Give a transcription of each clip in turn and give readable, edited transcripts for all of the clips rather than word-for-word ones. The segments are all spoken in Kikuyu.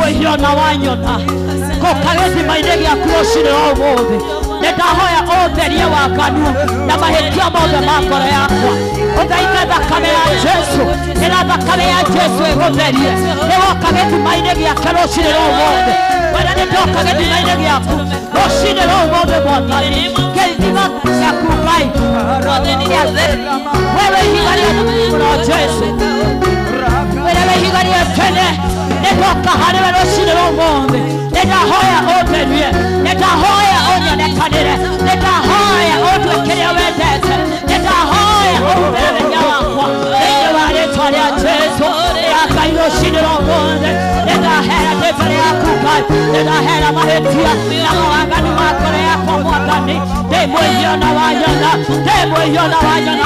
Ndĩ na wanyona ngoka gĩthima-inĩ gĩaku rũcinĩ rwa ũmũthĩ nĩndahoya ũtherie waganu na mahĩtia mothe ma ngoro yakwa ũthaithe thakame ya Jesu ĩra thakame ya Jesu ĩgũtherie nĩwoka gĩthima-inĩ gĩake rũcinĩ rwa ũmũthĩ wena nĩndoka gĩthima-inĩ gĩaku rũcinĩ rwa ũmũthĩ Mwathani gĩthima gĩaku Ngai wewe ihiga rĩa mũno Jesu wewe ihiga rĩa tene nĩndoka harĩwe rũcinĩ rwa ũmũthĩ nĩndahoya ũtherie nĩndahoya ũnyonekanĩre nĩndahoya ũndue kĩrĩa wendete nĩndahoya ũhumbĩre wĩhia wakwa thĩinĩ wa rĩtwa rĩa Jesu ya Ngai rũcinĩ rwa ũmũthĩ nĩndahera ndĩ mbere yaku Ngai nĩndahera mahĩtia na mawaganu ma ngoro yakwa Mwathani ndĩ mwĩhia na wanyona ndĩ mwĩhia na wanyona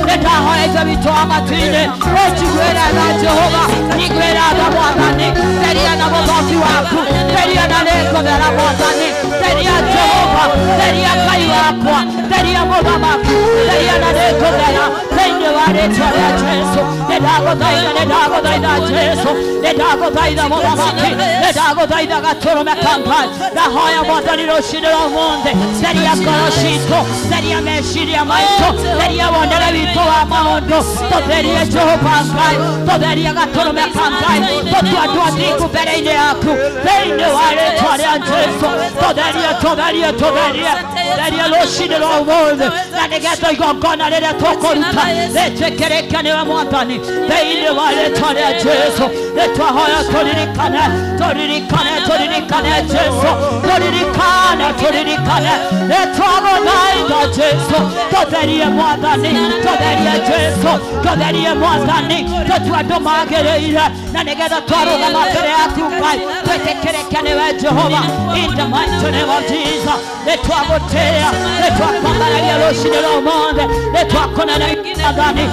nĩndahoya Ithe witũ wa matu-inĩ ũnjiguĩre tha Jehova njiguĩra tha Mwathani theria na mũthoki waku theria na nĩngũthera Mwathani theria Jehova theria Ngai wakwa theria mũthamaki theria na nĩngũthera thĩinĩ wa rĩtwa rĩa Jesu nĩndagũthaitha nĩndagũthaitha Jesu nĩndagũthaitha mũthamaki nĩndagũthaitha gatũrũme ka Ngai ndahoya Mwathani rũcinĩ rwa ũmũthĩ theria ngoro citũ theria meciria maitũ theria wonere witũ wa maũndũ tũtherie Jehova Ngai tũtherie gatũrũme ka Ngai tũtue andũ athingu mbere-inĩ yaku thĩinĩ wa rĩtwa rĩa Jesu tũtherie tũtherie tũtherie theria rũcinĩ rwa ũmũthĩ na nĩgetha igongona rĩrĩa tũkũruta rĩtuĩke rĩke nĩwe Mwathani thĩinĩ wa rĩtwa rĩa Jesu nĩtwahoya tũririkane tũririkane tũririkane Jesu tũririkane tũririkane nĩtwagũthaitha Jesu tũtherie Mwathani tũtherie Jesu tũtherie Mwathani tũtue andũ magĩrĩire na nĩgetha twarũgama mbere yaku Ngai twĩtĩkĩrĩke nĩwe Jehova in the mighty name of Jesus nĩtwagũtĩĩa nĩtwakwambararia rũcinĩ rwa ũmũthĩ nĩtwakũnene Mwathani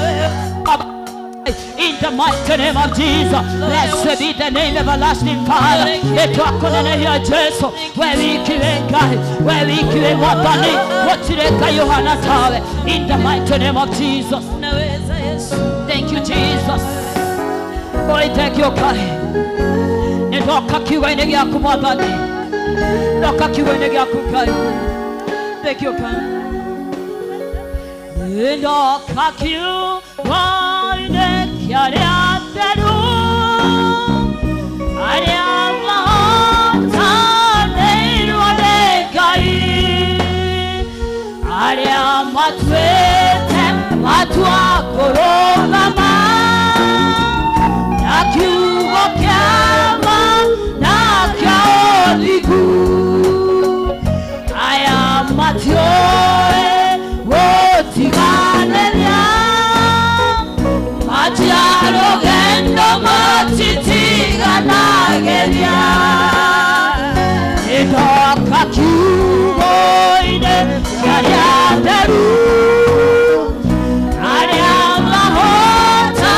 in the mighty name of Jesus, blessed be the name of everlasting Father. Nĩtwakũneneria Jesu we wiki wĩ Ngai we wiki wĩ Mwathani gũtirĩ Ngai ũhana tawe in the mighty name of Jesus. Thank you Jesus. Boy, thank you Ngai nĩndoka kiugo-inĩ gĩaku Mwathani ndoka kiugo-inĩ gĩaku Ngai. Thank you Ngai nĩndoka kiugo-inĩ kĩarĩa theru arĩa mahotanĩirwo nĩ Ngai arĩa matuĩte matua kũrũgama na kiugo kĩa ma na kĩa ũthingu aya matiũĩ gũtiganĩria matiarũgendo matitiganagĩria nĩndoka kiugo-inĩ kĩarĩa theru arĩa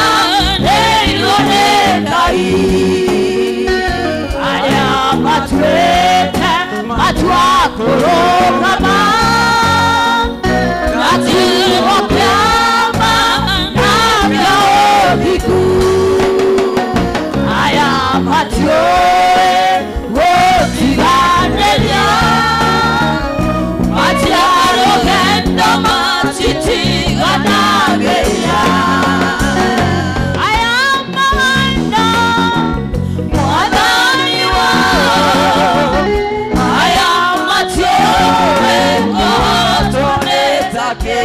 mahotanĩirwo nĩ Ngai arĩa matuĩte matua kũrũgama na kiugo kĩa ma na kĩa ũthingu aya matiũĩ gũtiganĩria matiarũgendo matitiganagĩria aya mahana Mwathani wao aya matiũĩ kũhotwo nĩ take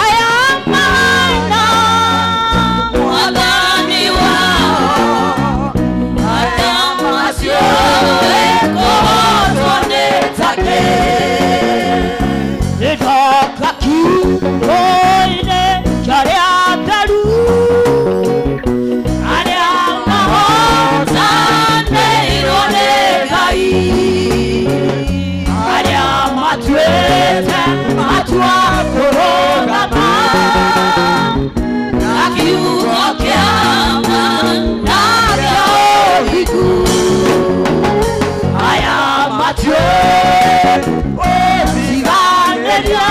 aya mahana Mwathani wao aya matiũĩ kũhotwo nĩ take nĩndoka kiugo-inĩ kĩarĩa theru arĩa mahotanĩirwo nĩ Ngai arĩa matuĩte matua kũrũgama na kiugo kĩa ma na kĩa ũthingu aya matiũĩ gũtiganĩria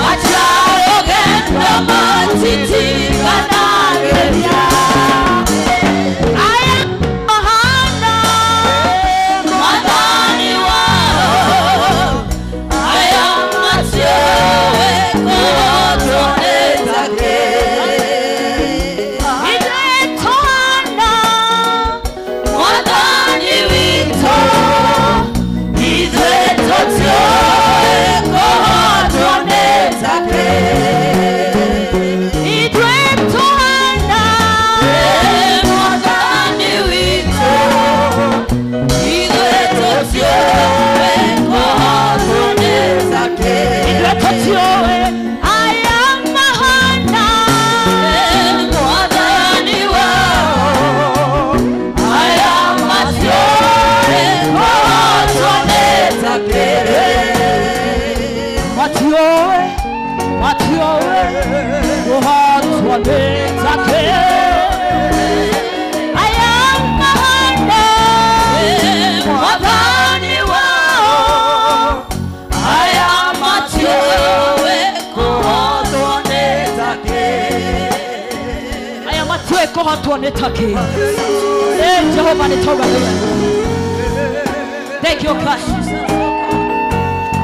matiarũgendo matitiganagĩria kũhotwo nĩ takĩ. Jehova nĩ tauga wega. Thank you God.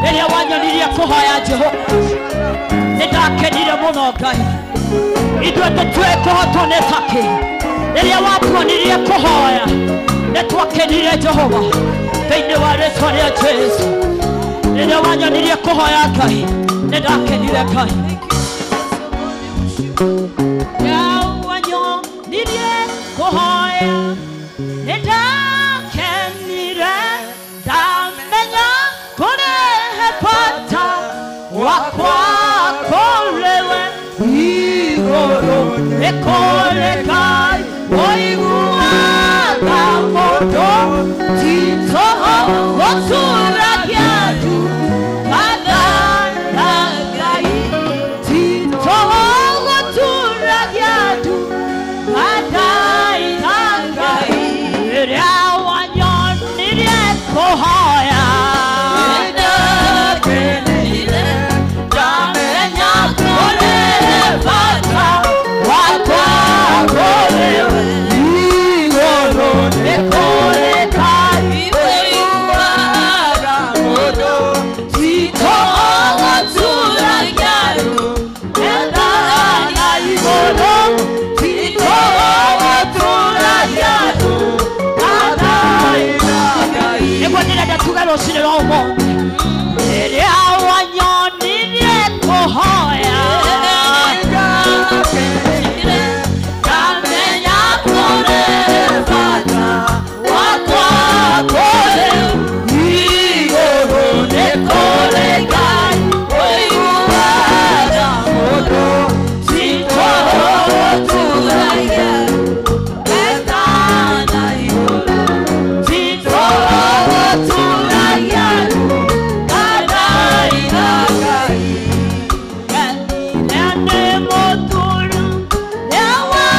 Rĩrĩa wanyonirie kũhoya Jehova nĩ ndakenire mũno Ngai. Ithuĩ tũtue kũhotwo nĩ takĩ. Rĩrĩa watuonirie kũhoya nĩ twakenire Jehova thĩinĩ wa rĩtwa rĩa Jesu. Rĩrĩa wanyonirie kũhoya Ngai nĩ ndakenire Ngai. Wanyonirie kũhoya nĩ ndakenire ndamenya kũrĩ bata wakwa kũrĩ we igũrũ nĩ kũrĩ Ngai ũiguaga mũndũ ti tũhũ gũtũragia ndu kana Ngai ti tũhũ gũtũragia ndu kana Ngai. Rĩrĩa wanyonirie kũhoya ndamenya kũrĩ bata wakwa kũrĩ we igũrũ nĩ kũrĩ Ngai ũiguaga mũndũ ti tũhũ gũtũragia ndu kana igũrũ ti tũhũ gũtũragia ndu kana Ngai. Nĩguo ndĩrenda tuge rũcinĩ rwa ũmũthĩ. Rĩrĩa wanyonirie kũhoya ndamenya kũrĩ bata wakwa kũrĩ igũrũ nĩ kũrĩ Ngai ũiguaga mũndũ ti tũhũ gũtũragia kana igũrũ ti tũhũ gũtũragia kana Ngai.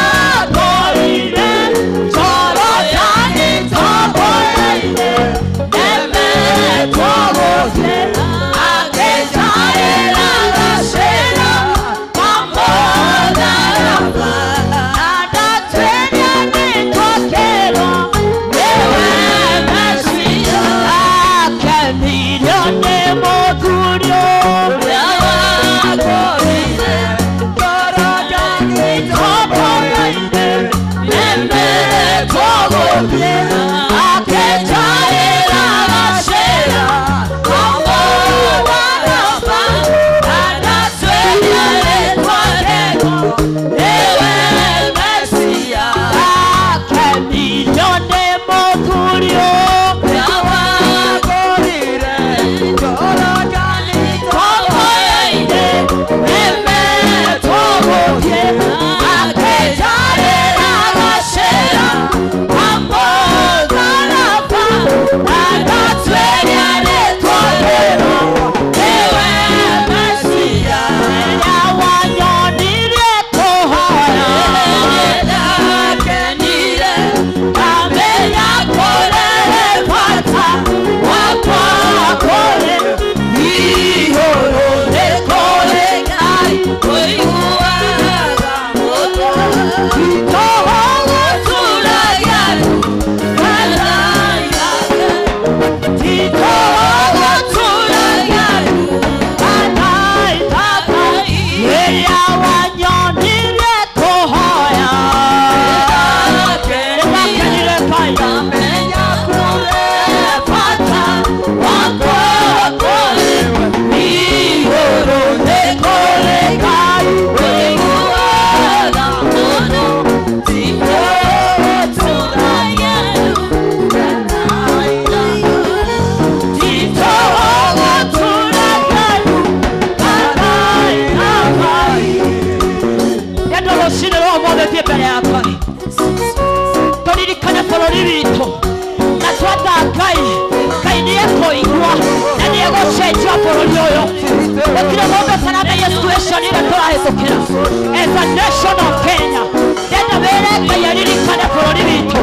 As a nation of Kenya, ndenda wĩre Ngai aririkane bũrũri witũ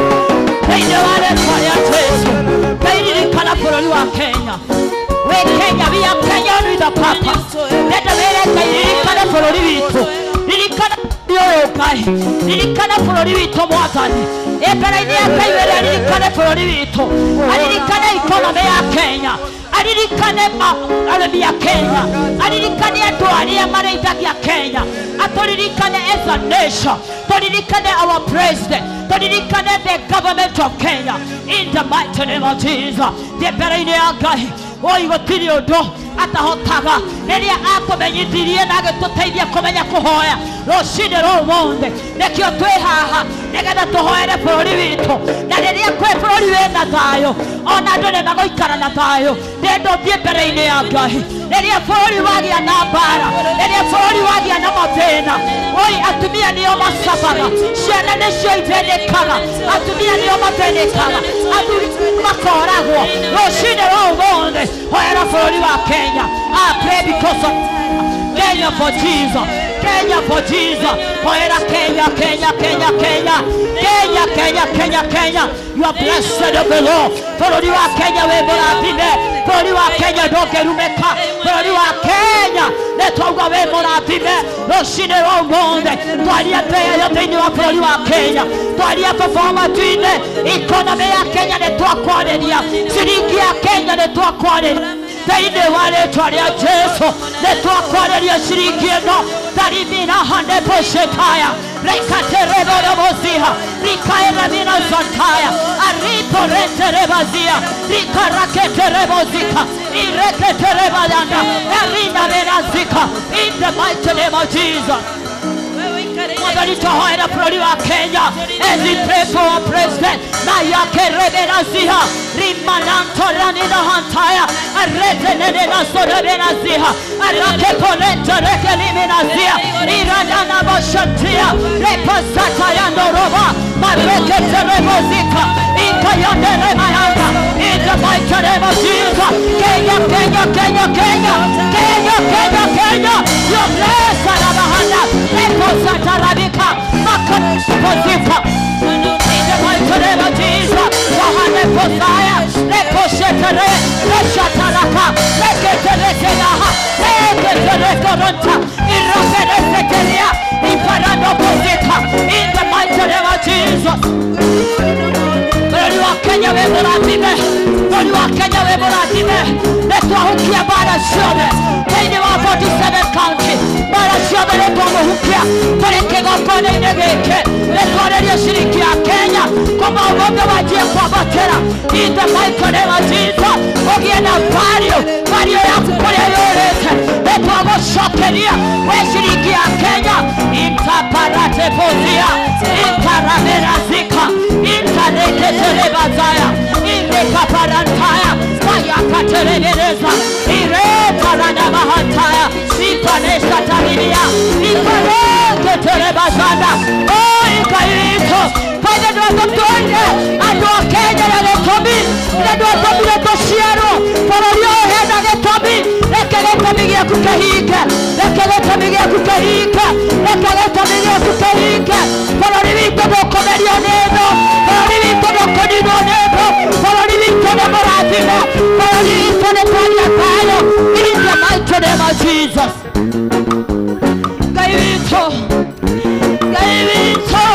thĩinĩ wa rĩtwa rĩa Jesu. Ngai ririkana bũrũri wa Kenya. We Kenya, we are Kenyan with a purpose. Ndenda wĩre Ngai ririkane bũrũri witũ, ririkana ũyũ Ngai. Ngai, ririkana bũrũri witũ Mwathani. Mbere-inĩ ya Ngai wĩra aririkane bũrũri witũ, aririkane economy ya Kenya, aririkane arĩmi a Kenya, aririkane andũ arĩa marĩithagia Kenya, atũririkane as a nation, tũririkane our president, tũririkane the government of Kenya in the mighty name of Jesus. Thiĩ mbere-inĩ ya Ngai, oi gũtirĩ ũndũ atahotaga. Rĩrĩa akũmenyithirie na agĩtũteithia kũmenya kũhoya rũcinĩ rũu mũthĩ, nĩkĩo twĩ haha nĩgetha tũhoere bũrũri witũ. Na rĩrĩa kwĩ bũrũri wĩna thayũ, ona andũ nĩ magũikara na thayũ. Ndĩrenda ũthiĩ mbere-inĩ ya Ngai. Rĩrĩa bũrũri wagĩa na mbara, rĩrĩa bũrũri wagĩa na mathĩna, oi atumia nĩo macabaga, ciana nĩcio ithĩnĩkaga, atumia nĩo mathĩnĩkaga, athuri makoragwo. Rũcinĩ rũu mũthĩ hoera bũrũri wa Kenya. I pray because of Kenya for Jesus, Kenya for Jesus. Hoera Kenya, Kenya, Kenya, Kenya, Kenya, Kenya, Kenya, Kenya. You are blessed of the Lord. Bũrũri wa Kenya wĩ mũrathime, bũrũri wa Kenya ndũngĩrumĩka, bũrũri wa Kenya nĩ twauga wĩ mũrathime. Rũcinĩ rwa ũmũthĩ twaria mbere thĩinĩ wa bũrũri wa Kenya, twaria baba wa matu-inĩ, economy ya Kenya nĩ twakwarĩria, ciringi ya Kenya nĩ twakwarĩria thĩinĩ wa rĩtwa rĩa Jesu, nĩ twakwarĩria ciringi ĩno tarimina handeboshetaya rekatereborobozia rikaeramina zataya ariporeterebazia rikaraketerebozika ireketerebayanda erinabenazika in the mighty name of Jesus. Mwathani twahoera bũrũri wa Kenya as we pray for our president. Mayakerebenaziha rimanantoranina hantaya aretenenenasorebenaziha arakeporenterekeliminazia irananaboshantia repasatayandoroba mareketerebozika ikayanderemayanda in the mighty name of Jesus. Kenya, Kenya, Kenya, Kenya, Kenya, Kenya, Kenya, you bless Arabahanda reposatarabika makopozika in the mighty name of Jesus. Wahane posaya reposhetere reshataraka reketerekenaha reketerekoronta irakeresekeria iparanopozika in the mighty name of Jesus. Bũrũri wa Kenya wĩ mũrathime, bũrũri wa Kenya wĩ mũrathime. Nĩ twahukia mbara ciothe thĩinĩ wa 47 county, mbara ciothe nĩ twamũhukia tũrĩ kĩgongona-inĩ gĩkĩ. Nĩ twarĩria ciringi ya Kenya kuma ũmũthĩ wanjie kwambatĩra in the mighty name of Jesus. Ũgĩe na value, value yaku kũrĩa yũrĩte nĩ twagũcokeria wĩ ciringi ya Kenya. Intaparatepozia intaramenazika intareketerebazaya irekaparantaya mayakaterebereza ireparanamahantaya ipanesatariria ipareketerebazanda oikairito faida ndwatũtũire andũ a Kenya na gĩtũmi na ndwatũmire tũciarwo bũrũri ũyũ hena gĩtũmi. Reke gĩtũmi gĩaku kĩhinge, reke gĩtũmi gĩaku kĩhinge, reke gĩtũmi gĩaku kĩhinge. Bũrũri witũ ndũkũmerio nĩ thũ, bũrũri witũ ndũkũninwo nĩ thũ, bũrũri witũ nĩ mũrathime, bũrũri witũ nĩ twaria thayũ in the mighty name of Jesus. Ngai witũ, Ngai witũ,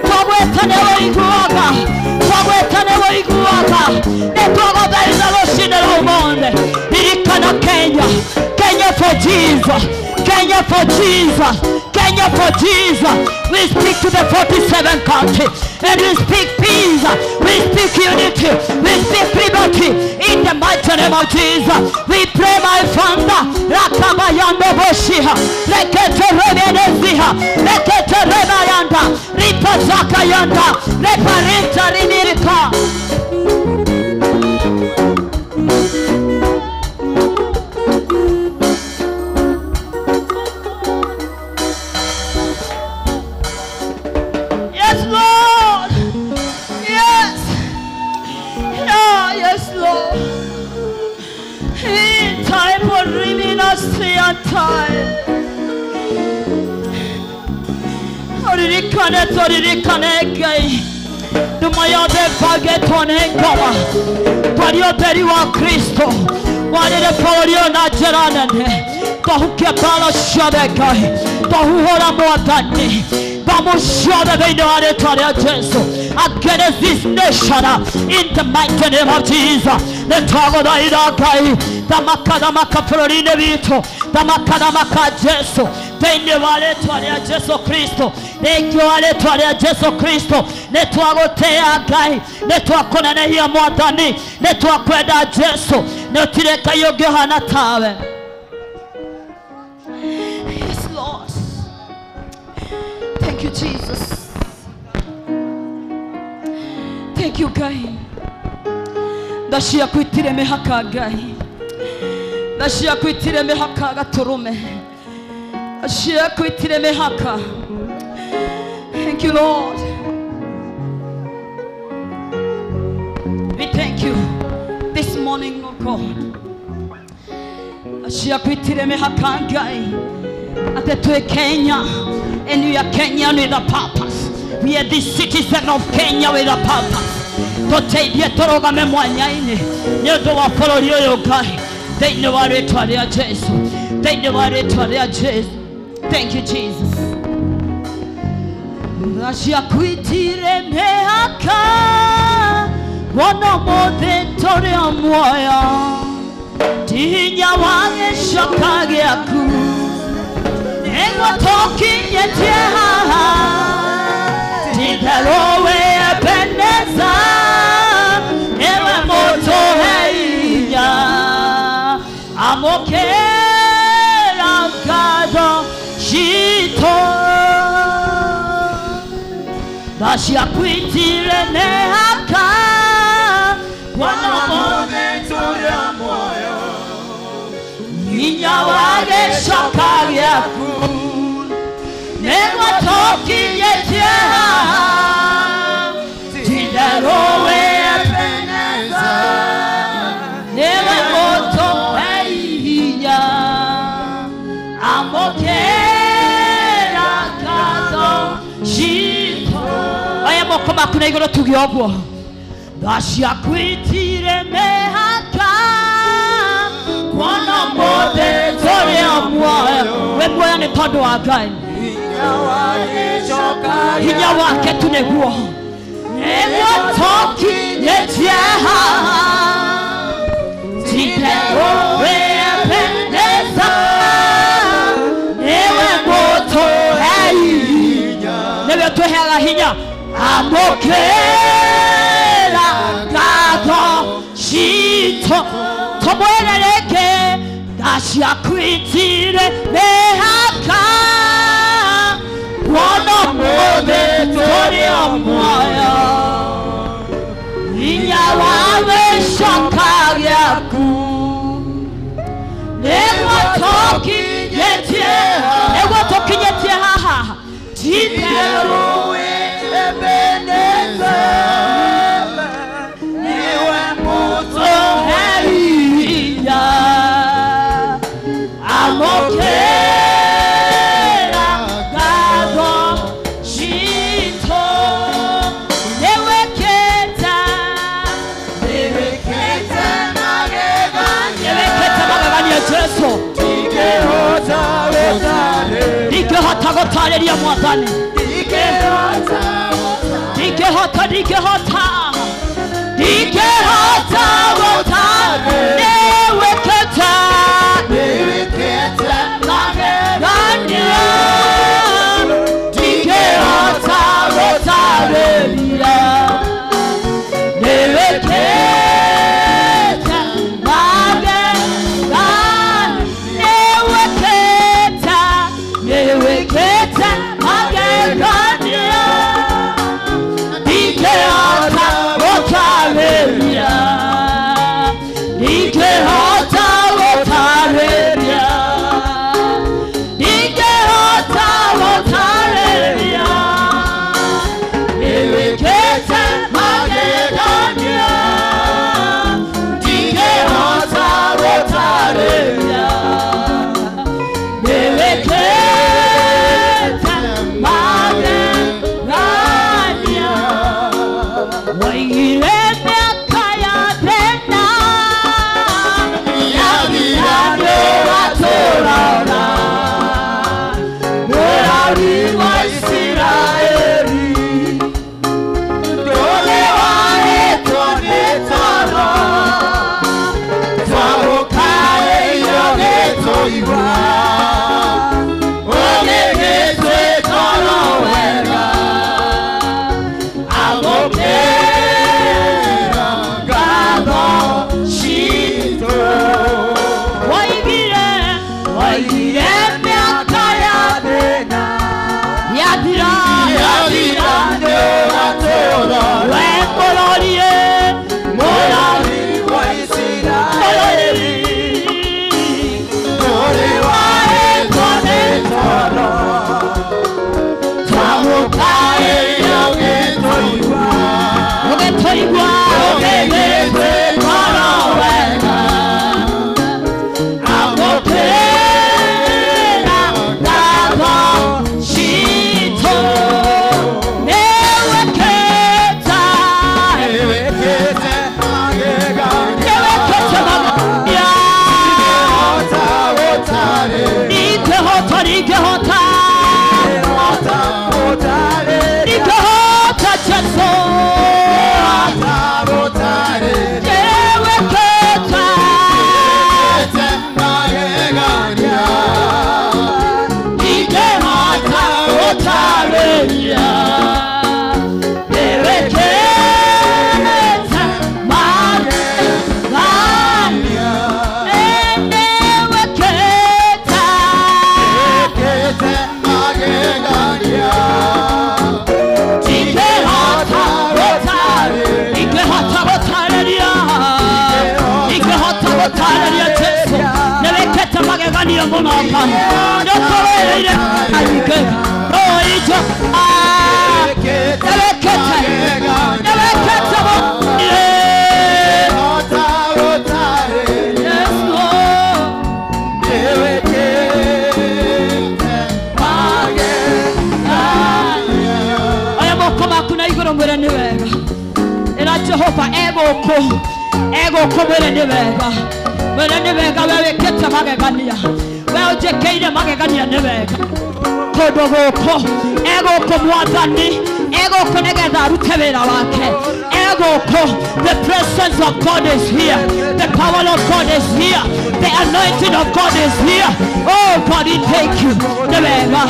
twagwĩta nĩ wĩiguaga, twagwĩta nĩ wĩiguaga. Nĩ twagũthaitha rũcinĩ rwa ũmũthĩ. Ririkana Kenya, Kenya for Jesus, Kenya for Jesus, Kenya for Jesus. We speak to the 47 county and we speak peace, we speak unity, we speak liberty in the mighty name of Jesus. We pray, my Father, Rakabayando Boshiha, Reketerebeneziha, Reketerebayanda, Ripazakayanda, Reparinta Rimirika. Yes, Lord. Yes. Yeah, yes, Lord. In time for rimina time. Oririkane toririkane Ngai. Nduma yothe ĩbangĩtwo nĩ ngoma, twaria ũtheri wa Kristo warĩre bũrũri ũyũ na njĩra nene. Twahukia mbara ciothe Ngai, twahuhũra Mwathani. Mbomu ciothe thĩinĩ wa rĩtwa rĩa Jesu against this nation in the mighty name of Jesus. Nĩ twagũthaitha Ngai, thamaka thamaka bũrũri-inĩ witũ, thamaka thamaka Jesu thĩinĩ wa rĩtwa rĩa Jesu Kristo, thĩinĩ wa rĩtwa rĩa Jesu Kristo. Nĩ twagũtĩĩa Ngai, nĩ twakũnenehia Mwathani, nĩ twakwenda Jesu, nĩ ũtirĩ Ngai ũngĩhana tawe. Yes, Lord. Thank you, Jesus. Thank you, Ngai. Tha ciaku itirĩ mĩhaka Ngai, tha ciaku itirĩ mĩhaka gatũrũme, tha ciaku itirĩ mĩhaka. Thank you, Lord. We thank you this morning, oh God. Tha ciaku itirĩ mĩhaka Ngai, atĩ twĩ Kenya, and we are Kenyan with a purpose. We are the citizen of Kenya with a purpose. Tũteithie tũrũgame mwanya-inĩ nĩ ũndũ wa bũrũri ũyũ Ngai, thĩinĩ wa rĩtwa rĩa Jesu, thĩinĩ wa rĩtwa rĩa Jesu. Thank you, Jesus. Tha ciaku itirĩ mĩhaka, wona ũmũthĩ tũrĩ o muoyo, ti hinya wa gĩcoka gĩaku nĩguo tũkinyĩtie haha, ti-itherũ wĩ Ebeneza, nĩwe mũtũhe hinya, amũkĩra ngatho citũ. Tha ciaku itirĩ mĩhaka, kuona ũmũthĩ tũrĩ o muoyo, hinya wa gĩcoka gĩaku nĩguo tũkinyĩtie haha, ti-itherũ wĩ Ebeneza, nĩwe mũtũhe hinya, amũkĩra ngatho citũ. Oya moko maku na igũrũ tuge ũguo, tha ciaku itirĩ mĩhaka, kuona ũmũthĩ tũrĩ o muoyo. Wĩ muoyo nĩ tondũ wa Ngai, hinya wake tu nĩguo nĩguo tũkinyĩtie haha, ti-itherũ wĩ Ebeneza, nĩwe mũtũhe hinya, nĩwe ũtũheaga hinya, amũkĩra ngatho citũ. Tũmwĩre rĩngĩ, tha ciaku itirĩ mĩhaka, kuona ũmũthĩ tũrĩ o muoyo, hinya wa gĩcoka gĩaku nĩguo tũkinyĩtie, nĩguo tũkinyĩtie haha, ti-itherũ wĩ Ebeneza, nĩwe mũtũhe hinya, amũkĩra ngatho citũ. Nĩwĩkĩte, nĩwĩkĩte magegania Jesu, ndingĩhota gũtarĩria Mwathani, ndingĩhota, ndingĩhota, ndingĩhota gũtarĩria. Nĩwĩkĩte magegania, ndingĩhota gũtarĩria. Nĩwĩkĩte magegania, nĩwĩkĩte, nĩwĩkĩte magegania, ndingĩhota gũtarĩria, ndingĩhota gũtarĩria, ndingĩhota gũtarĩria. Nĩwĩkĩte magegania, ndingĩhota gũtarĩria. Nĩwĩkĩte magegania, waigire mĩaka ya thĩna, yathira nĩwatũrora, mũrari wa Isiraeli. Mũno Ngai, nĩũtũrũĩrĩire aingĩ. Rũĩ nĩwĩkĩte, nĩwĩkĩte mũno. Yes, Lord. Oya moko maku na igũrũ mwĩre nĩ wega. Ĩra Jehova egũkũ, egũkũ mwĩre nĩ wega. Mwĩre nĩ wega we wĩkĩte magegania. We ũnjĩkĩire magegania nĩ wega. Kũndũ gũkũ, egũkũ Mwathani, egũkũ nĩgetha arute wĩra wake. Egũkũ, the presence of God is here. The power of God is here. The anointing of God is here. Oh God, we thank you. Nĩ wega.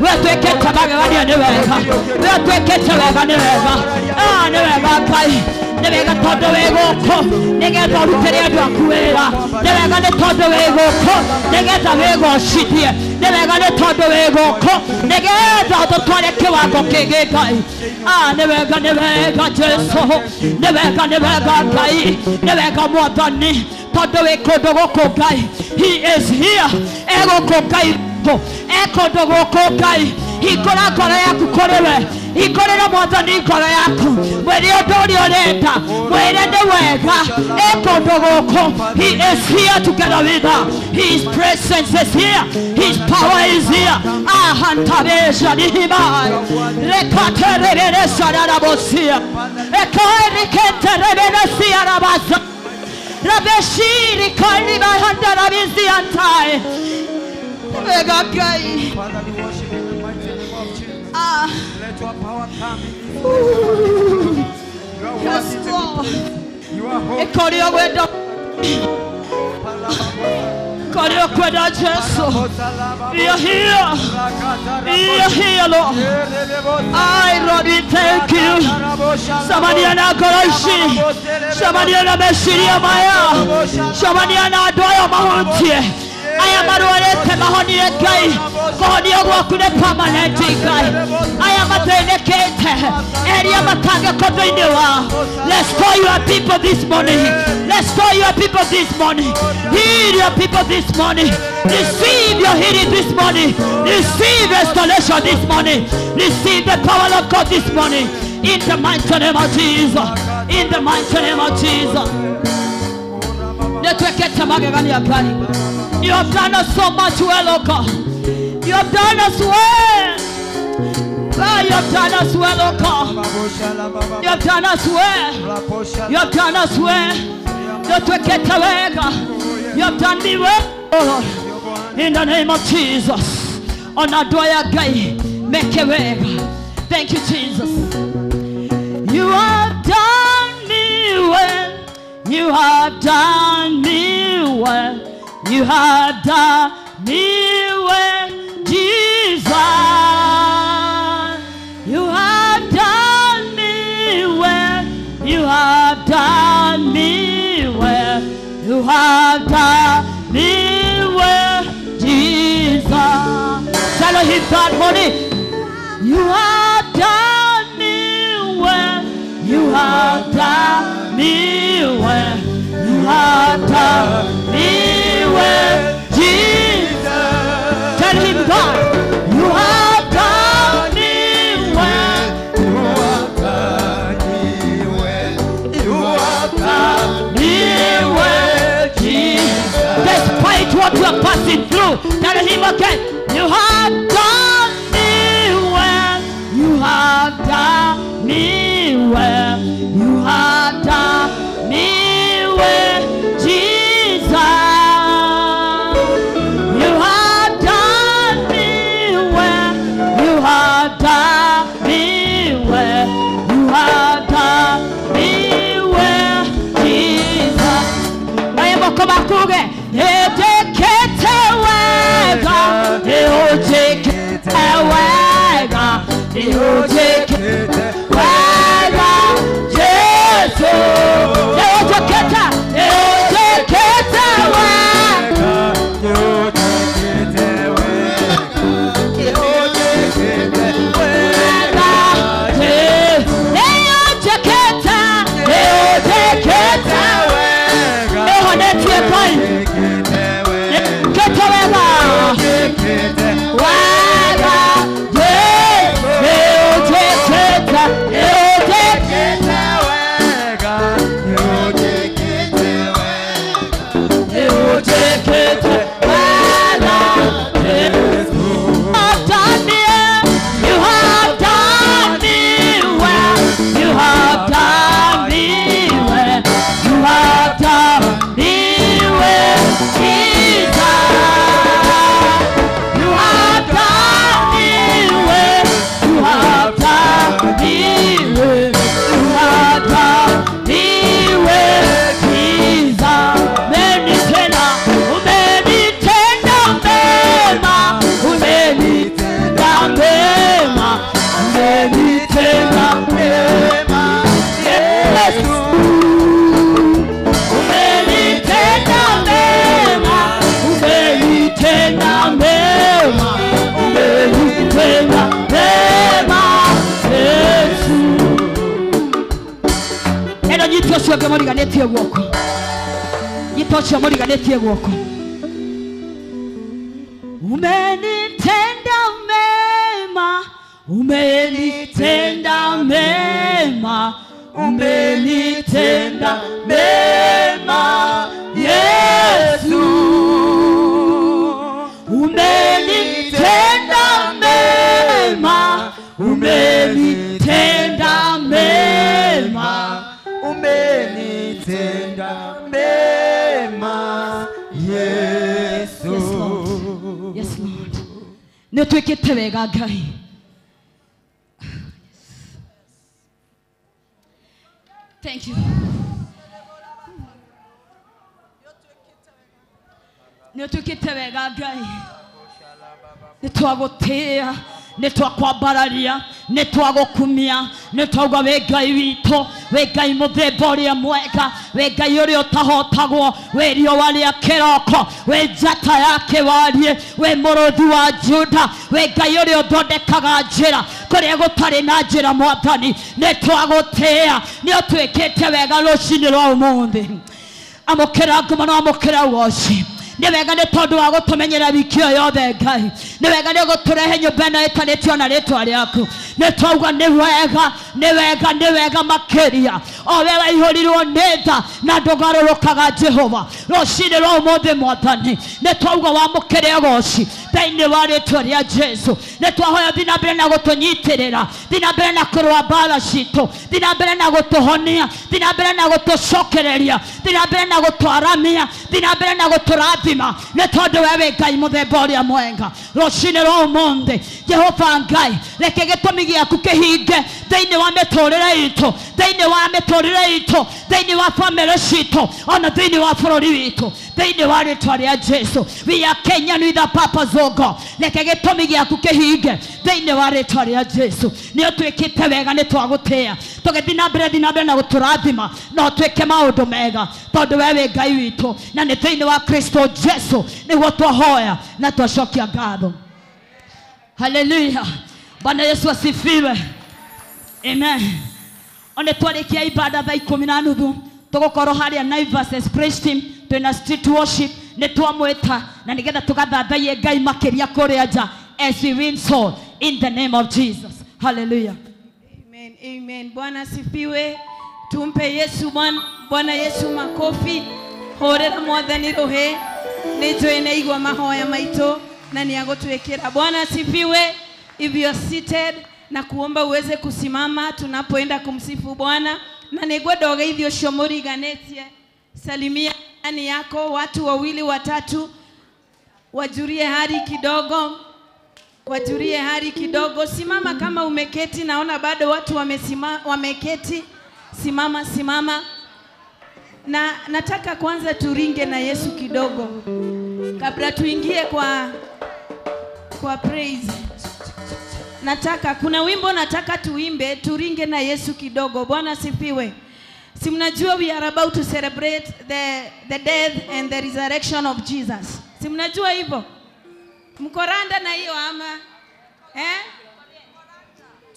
We twĩkĩte magegania nĩ wega. We twĩkĩte wega nĩ wega. Ah, nĩ wega Ngai. Nĩ wega tondũ wĩ gũkũ nĩgetha ũrutĩre andũ aku wĩra. Nĩ wega nĩ tondũ wĩ gũkũ nĩgetha wĩgocithie. Nĩ wega nĩ tondũ wĩ gũkũ nĩgetha ũtũtware kĩwango kĩngĩ Ngai. Ah, nĩ wega, nĩ wega Jesũ. Nĩ wega, nĩ wega Ngai. Nĩ wega Mwathani tondũ wĩ kũndũ gũkũ Ngai. He is here. Egũkũ Ngai. Ekũndũ gũkũ Ngai. Hingũra ngoro yaku kũrĩ we. Hingũrĩra Mwathani ngoro yaku. Mwĩre ũndũ ũrĩa ũrenda. Mwĩre nĩ wega. Ekũndũ gũkũ. He is here together with us. His presence is here. His power is here. Ahantabesha nihimai. Rekatereberesha rarabosia. Ekoeriketereberesia rabasa. Rabeshiri kalibahandarabiziantai. Wega Ngai. Father, we worship in the mighty name of Jesus. Ah. Let your power come in this place. You are Yes, worthy to be Lord. praised. You are holy. Ĩkorio gwenda, ĩkorio kwenda Jesu. We are here. We are here, Lord. I, Lord, we thank you. Cemania na ngoro ici, cemania na meciria maya, cemania na andũ aya mahutie. Aya marwarĩte mahonie Ngai. Kũhonio gwaku nĩ permanent Ngai. Aya mathĩnĩkĩte, eria matangĩko thĩinĩ wao. Restore your people this morning. Restore your people this morning. Heal your people this morning. Receive your healing this morning. Receive restoration this morning. Receive the power of God this morning. In the mighty name of Jesus. In the mighty name of Jesus. Nĩtwĩkĩte magegania Ngai. You have done us so much well, oh God. You have done us well. Ah, you have done us well, oh God. You have done us well. You have done us well. Nĩtwĩkĩte wega. You have done me well, oh Lord. In the name of Jesus. Ona andũ aya Ngai meke wega. Thank you, Jesus. You have done me well. You have done me well. You have done me well, Jesus. You have done me well. You have done me well. You have done me well, Jesus. Tell him that money. You have done me well. You have done me well. You have done me well, Jesus. Tell him God, you have done me well. You have done me well. You have done Me well, Jesus. Despite what you are passing through, tell him again, you have done me well. You have done me well. You have done me well, Jesus. You have done me well. You have done me well. You have done me well, Jesus. Aya moko makuge, ejekete wega, ejekete. Yesu, umenitenda mema, umenitenda mema, umenitenda mema Yesu. Eno nyito cio ngĩmũriganĩtie guoko, nyito cio mũriganĩtie guoko. Umenitenda mema, umenitenda mema, umenitenda mema Yesu. Umenitenda mema, umenitenda mema, umenitenda mema Yesu. Yes Lord. Yes Lord. Nĩũtuĩkĩte wega Ngai. Thank you. Nĩũtuĩkĩte wega Ngai. Nĩtwagũtĩĩa, nĩtwakwambararia, nĩtwagũkumia, nĩtwauga wĩ Ngai witũ, wĩ Ngai mũthemba ũrĩa mwega, wĩ Ngai ũrĩa ũtahotagwo, wĩ riũa rĩa kĩroko, wĩ njata ya kĩwariĩ, wĩ mũrũthi wa Juda, wĩ Ngai ũrĩa ũthondekaga njĩra kũrĩa gũtarĩ na njĩra. Mwathani, nĩtwagũtĩĩa, nĩũtuĩkĩte wega rũcinĩ rwa ũmũthĩ. Amũkĩra ngumo na amũkĩra ũgoci. Nĩ wega nĩ tondũ wa gũtũmenyera wiki ĩyo yothe Ngai. Nĩ wega nĩ gũtũrehe nyũmba ĩno ĩtanĩtio na rĩtwa rĩaku. Nĩ twauga nĩ wega, nĩ wega, nĩ wega makĩria. O we waihũrirwo nĩ tha na ndũgarũrũkaga Jehova. Rũcinĩ rwa ũmũthĩ Mwathani, nĩ twauga wamũkĩre ũgoci thĩinĩ wa rĩtwa rĩa Jesu. Nĩ twahoya thiĩ na mbere na gũtũnyitĩrĩra, thiĩ na mbere na kũrũa mbara citũ, thiĩ na mbere na gũtũhonia, thiĩ na mbere na gũtũcokereria, thiĩ na mbere na gũtwaramia, thiĩ na mbere na gũtũrathima, nĩ tondũ we wĩ Ngai mũthemba ũrĩa mwega. Rũcinĩ rwa ũmũthĩ Jehova Ngai, reke gĩtũmi gĩaku kĩhinge thĩinĩ wa mĩtũrĩre itũ, thĩinĩ wa mĩtũrĩre itũ, thĩinĩ wa bamĩrĩ citũ, ona thĩinĩ wa bũrũri witũ, thĩinĩ wa rĩtwa rĩa Jesu. We are Kenyan with the purpose, O God. Reke gĩtũmi gĩaku kĩhinge thĩinĩ wa rĩtwa rĩa Jesu. Nĩ ũtuĩkĩte wega, nĩ twagũtĩĩa. Tũgĩthiĩ na mbere, thiĩ na mbere na gũtũrathima, na ũtuĩke maũndũ mega, tondũ we wĩ Ngai witũ, na nĩ thĩinĩ wa Kristo Jesu nĩguo twahoya na twacokia ngatho. Haleluya. Bwana Yesu asifiwe. Amen. One twarĩkia ibada thaa 10:30 tũgũkorwo harĩa Naivas Praise Team, twĩna street worship, nĩ twamwĩta na nĩgetha tũgathathaiye Ngai makĩria kũrĩa nja as we win soul in the name of Jesus. Hallelujah. Amen. Amen. Bwana asifiwe. Tumpe Yesu Bwana Yesu makofi. Horera mwathani rohe. Nĩnjũĩ nĩ aigua mahoya maitũ na nĩ agũtwĩkĩra. Bwana asifiwe. If you are seated, na kuomba uweze kusimama tunapoenda kumsifu Bwana. Na nĩngwenda ũgeithio ũcio mũriganĩtie. Salimia jirani yako, watu wawili watatu, wajulie hali kidogo. Wajulie hali kidogo. Simama kama umeketi, naona bado watu wameketi. Simama, simama. Na nataka kwanza turinge na Yesu kidogo kabla tuingie kwa praise. Nataka, kuna wimbo nataka tuimbe, turinge na Yesu kidogo. Bwana sifiwe. Si mnajua we are about to celebrate the death and the resurrection of Jesus. Si mnajua hivyo? Mko randa na hiyo ama? Eh?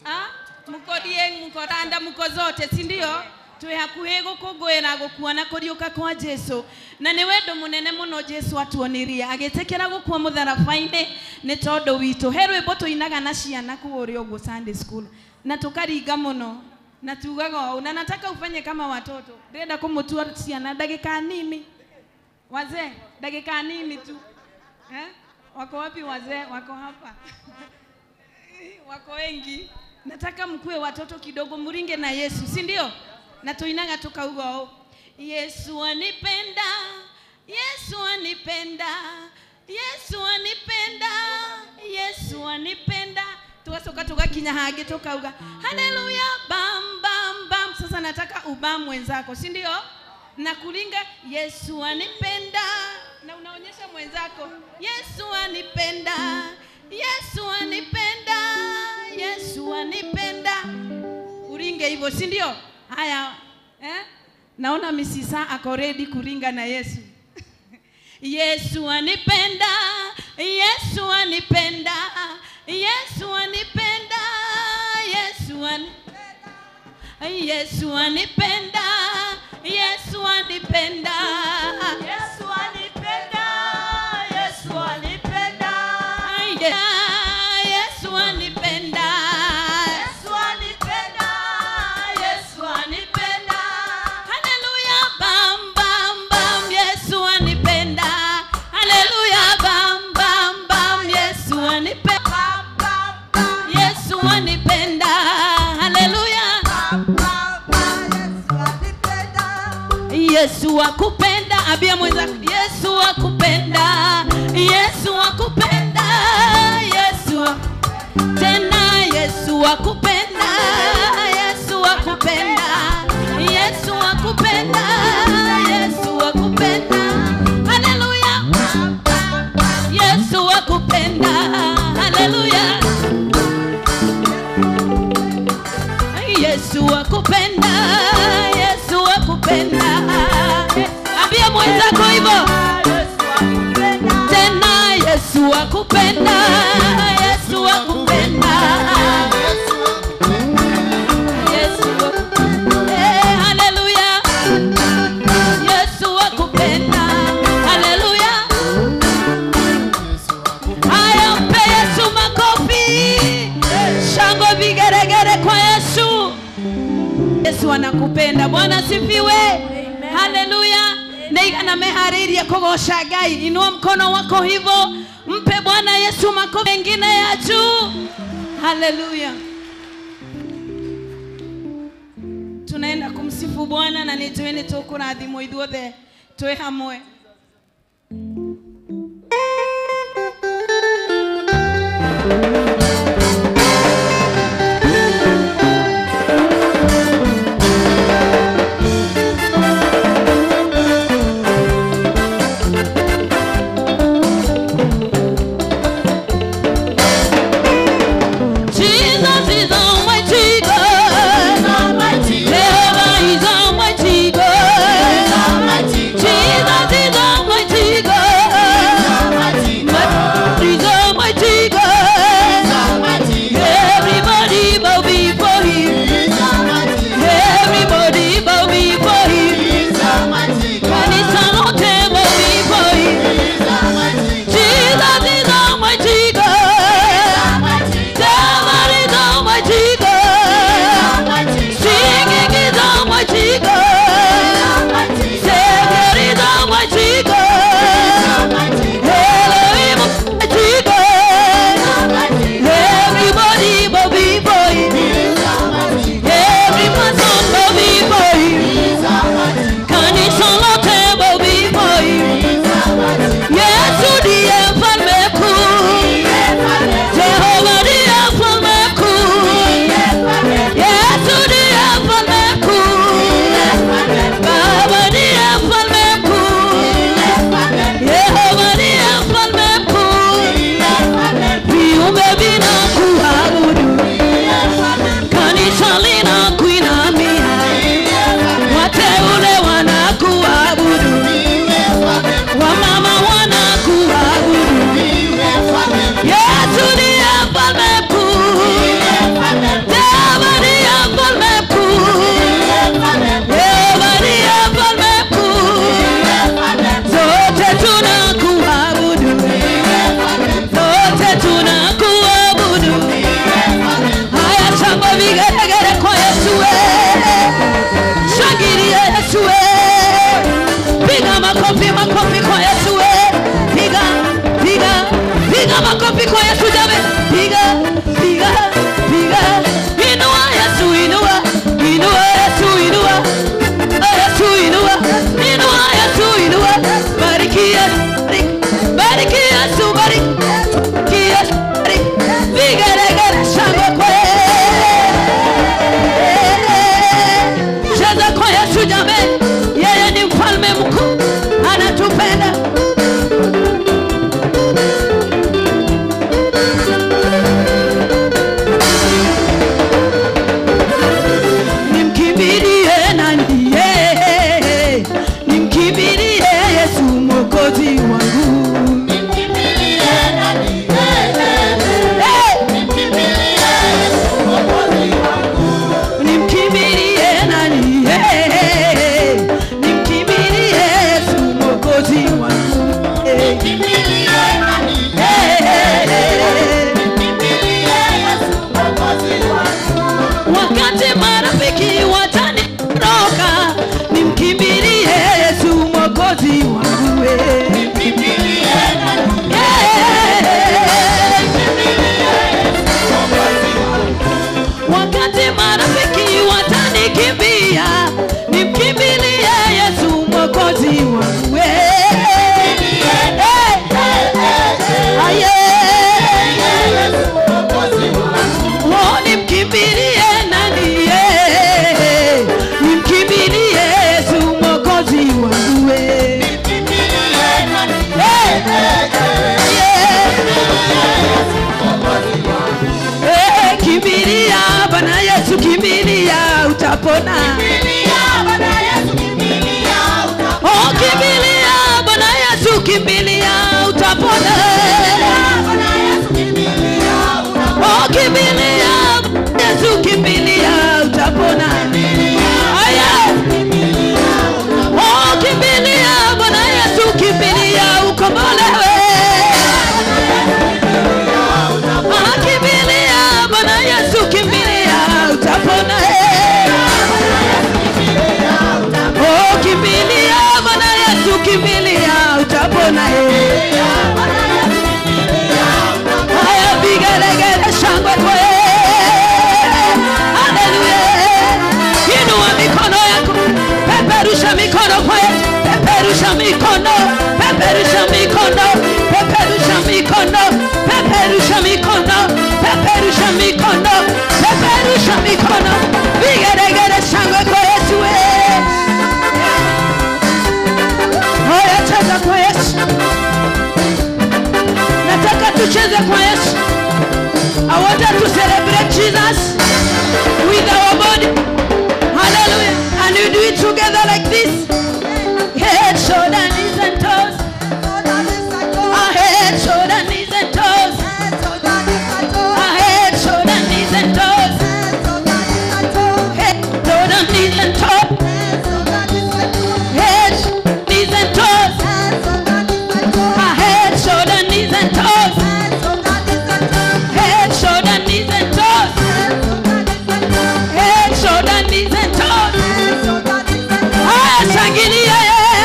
Ah? Mko dieng, mko randa, mko zote, si ndio? Twe hakuhi gukungũĩra gũkua na kũriũka kwa Jesu. Na nĩ wendo mũnene mũno Jesu atuonirie agĩtĩkĩra gũkua mũtharaba-inĩ nĩ tondũ witũ. He rwĩmbo tũinaga na ciana kũũrĩa ũguo Sunday school na tũkaringa mũno na tugaga ũũ, na nataka ufanye kama watoto. Ndĩrenda kũmũtua ciana ndagĩka nini, wazee ndagĩka nini tu. Eh? Wako wapi wazee? Wako hapa. Wako wengi. Nataka mkue watoto kidogo, muringe na Yesu, si ndio? Na tuinaga tukauga ũũ, Yesu anipenda, Yesu anipenda, Yesu anipenda, Yesu anipenda. Tugacoka tugakinya hangĩ tukauga haleluya, bam bam bam. Sasa nataka ubam mwenzako, si ndio? Na kulinga Yesu anipenda, na unaonyesha mwenzako Yesu anipenda, Yesu anipenda, Yesu anipenda. Uringe hivyo, si ndio? Haya, Eh? Naona misisa ako ready kuringa na Yesu. Yesu anipenda, Yesu anipenda, Yesu anipenda, Yesu anipenda, Yesu anipenda, Yesu anipenda, Yesu anipenda, Yesu anipenda, Yesu anipenda, Yesu anipenda, Yesu anipenda. Haleluya, bam bam bam, Yesu anipenda. Haleluya, bam bam bam, Yesu anipenda. Bam bam bam, Yesu anipenda. Haleluya. bam bam bam, Yesu anipenda. Yesu akupenda, abia mwenzako. Yesu akupenda, Yesu akupenda, Yesu tena, Yesu akupenda, Yesu akupenda, Yesu akupenda, Yesu akupenda. Haleluya, Yesu akupenda. Haleluya, Yesu akupenda, Yesu akupenda. Ambia mwenzako hivyo. Yesu anipenda. Tena Yesu akupenda, Yesu akupenda, Yesu akupenda. Eh, haleluya. Yesu akupenda. Haleluya. Haya, mpe Yesu makofi. Shangwe vigeregere kwa Yesu. Yesu anakupenda. Bwana sifiwe. Haleluya. Neigana meharirie kugoca Ngai. Inua mkono wako hivyo, mpe Bwana Yesu makofi mengine ya juu. Haleluya. Tunaenda kumsifu Bwana na nĩtũĩ nĩ tũkũrathimwo ithuothe twĩ hamwe. Jesus is Almighty God. Jehovah is Almighty God. Jesus is utapona. Oh, kimbilia Bwana Yesu, kimbilia utapona. Oh, kimbilia Yesu, kimbilia utapona. Aya. Oh, kimbilia Bwana Yesu, kimbilia ukombolewe. Ah, kimbilia Bwana Yesu, kimbilia utapona. Oh, kimbilia Bwana Yesu, kimbilia utapona. Haya, vigelegele, shangwe kwa haleluya. Inua mikono yako, peperusha mikono kwa Yesu, peperusha mikono, peperusha mikono, peperusha mikono, peperusha mikono, peperusha mikono, peperusha mikono. Vigelegele, shangwe kwa Yesu. Haya, cheza kwa Yesu. Nataka tucheze kwa Yesu. I want us to celebrate Jesus with our body. Hallelujah. And we do it together like this. Head, shoulder, knees and toes. Our head, shoulder, knees and toes. Our head, shoulder, knees and toes. Head, shoulder, knees and toes. Head, knees and toes. Our head, shoulder, knees and toes. Head, shoulder, knees and toes. Head, shoulder, knees and toes. Ah, shangilia Yesu.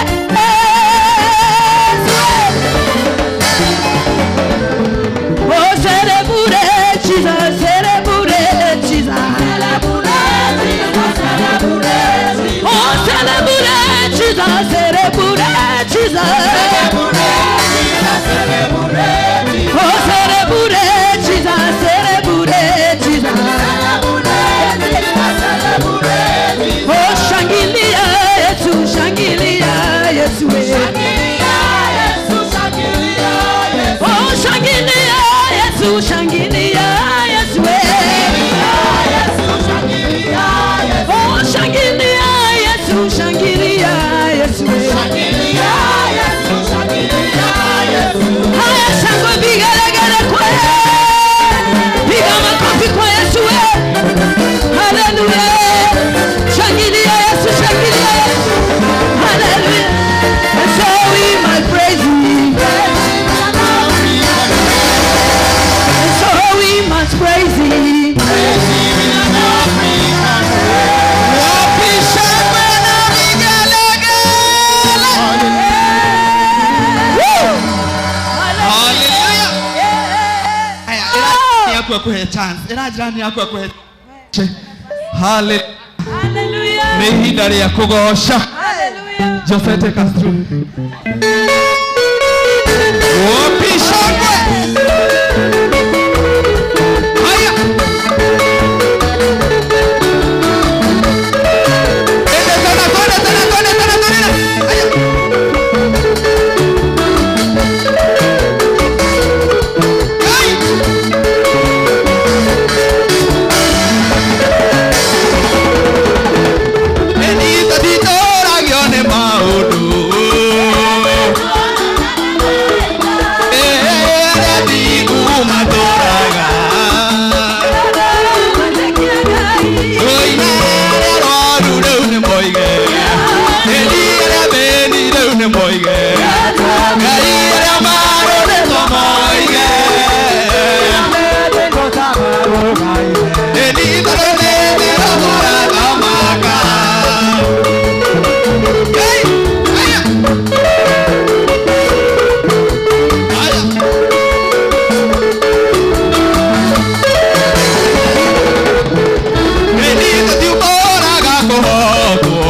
Oh, celebrate Jesus, celebrate Jesus. Oh, celebrate Jesus, celebrate Jesus. Oh, celebrate Jesus, celebrate Jesus. Oh, shangilia Yesu, shangilia Yesu. Oh, shangilia Yesu, shangilia Yesu. Oh, shangilia Yesu, shangilia Yesu. Haya, shangwe, vigelegele kwa Yesu. Piga makofi kwa Yesu. Hallelujah. Shangilia Yesu, shangilia Yesu. Hallelujah. And so we might praise him. And so we must praise him. Hallelujah. Nĩ ihinda rĩa kũgoca. Jose, take us through. Wapi shangwe? Haya. Ende tena, twende tena, twende tena, twende. Haya. Hey! Benita titũragio nĩ maũndũ. Arĩa thingu matũraga. Oina arĩa arwaru rĩu nĩ moige. Ĩni arĩa athĩni rĩu nĩ moige. Ngai arĩa marũrĩtwo moige. Ĩni tondũ nĩ tũrathamaka. Hey! Haya! Haya! Ĩni tũtiũraga kũhotwo.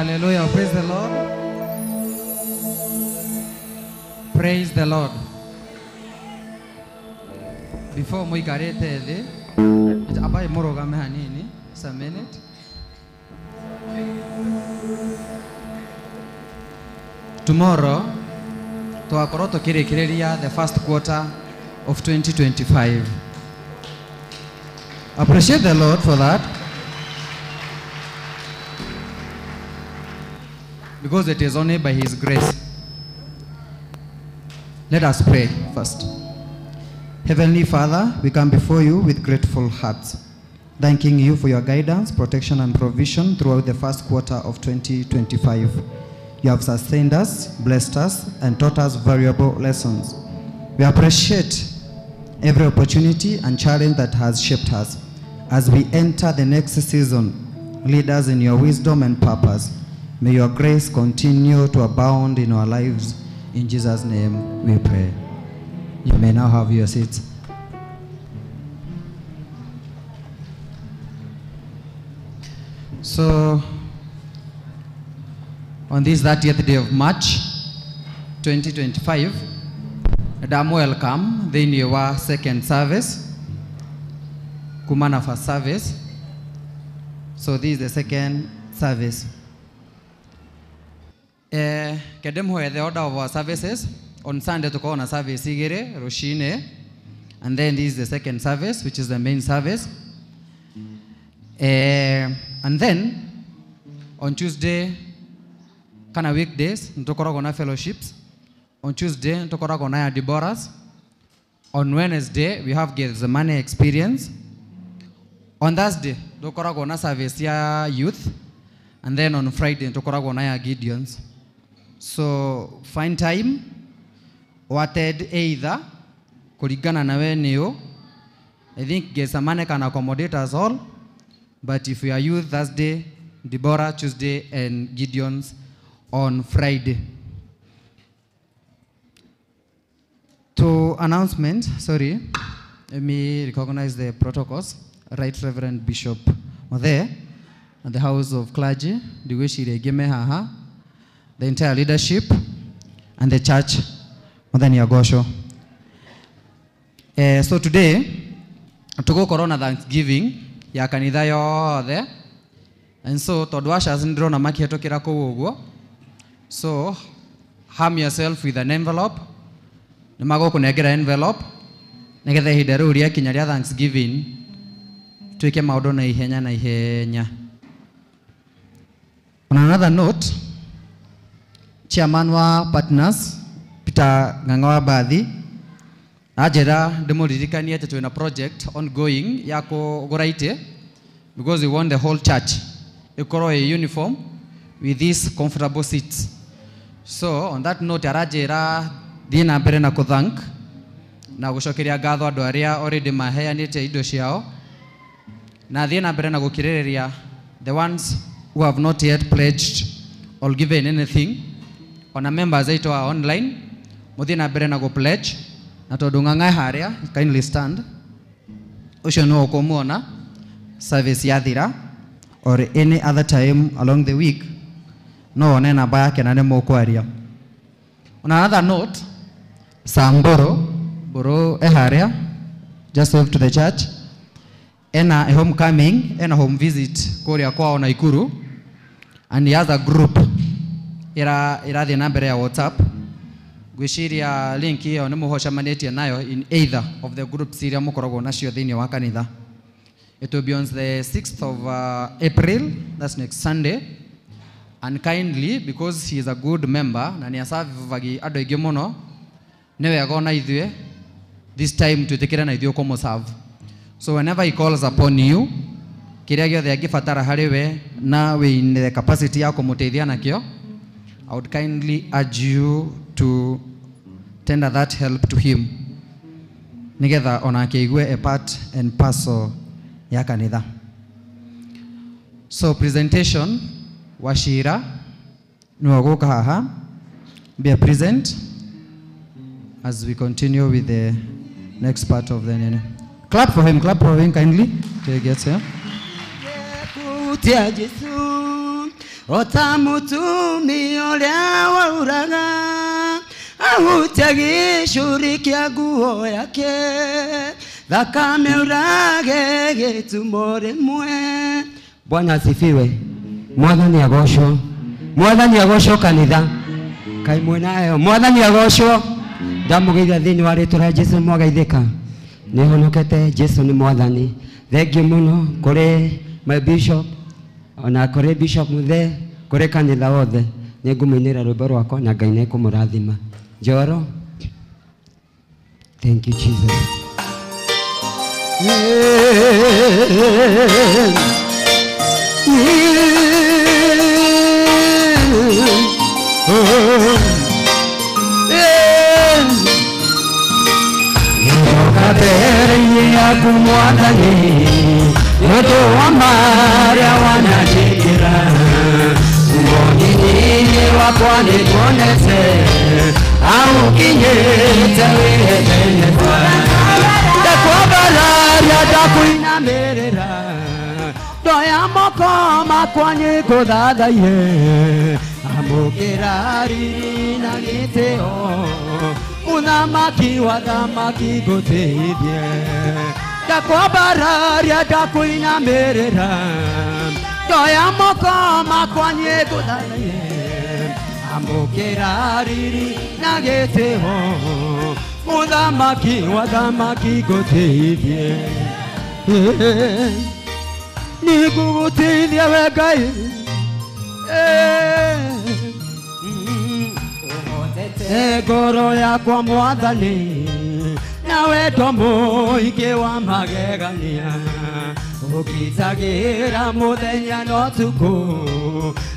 Hallelujah. Praise the Lord. Praise the Lord. Before muikarete thi, abai murugame hanini, just a minute. Tomorrow, twakorwo tukirikiria the first quarter of 2025. Appreciate the Lord for that, because it is only by His grace. Let us pray first. Heavenly Father, we come before you with grateful hearts, thanking you for your guidance, protection, and provision throughout the first quarter of 2025. You have sustained us, blessed us, and taught us valuable lessons. We appreciate every opportunity and challenge that has shaped us. As we enter the next season, lead us in your wisdom and purpose. May your grace continue to abound in our lives. In Jesus' name we pray. You may now have your seats. So, on this 30th day of March 2025, Adamu welcome thĩinĩ wa second service, kumana first service. So this is the second service. Kedemhoe the order of our services. On Sunday tukoragwo na service igĩrĩ rũcinĩ, and then this is the second service, which is the main service. And then on Tuesday kana weekdays nĩtũkoragwo na fellowships. On Tuesday nĩtũkoragwo na ya Deborah's. On Wednesday we have Gethsemane experience. On Thursday tũkoragwo na service ya youth, and then on Friday tũkoragwo na ya Gideons. So find time wated either kulingana na we nĩũ. I think Gethsemane can accommodate us all, but if we are youth, Thursday, Deborah Tuesday, and Gideon's on Friday. To announcement, sorry, let me recognize the protocols. Right Reverend Bishop Mothe and the House of Clergy, Haha, the entire leadership, and the church, Mwathani agocwo. So today, tũgũkorwo na Thanksgiving ya kanitha yothe, and so tondũ ushers nĩndĩrona makĩhetũkĩra kũu ũguo, so harm yourself with an envelope. Nĩmagũkũnengera envelope nĩgetha ihinda rĩu rĩakinya rĩa Thanksgiving twĩke maũndũ na ihenya na ihenya. On another note, chairman wa partners Peter Ng'ang'a wa Bathi anjĩra ndĩmũririkanie atĩ twĩna project ongoing ya kũgũra itĩ, because we want the whole church ĩkorwo ĩ uniform with these comfortable seats. So on that note, aranjĩra thiĩ na mbere na kũthank na gũcokeria ngatho andũ arĩa already maheanĩte indo ciao, na thiĩ na mbere na gũkirĩrĩria the ones who have not yet pledged or given anything. Ona members aitũ a online mũthiĩ na mbere na gũ pledge, na tondũ Ng'ang'a harĩa, kindly stand, ũcio nĩwe ũkũmuona service yathira or any other time along the week, no one namba yake na nĩ mũkwaria. On another note, Samboro Boro e harĩa, just wave to the church, ena a homecoming, ena home visit kũrĩa kwao Naikuru, and he has a group ĩrathiĩ na mbere ya WhatsApp. Ngwĩciria link ĩyo nĩ mũhocamanĩtie nayo in either of the groups iria mũkoragwo nacio thĩinĩ wa kanitha. It will be on the 6th of April, that's next Sunday. And kindly, because he is a good member na nĩ aservagi andũ aingĩ mũno, nĩ wega ona ithuĩ this time twĩtĩkĩre na ithuĩ kũmũserve. So whenever he calls upon you, kĩrĩa gĩothe angĩbatara harĩ we na wĩ in the capacity ya kũmũteithia nakĩo, I would kindly urge you to tender that help to him, nĩgetha onake aigue a part and parcel ya kanitha. So presentation Wachira nĩwe ũgũka haha, be a present as we continue with the next part of the nene. Clap for him kindly till he gets here. Kutia Jesu Ota mũtumia ũrĩa wauraga ahutia gĩcũrĩ kĩa nguo yake thakame ũrage gĩtumo rĩmwe. Bwana asifiwe. Mwathani agocwo. Mwathani agocwo kanitha. Kai mwĩnayo. Mwathani agocwo. Ndamũgeithia thĩinĩ wa rĩtwa rĩa Jesu mwagaithĩka. Nĩhonokete Jesu nĩ mwathani. Thengiũ mũno kũrĩ my bishop ona kũrĩ bishop muthe kũrĩ kanitha wothe. Nĩngũmũinĩra rwĩmbo rwakwa na Ngai nĩekũmũrathima. Njoro. Thank you Jesus. Yaku mwathani nĩũndũ wa marĩa wananjĩkĩra ũgoni-inĩ wakwa nĩnguonete aũkinyĩte wĩhenete ndakwambararia ndakũinamĩrĩra ndoya moko makwa nĩngũthathaiye amũkĩra riri na gĩtĩo Mũthamaki wa thamaki ngũtĩithie ndakwambararia ndakũinamĩrĩra ndoya moko makwa nĩngũthathaiye amũkĩra riri na gĩtĩo Mũthamaki wa thamaki ngũtĩithie nĩngũgũtĩithia we Ngai. Ngoro yakwa mwathani na wendo mũingĩ wa magegania ũngitagĩra mũthenya na ũtukũ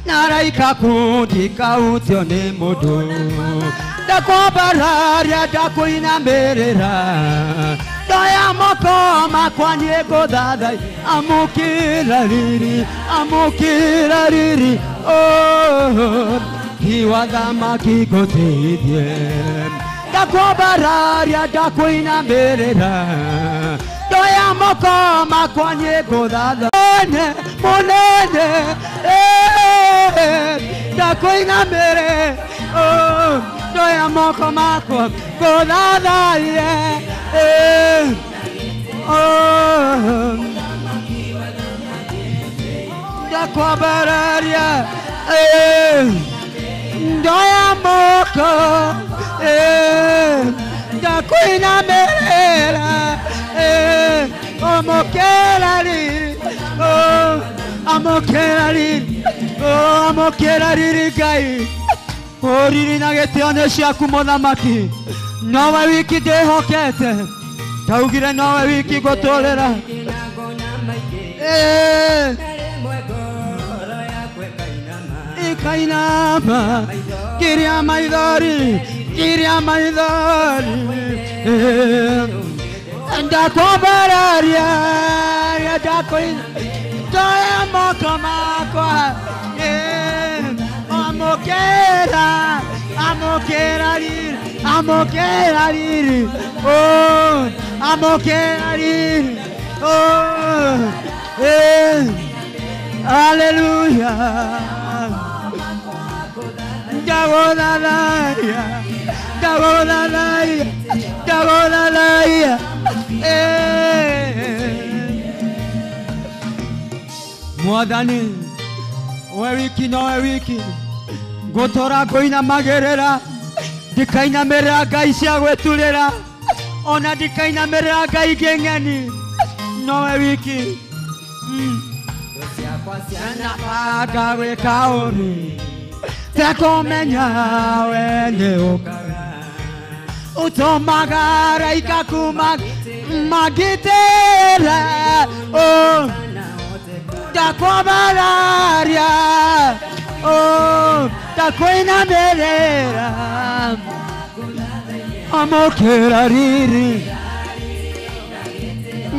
na araika kundikautio nĩ mũndũ ndakwambararia ndakũinamĩrĩra ndoya moko makwa nĩngũthathai amũkĩra riri amũkĩra riri oh kiwa thamaki ngũtĩithie ndakwambararia ndakũinamĩrĩra ndoya moko makwa nĩngũthatha mũnene ndakũinamĩrĩra ndoya moko makwa ngũthathaiye ndakwambararia ndoya moko ndakuinamĩrĩra amũkĩra riri amũkĩra riri amũkĩra riri Ngai ũriri na gĩtĩo nĩ ciaku mũthamaki nowe wiki ndĩhokete ndaugire nowe wiki ngũtũrĩra ikainama kiria maithori kiria maithori ndakwambararia ndoya moko makwa amũkĩra amũkĩra riri amũkĩra riri oh amũkĩra riri oh hallelujah. Ndagũthathaiya ndagũthathaiya ndagũthathaiya Mwathani we wiki nowe wiki ngũtũra ngũinamagĩrĩra ndikainamĩrĩra ngai cia gwĩturĩra ona ndikainamĩrĩra ngai ingĩ ng'eni nowe wiki ciakwa cianabanga gwĩka ũũru tekũmenya we nĩũkaga ũtũmaga araika kuma magitĩra ndakwambararia ndakwinamĩrĩra amũkĩra riri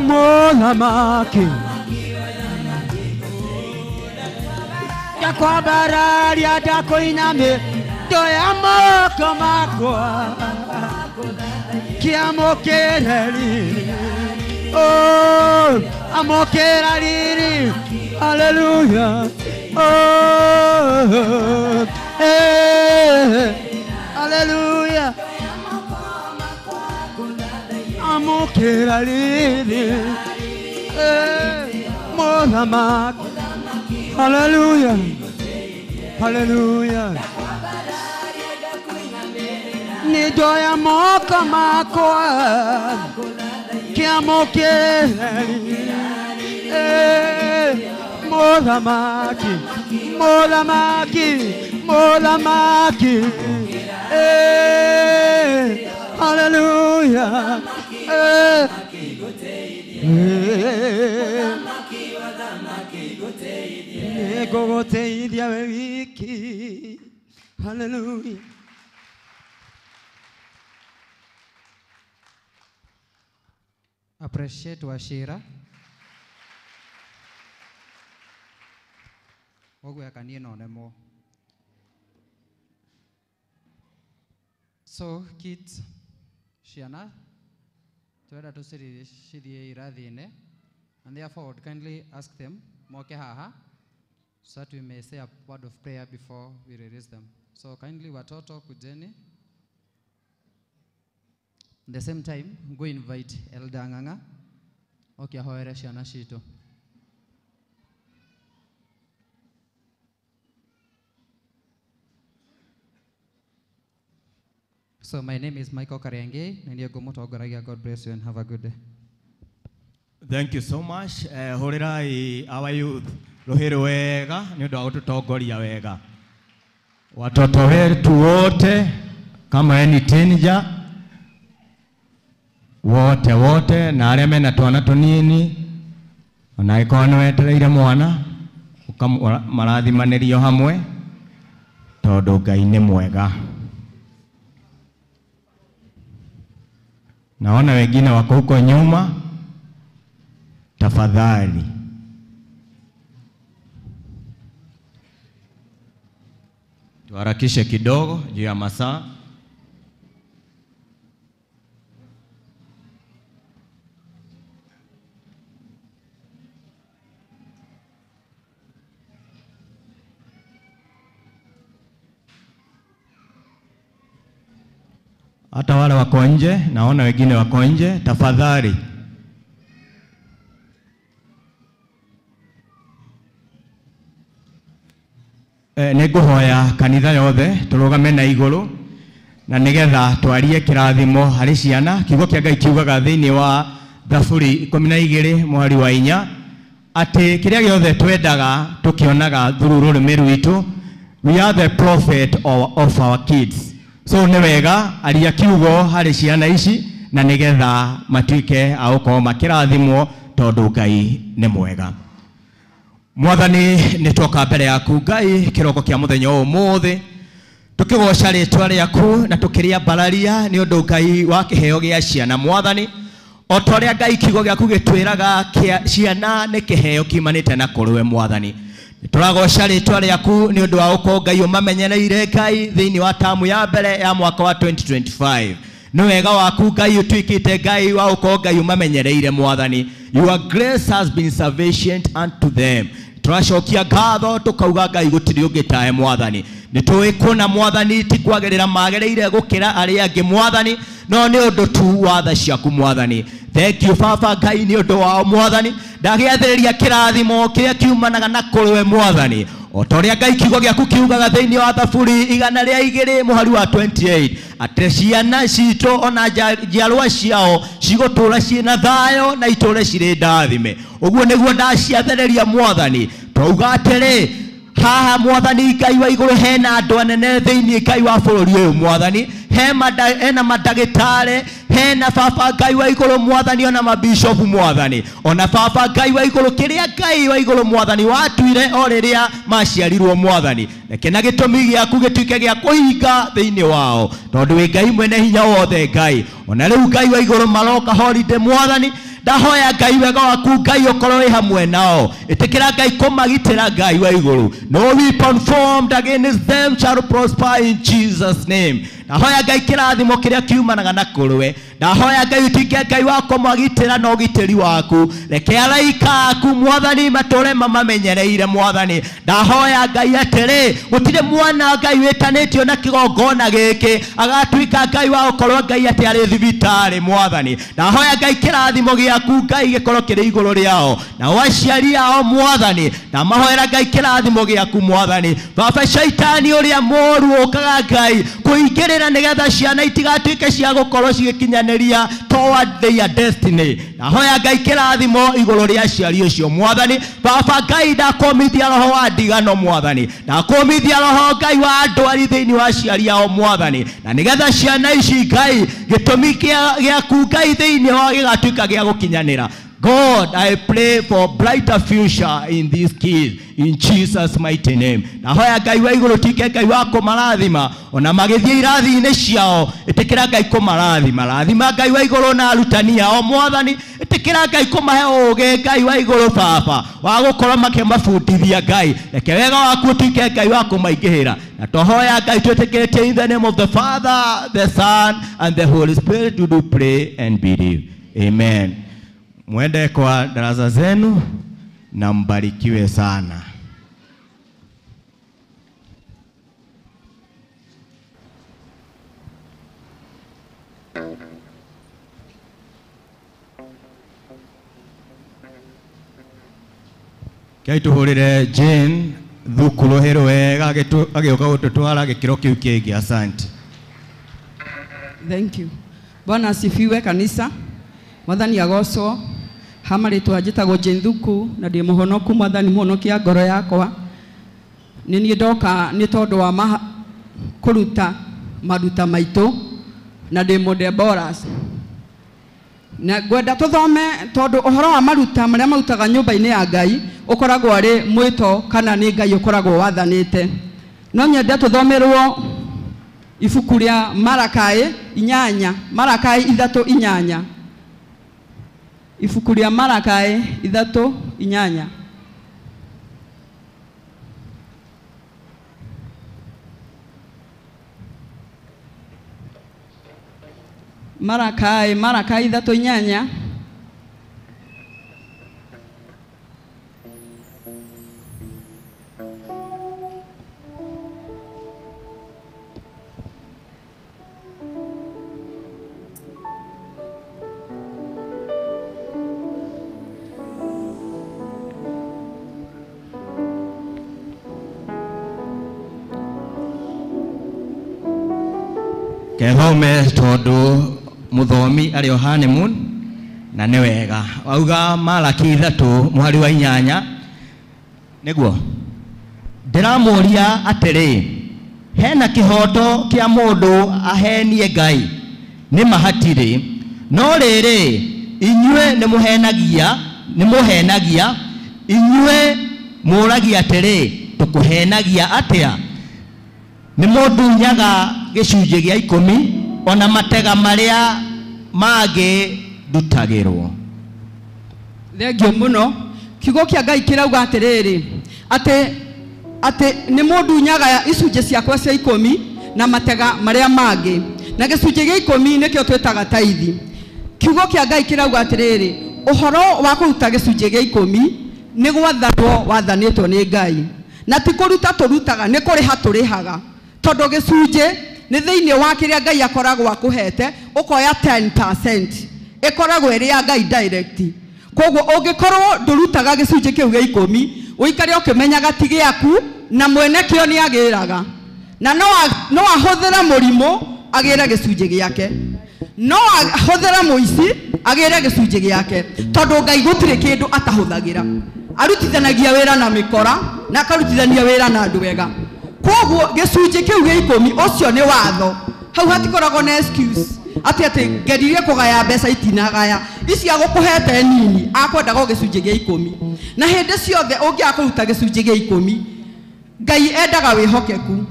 mũthamaki ndakwambararia ndakũinamĩrĩra ndoya moko makwa kĩamũkĩre riri oh amũkĩra riri Hallelujah. Oh, eh, hallelujah. Amukira riri, eh, Mothamaki. Hallelujah. Hallelujah. Ndoya moko makwa kiamukira riri, eh, Mothamaki, Mothamaki, Mothamaki. Eh, hallelujah. Eh, eh, hallelujah. Appreciate Wachira. Ogweka niĩ no nemwo. So kids, ciana twenda tũcithiĩ irathi-inĩ, and therefore I would kindly ask them moke haha so that we may say a word of prayer before we release them. So kindly watoto kujeni. At the same time, go invite Elder Ng'ang'a oke ahoere ciana citũ. So my name is Michael Kariange, na ndiye ngũmũtongoragia. God bless you and have a good day. Thank you so much. Hũrĩrai our youth rũhĩ rwega nĩ ũndũ wa gũtũtongoria wega. Watoto wetu wote kama wewe ni teenager wote wote na arĩa mena twana tũnini ona angĩkorwo nĩ wetereire mwana marathimanĩrio hamwe tondũ Ngai nĩ mwega. Naona wengine wako huko nyuma, tafadhali. Tuharakishe kidogo juu ya masaa. Hata wale wako nje, naona wengine wako nje, tafadhali. Nĩngũhoya kanitha yothe tũrũgame na igũrũ na nĩgetha twarie kĩrathimo harĩ ciana. Kiugo kĩa Ngai kiugaga thĩinĩ wa Thaburi 12 mũhari wa 4 atĩ kĩrĩa gĩothe twendaga tũkĩonaga through rũrĩmĩ rwitũ. We are the prophet of our kids. So nĩ wega aria kiugo harĩ ciana ici na nĩgetha matuĩke a gũkorwo makĩrathimwo tondũ Ngai nĩ mwega. Mwathani nĩ twoka mbere yaku Ngai kĩroko kĩa mũthenya ũyũ ũmũthĩ tũkĩgoca rĩtwa rĩaku na tũkĩrĩambararia nĩ ũndũ Ngai wa kĩheo gĩa ciana. Mwathani o ta ũrĩa Ngai kiugo gĩaku gĩtwĩraga ciana nĩ kĩheo kiumanĩte na kũrĩ we Mwathani. Tũragoca rĩtwa rĩaku nĩ ũndũ wa gũkorwo Ngai ũmamenyereire Ngai thĩinĩ wa tamu ya mbere ya mwaka wa 2025. Nĩ wega waku Ngai ũtuĩkĩte Ngai wa gũkorwo Ngai ũmamenyereire Mwathani. Your grace has been sufficient unto them. Tũracokia ngatho tũkauga Ngai gũtirĩ ũngĩ tawe Mwathani. Nĩ tũĩ kũna Mwathani ti kwagĩrĩra magĩrĩire gũkĩra arĩa angĩ Mwathani, no nĩ ũndũ tu wa tha ciaku Mwathani. Thank you Baba Ngai nĩ ũndũ wao Mwathani. Ndagĩathĩrĩria kĩrathimo kĩrĩa kiumanaga na kũrĩ we Mwathani. O ta ũrĩa Ngai kiugo gĩaku kiugaga thĩinĩ wa Thaburi 102 mũhari wa 28 atĩ ciana citũ ona njiarwa ciao cigũtũũra ciĩna thayũ na itũũre cirĩ ndathime. Ũguo nĩguo ndaciathĩrĩria Mwathani. Twauga atĩrĩ haha Mwathani Ngai wa igũrũ hena andũ anene thĩinĩ Ngai wa bũrũri ũyũ Mwathani, hena mandagĩtarĩ, hena Baba Ngai wa igũrũ Mwathani, ona mabishopu Mwathani, ona Baba Ngai wa igũrũ kĩrĩa Ngai wa igũrũ Mwathani watuire o rĩrĩa maciarirwo Mwathani, reke na gĩtũmi gĩaku gĩtuĩke gĩa kũhinga thĩinĩ wao tondũ wĩ Ngai mwene hinya wothe Ngai. Ona rĩu Ngai wa igũrũ maroka holiday Mwathani, ndahoya Ngai wega waku Ngai ũkorwo wĩ hamwe nao. Ĩtĩkĩra Ngai kũmagitĩra Ngai wa igũrũ. No weapon formed against them shall prosper in Jesus name. Ndahoya Ngai kĩrathimo kĩrĩa kiumanaga na kũrĩwe. Ndahoya Ngai ũtuĩke Ngai wa kũmagitĩra na ũgitĩri waku. Reke araika aku Mwathani matũre mamamenyereire Mwathani. Ndahoya Ngai atĩrĩ, gũtirĩ mwana Ngai wĩtanĩtio na kĩgongona gĩkĩ agatuĩka Ngai wa gũkorwo Ngai atĩ arĩ thibitarĩ Mwathani. Ndahoya Ngai kĩrathimo gĩaku Ngai gĩkorwo kĩrĩ igũrũ rĩao nao aciari ao Mwathani. Ndamahoera Ngai kĩrathimo gĩaku Mwathani. Baba, shaitani ũrĩa mũũru ũkaga Ngai kũingĩrĩra nĩgetha ciana itigatuĩke cia gũkorwo cigĩkinyanĩria toward their destiny. Ndahoya Ngai kĩrathimo igũrũ rĩa aciari ũcio Mwathani. Baba Ngai, ndakũmithia roho wa ndigano Mwathani, ndakũmithia roho Ngai wa ndwari thĩinĩ wa aciari ao Mwathani, na nĩgetha ciana ici Ngai gĩtũmi gĩaku Ngai thĩinĩ wa gĩgatuĩka gĩa gũkinyanĩra. God, I pray for brighter future in these kids in Jesus mighty name. Ndahoya Ngai wa igũrũ tuĩke Ngai wa kũmarathima ona magĩthiĩ irathi-inĩ ciao, ĩtĩkĩra Ngai kũmarathima. Rathima Ngai wa igũrũ na arutani ao Mwathani, ĩtĩkĩra Ngai kũmahe ũũgĩ Ngai wa igũrũ Baba wa gũkorwo makĩmabundithia Ngai. Reke wega waku ũtuĩke Ngai wa kũmaingĩhĩra. Na twahoya Ngai twĩtĩkĩrĩtie in the name of the Father, the Son and the Holy Spirit we do pray and believe. Amen. Mwende kwa darasa zenu na mbarikiwe sana. Kei tuhurire Jane thukuru hero wega agĩũka gũtũtwara gĩkĩro kĩu kĩngĩ. Asante. Thank you. Bwana asifiwe kanisa. Mwathani agocwo. Hama rĩtwa njĩtagwo Jane Thuku na ndĩ mũhonoku. Mwathani mũhonokia ngoro yakwa. Nĩ niĩ ndoka nĩ tondũ wa kũruta maruta maitũ na ndĩ mũdeboras. Na ngwenda tũthome tondũ ũhoro wa maruta marĩa marutaga nyũmba-inĩ ya Ngai ũkoragwo arĩ mwĩto kana nĩ Ngai ũkoragwo wathanĩte. No nyende tũthomerwo ibuku rĩa Marakai 8, Marakai 3:8. Ibuku rĩa Marakai 3:8. Marakai 3:8. Kethome tondu muthomi ari o honeymoon na nĩ wega wauga Malaki 3 mũhari wa 8 nĩguo ndĩramũria atĩrĩ, hena kĩhoto kĩa mũndũ ahenie Ngai? Nĩ ma hatirĩ. No rĩrĩ, inyuĩ nĩmũhenagia, inyuĩ mũragia atĩrĩ, tũkũhenagia atĩa? Nĩ mũndunyaga gĩcunjĩ gĩa 10 ona matega marĩa mangĩ ndutagĩrwo. Thengio mũno. Kiugo kĩa Ngai kĩrauga atĩrĩrĩ, atĩ nĩ mũndunyaga icunjĩ ciakwa cia 10 na matega marĩa mangĩ, na gĩcunjĩ gĩa 10 nĩkĩo twĩtaga taithi. Kiugo kĩa Ngai kĩrauga atĩrĩrĩ, ũhoro wa kũruta gĩcunjĩ gĩa 10 nĩ gwathanwo wathanĩtwo nĩ Ngai, na ti kũruta tũrutaga, nĩ kũrĩha tũrĩhaga, tondũ gĩcunjĩ nĩ thĩinĩ wa kĩrĩa Ngai akoragwo akũhete, ũkoya 10% ĩkoragwo ĩrĩ ya Ngai direct. Koguo ũngĩkorwo ndũrutaga gĩcunjĩ kĩu gĩa 10, ũikare ũkĩmenyaga ti gĩaku na mwene kĩo nĩ agĩraga, na no ahũthĩre mũrimũ agĩre gĩcunjĩ gĩake, no ahũthĩre mũici agĩre gĩcunjĩ gĩake, tondũ Ngai gũtirĩ kĩndũ atahũthagĩra. Arutithanagia wĩra na mĩkora na akarutithania wĩra na andũ wega. Koguo gĩcunjĩ kĩu gĩa 10 ũcio nĩ watho. Hau hatikoragwo na excuse atĩ ngeririe kũgaya mbeca itinagaya, ici agũkũhete nini, akwendaga gĩcunjĩ gĩa 10. Na hĩndĩ ciothe ũngĩaga kũruta gĩcunjĩ gĩa 10, Ngai endaga wĩhokeku.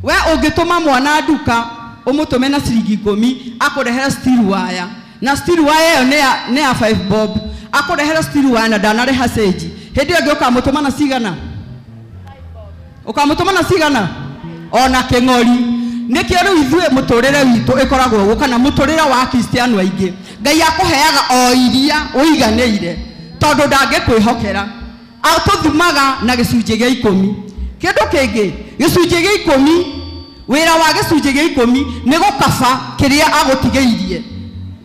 We ũngĩtũma mwana nduka ũmũtũme na ciringi 10, akũrehere steel wire, na steel wire ĩyo nĩ ya 5 bob, akũrehere steel wire na ndanareha cĩnji. Hĩndĩ ĩyo ĩngĩ ũkamũtũma na cigana? Ũkamũtũma na cigana? Ona kĩng'ori. Nĩkĩo rĩu ithuĩ mũtũrĩre witũ ĩkoragwo ũguo kana mũtũrĩre wa Kristiano aingĩ. Ngai akũheaga o iria ũiganĩire tondũ ndangĩkwĩhokera. Atũthimaga na gĩcunjĩ gĩa 10. Kĩndũ kĩngĩ, gĩcunjĩ gĩa 10, wĩra wa gĩcunjĩ gĩa 10 nĩ gũkaba kĩrĩa agũtigĩirie.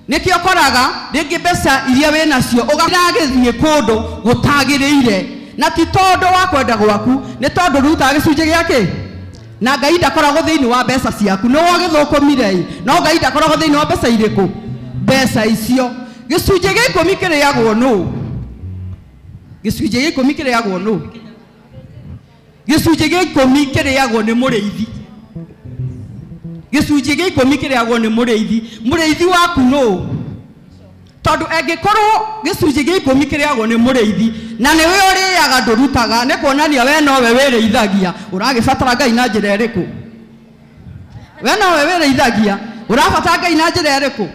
Nĩkĩo ũkoraga rĩngĩ mbeca iria wĩ nacio ũgathiĩ kũndũ gũtagĩrĩire, na ti tondũ wa kwenda gwaku, nĩ tondũ rutaga gĩcunjĩ gĩa kĩ? Na Ngai ndakoragwo thĩinĩ wa mbeca ciaku. Nĩ wagĩthũkũmire ĩ, no Ngai ndakoragwo thĩinĩ wa mbeca irĩkũ? Mbeca icio. Gĩcunjĩ gĩa 10 kĩrĩagwo nũ? Gĩcunjĩ gĩa 10 kĩrĩagwo nũ? Gĩcunjĩ gĩa 10 kĩrĩagwo nĩ mũrĩithi. Gĩcunjĩ gĩa 10 kĩrĩagwo nĩ mũrĩithi. Mũrĩithi waku nũ? Tondũ angĩkorwo gĩcunjĩ gĩa 10 kĩrĩagwo nĩ mũrĩithi na nĩwe ũrĩaga ndũrutaga, nĩ kuonania we nowe wĩrĩithagia. Ũragĩbatara Ngai na njĩra ĩrĩkũ? We nowe wĩrĩithagia, ũrabatara Ngai na njĩra ĩrĩkũ?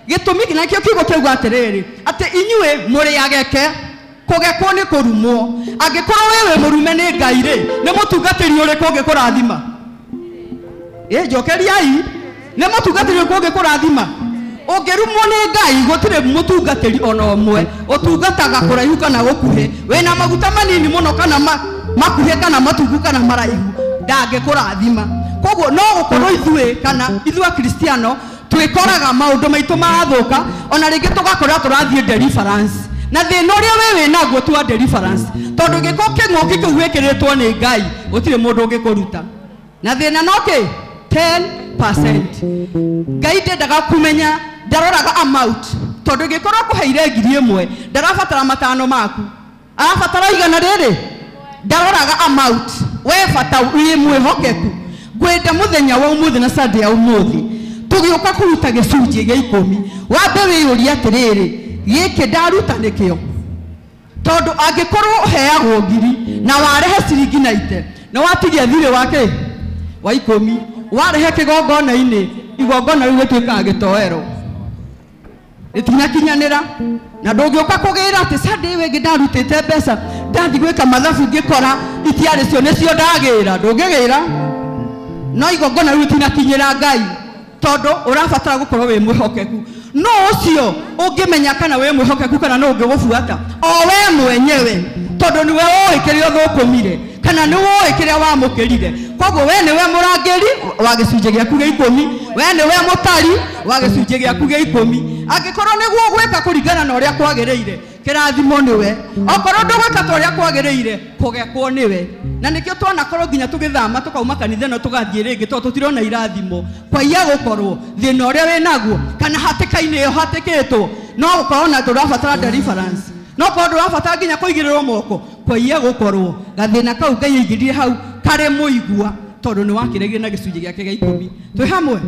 Gĩtũmi nakĩo kiugo kĩauga atĩrĩrĩ, atĩ inyuĩ mũrĩageke, kũgekwo nĩ kũrumwo. Angĩkorwo we wĩ mũrume nĩ Ngai rĩ, nĩ mũtungatĩri ũrĩkũ ũngĩkũrathima? Ĩ njokeriai, nĩ mũtungatĩri ũrĩkũ ũngĩkũrathima? Ũngĩrumwo nĩ Ngai gũtirĩ mũtungatĩri ona ũmwe ũtungataga kũraihu kana gũkuhĩ, wĩna maguta manini mũno kana makuhĩ kana matungu kana maraihu, ndangĩkũrathima. Koguo no gũkorwo ithuĩ kana ithuĩ Akristiano twĩkoraga maũndũ maitũ marathũka, ona rĩngĩ tũgakorwo tũrathiĩ deliverance. Na thĩna ũrĩa we wĩ naguo tu wa deliverance, tondũ gĩko kĩng'ũki kĩu wĩkĩrĩtwo nĩ Ngai gũtirĩ mũndũ ũngĩkũruta. Na thĩna no kĩ? 10%. Ngai ndendaga kũmenya, ndaroraga amount, tondũ gĩkorwo kũheire 1000 ndarabatara 5 maku, arabatara 100 rĩrĩ, ndaroraga amount. We bata wĩ mwĩhokeku. Ngwenda mũthenya wa ũmũthĩ na Sunday ya ũmũthĩ tũgĩũka kũruta gĩcunjĩ gĩa 10, wambe wĩyũrie atĩrĩrĩ, gĩkĩ ndaruta nĩkĩo? Tondũ angĩkorwo ũheagwo 1000 na warehe ciringi 90, na watigia thirĩ wake wa 10, warehe kĩgongona-inĩ, igongona rĩu rĩtuĩkaga gĩtoero, rĩtinakinyanĩra. Na ndũngĩũka kũgĩra atĩ Sunday ĩyo ĩngĩ ndarutĩte mbeca ndathiĩ gwĩka mathabu ngĩkora itiarĩ cio nĩcio ndagĩra, ndũngĩgĩra. No igongona rĩu rĩtinakinyĩra Ngai, tondũ ũrabatara gũkorwo wĩ mwĩhokeku. No ũcio ũngĩmenya kana wĩ mwĩhokeku kana no ũngĩgũbuata o we mwenyewe, tondũ nĩwe ũĩ kĩrĩa ũthũkũmire kana nĩwe ũĩ kĩrĩa wamũkĩrire. Koguo we nĩwe mũrangĩri wa gĩcunjĩ gĩaku gĩa 10, we nĩwe mũtari wa gĩcunjĩ gĩaku gĩa 10. Angĩkorwo nĩguo ũgwĩka kũringana na ũrĩa kwagĩrĩire, kĩrathimo nĩwe. Okorwo ndũgwĩka ta ũrĩa kwagĩrĩire, kũgekwo nĩwe. Na nĩkĩo twanakorwo nginya tũgĩthama tũkauma kanitha ĩno tũgathiĩ rĩngĩ, tondũ tũtirona irathimo. Kwaiya gũkorwo thĩna ũrĩa wĩ naguo kana hatĩka-inĩ ĩyo hatĩkĩtwo, no gũkorwo na ndũrabatara deliverance, no korwo ndũrabatara nginya kũigĩrĩrwo moko. Kwaiya gũkorwo gathĩna kau Ngai aigĩrire hau karĩ mũigua, tondũ nĩ wakĩregire na gĩcunjĩ gĩake gĩa 10. Twĩ hamwe?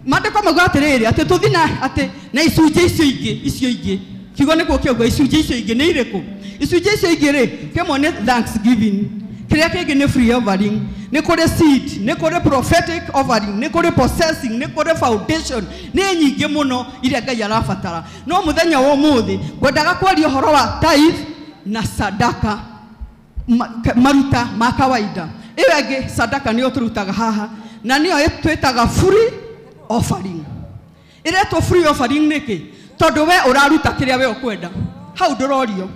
Maandĩko mauga atĩrĩrĩ, atĩ tũthiĩ na atĩ na icunjĩ icio ingĩ, icio ingĩ. Kiugo nĩkuo kĩauga icunjĩ icio ingĩ nĩ irĩkũ? Icunjĩ icio ingĩ rĩ, kĩmwe nĩ thanksgiving, kĩrĩa kĩngĩ nĩ free offering, nĩ kũrĩ seed, nĩ kũrĩ prophetic offering, nĩ kũrĩ possessing, nĩ kũrĩ foundation, nĩ nyingĩ mũno iria Ngai arabatara. No mũthenya wa ũmũthĩ ngwendaga kwaria ũhoro wa tithe na sadaka, maruta ma kawaida. Ĩyo ĩngĩ sadaka nĩyo tũrutaga haha, na nĩyo twĩtaga free offering. Ĩretwo free offering nĩkĩ? Tondũ we ũraruta kĩrĩa we ũkwenda, hau ndũrorio,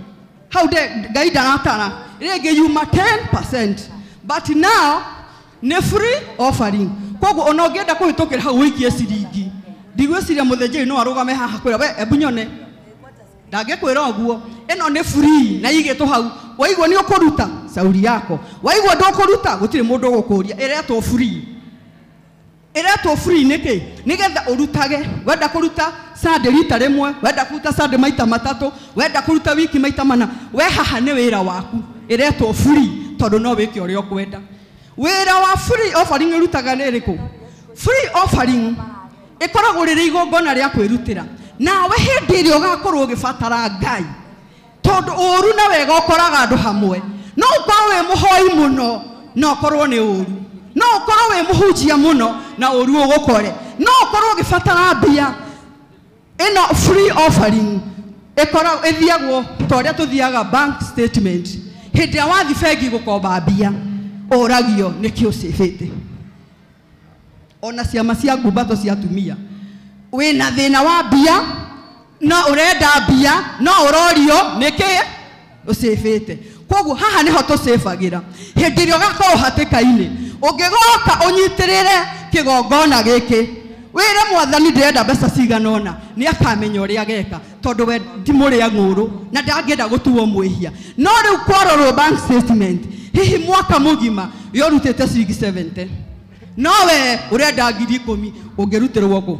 hau Ngai ndaratara. Rĩngĩ yuma 10%, but now nĩ free offering. Koguo ona ũngĩenda kũhĩtũkĩra hau ũikie ciringi, ndigwĩciria mũthĩnjĩri no arũgame haha kwĩra we ebu nyone, ndangĩkwĩra ũguo. Ĩno nĩ free na igĩtwo hau. Waigua nĩ ũkũruta sauri yako, waigua ndũkũruta gũtirĩ mũndũ ũgũkũria. Ĩretwo free. Ĩretwo free nĩkĩ? Nĩgetha ũrutage. Wenda kũruta Sunday rita rĩmwe, wenda kũruta Sunday maita 3, wenda kũruta wiki maita 4, we haha nĩ wĩra waku. Ĩretwo free tondũ no wĩke ũrĩa ũkwenda. Wĩra wa free offering ũrutaga nĩ ĩrĩkũ? Free offering ĩkoragwo rĩrĩ igongona rĩa kwĩrutĩra. Nawe hĩndĩ ĩrĩa ũgakorwo ũgĩbatara Ngai, tondũ ũru na wega ũkoraga andũ hamwe. No ũkorwo wĩ mũhoi mũno na ũkorwo nĩ ũru, no ũkorwo wĩ mũhunjia mũno na ũru ũgũkore, no ũkorwo ũgĩbatara mbia. Ĩno free offering ĩkoragwo ĩthiagwo ta ũrĩa tũthiaga bank statement. Hĩndĩ ĩrĩa wathiĩ bengi gũkomba mbia, ũragio nĩkĩ ũcĩbĩte. Ona ciama cia ngumbato cia atumia. Wĩna thĩna wa mbia, no ũrenda mbia, no ũrorio nĩkĩ ũcĩbĩte. Koguo haha nĩho tũcĩbagĩra. Hĩndĩ ĩrĩa ũgakorwo hatĩka-inĩ, ũngĩgoka ũnyitĩrĩre kĩgongona gĩkĩ, wĩre mwathani ndĩrenda mbeca cigana ũna, nĩ akamenya ũrĩa ageka, tondũ we ti mũrĩa ng'ũrũ na ndangĩenda gũtuo mwĩhia. No rĩu kwarorwo bank statement, hihi mwaka mũgima yorutĩte ciringi 70, no we ũrenda 10,000, ũngĩrutĩrwo kũ?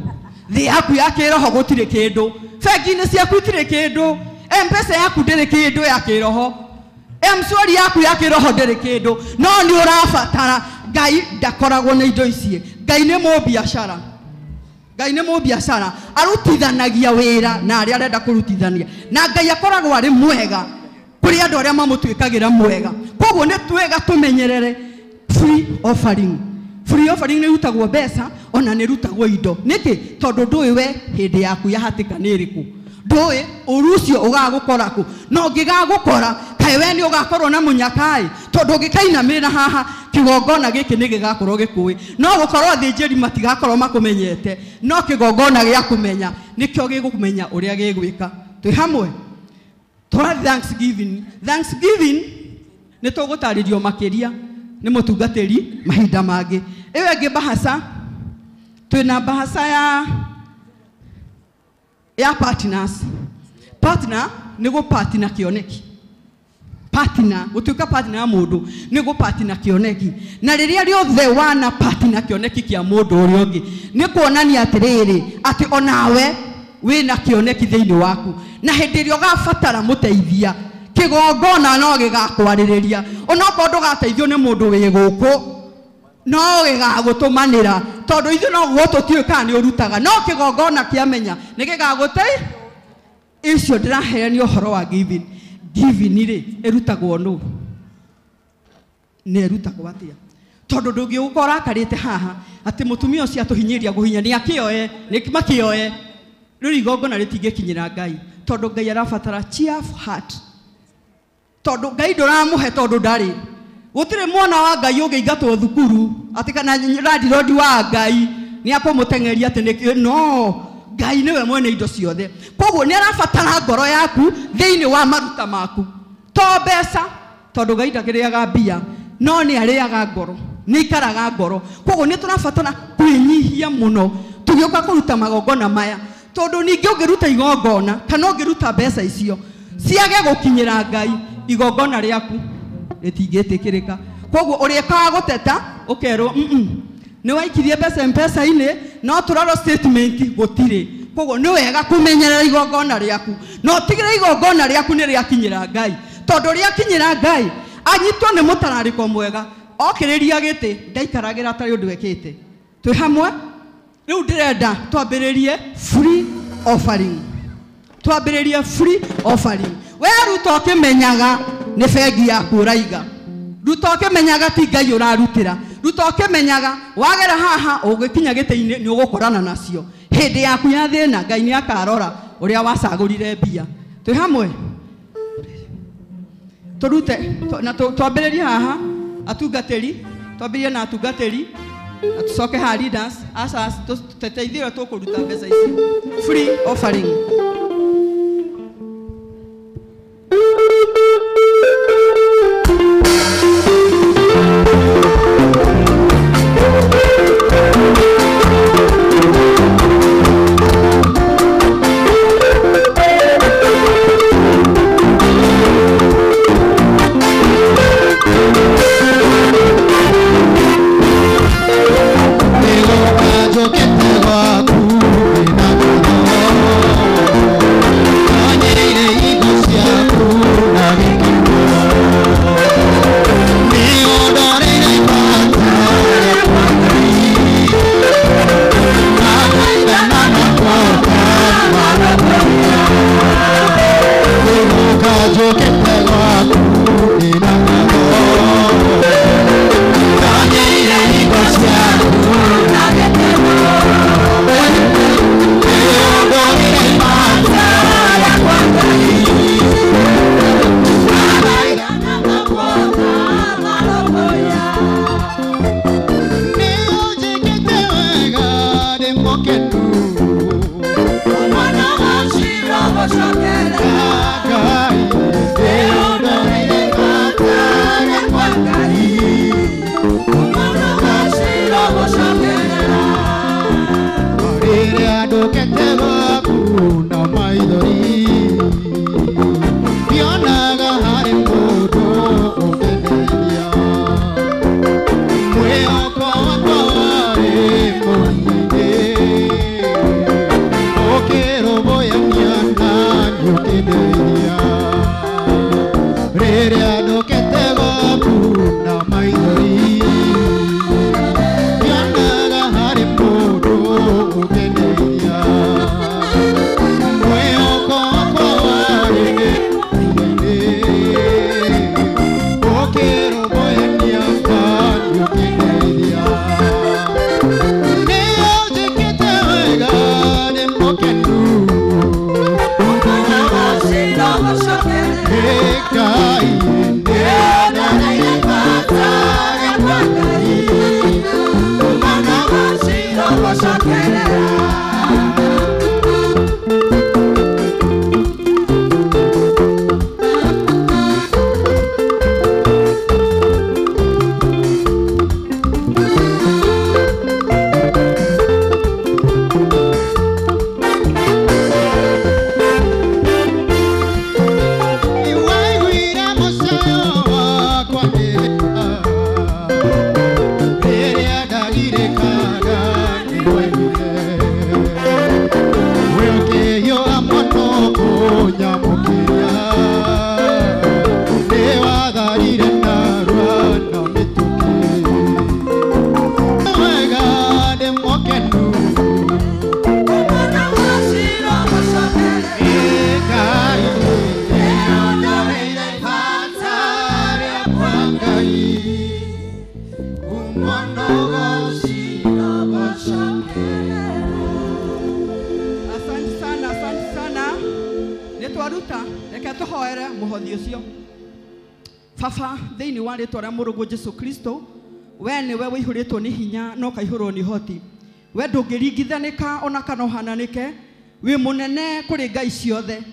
Thĩ yaku ya kĩroho gũtirĩ kĩndũ, bengi-inĩ ciaku itirĩ kĩndũ, M-Pesa yaku ndĩrĩ kĩndũ ya kĩroho, M-Shwari yaku ya kĩroho ndĩrĩ kĩndũ, no nĩ ũrabatara. Ngai ndakoragwo na indo ici. Ngai nĩ mũbiacara. Ngai nĩ mũbiacara, arutithanagia wĩra na arĩa arenda kũrutithania, na Ngai akoragwo arĩ mwega kũrĩ andũ arĩa mamũtuĩkagĩra mwega. Koguo nĩ twega tũmenyerere free offering. Free offering nĩ ĩrutagwo mbeca ona nĩ ĩrutagwo indo. Nĩkĩ? Tondũ ndũĩ we hĩndĩ yaku ya hatĩka nĩ ĩrĩkũ, ndũĩ ũru ũcio ũgagũkora kũ, na ũngĩgagũkora kaĩ we nĩ ũgakorwo na mũnyakaĩ, tondũ ũngĩkainamĩrĩra haha kĩgongona gĩkĩ nĩ gĩgakorwo gĩkũĩ. No gũkorwo athĩnjĩri matigakorwo makũmenyete, no kĩgongona gĩa kũmenya nĩkĩo gĩgũkũmenya ũrĩa gĩgwĩka. Twĩ hamwe? Tũra Thanksgiving. Thanksgiving nĩ tũgũtarĩrio makĩria nĩ mũtungatĩri mahinda mangĩ. Ĩyo ĩngĩ bahaca, twĩna bahaca ya partners. Partner nĩ gũpartner kĩoneki. Partner, gũtuĩka partner ya mũndũ nĩ gũpartner kĩoneki. Na rĩrĩa rĩothe wana partner kĩoneki kĩa mũndũ ũrĩa ũngĩ, nĩ kuonania atĩrĩrĩ atĩ onawe wĩna kĩoneki thĩinĩ waku, na hĩndĩ ĩrĩa ũgabatara mũteithia, kĩgongona no gĩgakwarĩrĩria. Onokorwo ndũgateithio nĩ mũndũ wĩ gũkũ, no gĩgagũtũmanĩra, tondũ ithuĩ no guo tũtiũĩ kana nĩ ũrutaga, no kĩgongona kĩamenya nĩ gĩgagũteithia. Icio ndĩraheania ũhoro wa giving. Giving rĩ, ĩrutagwo nũ? Nĩ ĩrutagwo atĩa? Tondũ ndũngĩũka ũrakarĩte haha atĩ mũtumia ũcio atũhinyĩria gũhinya, nĩ akĩoe, nĩ makĩoe. Rĩu igongona rĩtingĩkinyĩra Ngai, tondũ Ngai arabatara cheerful heart. Tondũ Ngai ndũramũhe tondũ ndarĩ. Gũtirĩ mwana wa Ngai ũngĩingatwo thukuru atĩ kana landlord wa Ngai nĩ akũmũteng'eria atĩ nĩkĩ. No, Ngai nĩwe mwene indo ciothe. Koguo nĩ arabatara ngoro yaku thĩinĩ wa maruta maku, to mbeca, tondũ Ngai ndakĩrĩaga mbia, no nĩ arĩaga ngoro, nĩ ikaraga ngoro. Koguo nĩ tũrabatara kwĩnyihia mũno tũgĩũka kũruta magongona maya, tondũ ningĩ ũngĩruta igongona kana ũngĩruta mbeca icio ciage gũkinyĩra Ngai, igongona rĩaku rĩtingĩtĩkĩrĩka. Koguo ũrĩkaga gũteta ũkerwo nĩ waikirie mbeca M-Pesa-inĩ, no tũrorwo statement gũtirĩ. Koguo nĩ wega kũmenyerera igongona rĩaku, na ũtigĩrĩre igongona rĩaku nĩ rĩakinyĩra Ngai, tondũ rĩakinyĩra Ngai anyitwo nĩ mũtararĩko mwega, okĩrĩria gĩtĩ ndaikaragĩra atarĩ ũndũ ekĩte. Twĩ hamwe? Rĩu ndĩrenda twambĩrĩrie free offering. Twambĩrĩrie free offering. We ruta ũkĩmenyaga nĩ bengi yaku ũraiga, ruta ũkĩmenyaga ti Ngai ũrarutĩra, ruta ũkĩmenyaga wagera haha ũgĩkinya gĩtĩ-inĩ nĩ ũgũkorana nacio. Hĩndĩ yaku ya thĩna Ngai nĩ akarora ũrĩa wacagũrire mbia. Twĩ hamwe? Tũrute na twambĩrĩrie haha atungatĩri, twambĩrĩrie na atungatĩri na tũcoke haha leaders, ushers, tũteithie tũkũruta mbeca ici. Free offering. Njũkĩte gwaku ndĩna mokenu Mwana washira washokerera Ngai Nĩondoreire batare kwa Ngai Mwana washira washokerera Rĩrĩa ndũkĩte gwaku na maithori Ndionaga harĩ mũndũ ũngeneria Mwĩhoko wakwa warĩ mũnene Ũkĩrũmbũyania na nĩũkĩndeithia Rĩrĩa ndũkĩte gwaku na maithori Ndionaga harĩ mũndũ ũngeneria Mwĩhoko wakwa warĩ mũnene Ũkĩrũmbũyania na nĩũkĩndeithia Nĩũnjĩkĩte wega nĩ mũkenu Mwana washira washokerera Ngai Nĩondoreire batare kwa Ngai Mwana washira washokerera Waiguire mũcayo wakwa ngĩrĩra Rĩrĩa ndagirĩkaga nĩwaiguire We ũkĩhiũha mũno kũnyamũkĩra Nĩwatharire narua na mĩtũkĩ Wega ndĩ mũkenu Mwana washira washokerera Ngai Nĩondoreire batare kwa Ngai Umwana washira washokerera Asante sana, asante sana. Nĩ twaruta, reke tũhoere mũhothi ũcio. Baba, thĩinĩ wa rĩtwa rĩa mũrũguo Jesu Kristo, we nĩwe wĩihũrĩtwo nĩ hinya na ũkaihũrwo nĩ ũhoti. We ndũngĩringithanĩka ona kana ũhananĩke, wĩ mũnene kũrĩ ngai ciothe.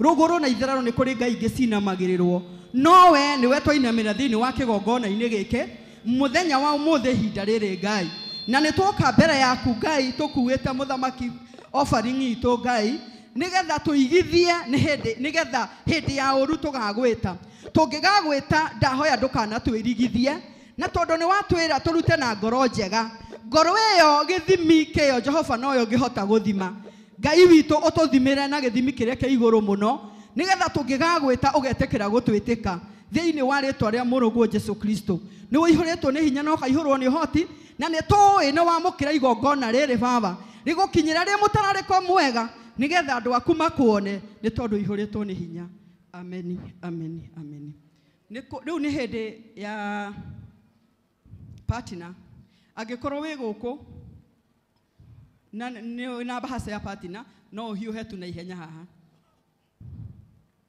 Rũgũrũ na itherero nĩ kũrĩ ngai ingĩ cinamagĩrĩrwo. No we nĩwe twainamĩra thĩinĩ wa kĩgongona-inĩ gĩkĩ, mũthenya wa ũmũthĩ ihinda rĩrĩ Ngai. Na nĩ twoka mbere yaku Ngai tũkuĩte mũthamaki offering itũ Ngai nigetha tuigithie nĩ hĩndĩ nigetha hĩndĩ ya ũru tũgagwĩta tũngĩgagwĩta ndahoya ndũkanatwĩrigithie na tondũ nĩ watwĩra tũrute na ngoro njega ngoro ĩyo gĩthimi kĩyo Jehova noyo ũngĩhota gũthima Ngai witũ ũtũthimĩre na gĩthimi kĩrĩa kĩa igũrũ mũno nigetha tũngĩgagwĩta ũgetĩkĩra gũtwĩtĩka thĩinĩ wa rĩtwa rĩa mũrũguo Jesu Kristo nĩ ũihũrĩtwo nĩ hinya na ũkaihũrwo nĩ ũhoti na nĩ tũĩ nĩ wamũkĩra igongona rĩrĩ baba rĩgũkinyĩra rĩ mũtararĩko mwega nĩgetha andũ aku makuone nĩ tondũ ũihũrĩtwo nĩ hinya. Ameni, ameni, ameni. Rĩu nĩ hĩndĩ ya partner angĩkorwo wĩ gũkũ na na bahasa ya partner no ũhiũhe tu na ihenya haha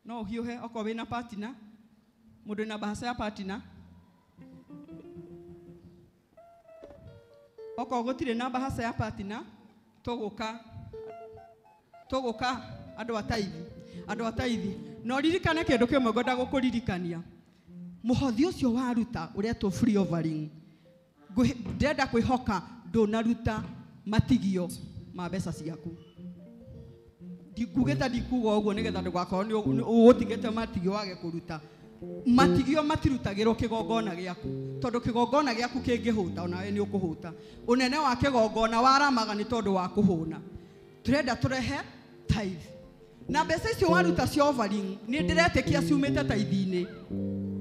no ũhiũhe okorwo wĩna partner mũndũ wĩna bahasa ya partner okorwo gũtirĩ na bahasa ya partner tũgũka andũ a taithi no ririkane kĩndũ kĩmwe ngwenda gũkũririkania mũhothi ũcio waruta ũretwo free offering ndĩrenda kwĩhoka ndũnaruta matigio ma mbeca ciaku ngugĩte ndikuga ũguo nĩgetha ndũgakorwo nĩ ũgũtigĩte matigio wage kũruta matigio matirutagĩrwo kĩgongona gĩaku tondũ kĩgongona gĩaku kĩngĩhũta onawe nĩ ũkũhũta ũnene wa kĩgongona waramaga nĩ tondũ wa kũhũna tũrenda tũrehe tithe na mbeca icio waruta cia offering nĩ ndĩretĩkia ciumĩte tithe-inĩ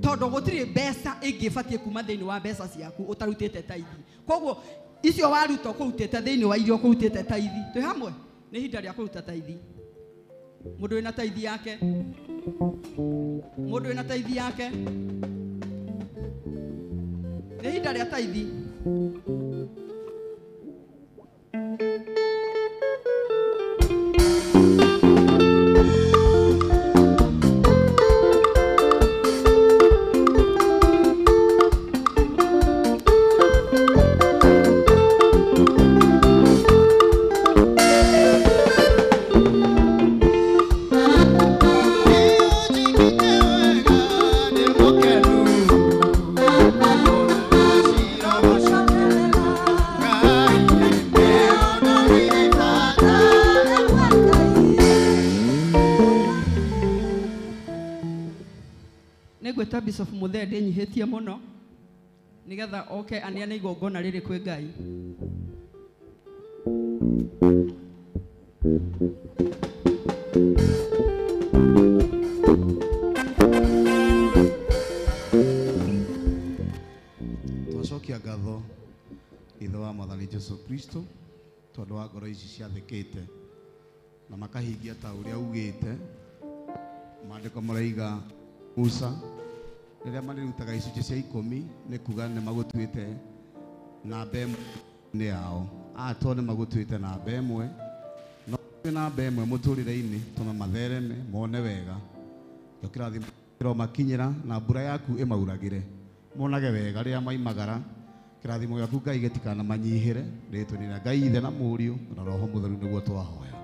tondũ gũtirĩ mbeca ĩngĩ ĩbatiĩ kuma thĩinĩ wa mbeca ciaku ũtarutĩte tithe koguo icio waruta ũkũrutĩte thĩinĩ wa iria ũkũrutĩte tithe twĩ hamwe nĩ ihinda rĩa kũruta tithe mũndũ wĩna tithe yake mũndũ wĩna tithe yake nĩ ihinda rĩa tithe. Ngwĩta Bishop Muthee ndĩnyihĩtie mũno nĩgetha oke aneane igongona rĩrĩ kwĩ Ngai. Twacokia ngatho ithe wa Mwathani Jesu Kristo tondu wa ngoro ici ciathĩkĩte na makahingia ta ũrĩa ugĩte. Maandĩko maraiga Musa rĩrĩa marĩrutaga icunjĩ cia 10 nĩ kuga nĩ magũtuĩte namba ĩmwe nĩ yao. To nĩ magũtuĩte namba ĩmwe, no namba ĩmwe mũtũrĩre-inĩ tũme mathereme mone wega. Kĩo kĩrathimo kĩromakinyĩra na mbura yaku ĩmauragĩre monage wega rĩrĩa maimagara. Kĩrathimo gĩaku Ngai gĩtikanamanyihĩre rĩtwa-inĩ rĩa Ngai Ithe na Mũriũ na Roho Mũtheru nĩguo twahoya.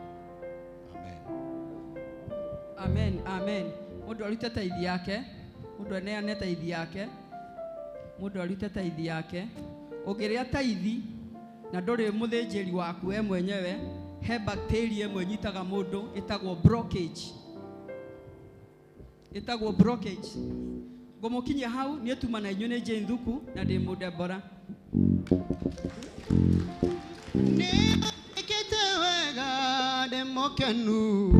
Amen. Amen. Mũndũ arute taithi yake, mũndũ aneane taithi yake, mũndũ arute taithi yake. Ũngĩrĩa taithi na ndũrĩ mũthĩnjĩri waku we mwenyewe, he bacteria ĩmwe ĩnyitaga mũndũ ĩtagwo blockage. Ĩtagwo blockage. Ngũmũkinyia hau niĩ tuma na inyuĩ nĩ Jane Thuku na ndĩ Mũdebora. Nĩkĩte wega ndĩ mũkenu.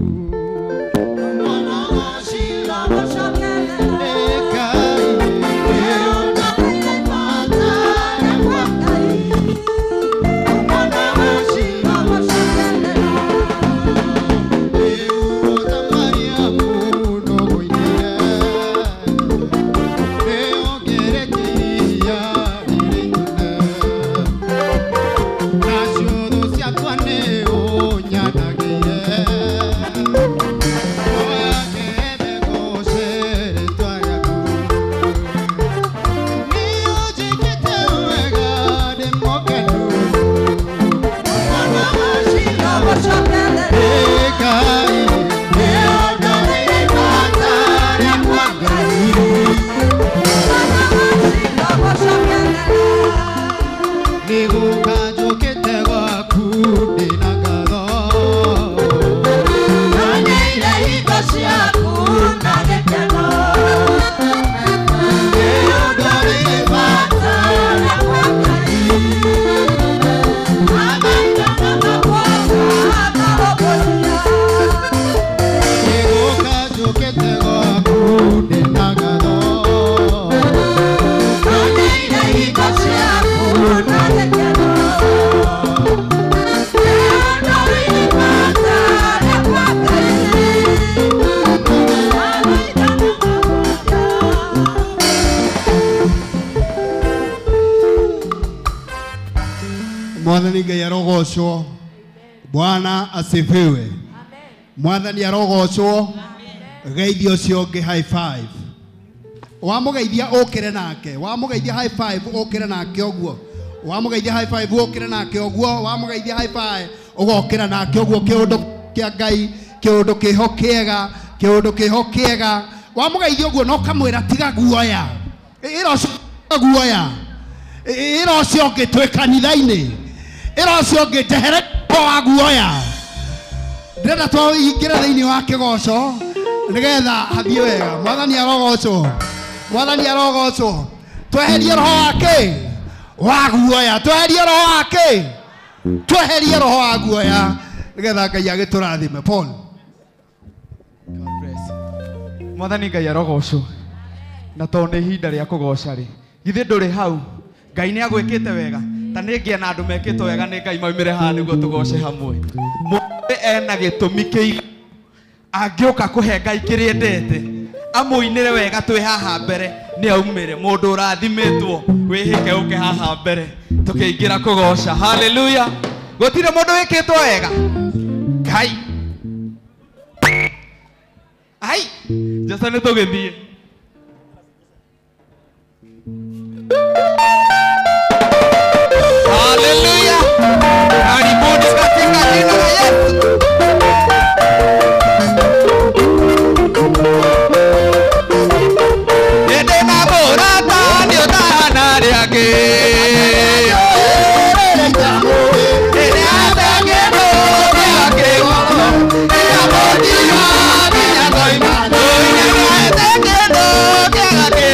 Mwathani Ngai arogocwo. Bwana asifiwe. Mwathani arogocwo. Geithia ũcio ũngĩ high five. Wamũgeithia ũkĩre nake. Wamũgeithia high five ũkĩre nake ũguo. Wamũgeithia high five ũkĩre nake ũguo. Wamũgeithia high five ũgokĩra nake ũguo. Kĩũndũ kĩa Ngai, kĩũndũ kĩho kĩega, kĩũndũ kĩho kĩega. Wamũgeithia ũguo na ũkamwĩra tiga guoya. Ĩra ũcio guoya. Ĩra ũcio ũngĩ twĩ kanitha-inĩ. Ĩra ũcio ũngĩ njehere wa guoya. Ndĩrenda tũingĩre thĩinĩ wa kĩgoco nĩgetha hathiĩ wega. Mwathani arogocwo. Mwathani arogocwo. Tweherie roho wake wa guoya. Tweherie roho wake. Tweherie roho wa guoya nĩgetha Ngai agĩtũrathime. Paul. God bless. Mwathani Ngai arogocwo. Na tondũ nĩ ihinda rĩa kũgoca rĩ, githĩ ndũrĩ hau? Ngai nĩ agwĩkĩte wega. Ta nĩ ngĩa na andũ mekĩtwo wega nĩ Ngai maumĩre haha nĩguo tũgoce hamwe. Mũndũ ena gĩtũmi kĩiganu angĩũka kũhe Ngai kĩrĩa endete, amũinĩre wega twĩ haha mbere nĩ aumĩre. Mũndũ ũrathimĩtwo wĩhĩke ũke haha mbere tũkĩingĩra kũgoca. Hallelujah. Gũtirĩ mũndũ wĩkĩtwo wega. Ngai. Ai, Jesu nĩ tũgĩthiĩ. Hallelujah. Karibuni katika jina la Yesu. Ende na borata ndio tana yake. Ende atangeno yake wako. Ende motiwa binya koima. Ende atangeno yake.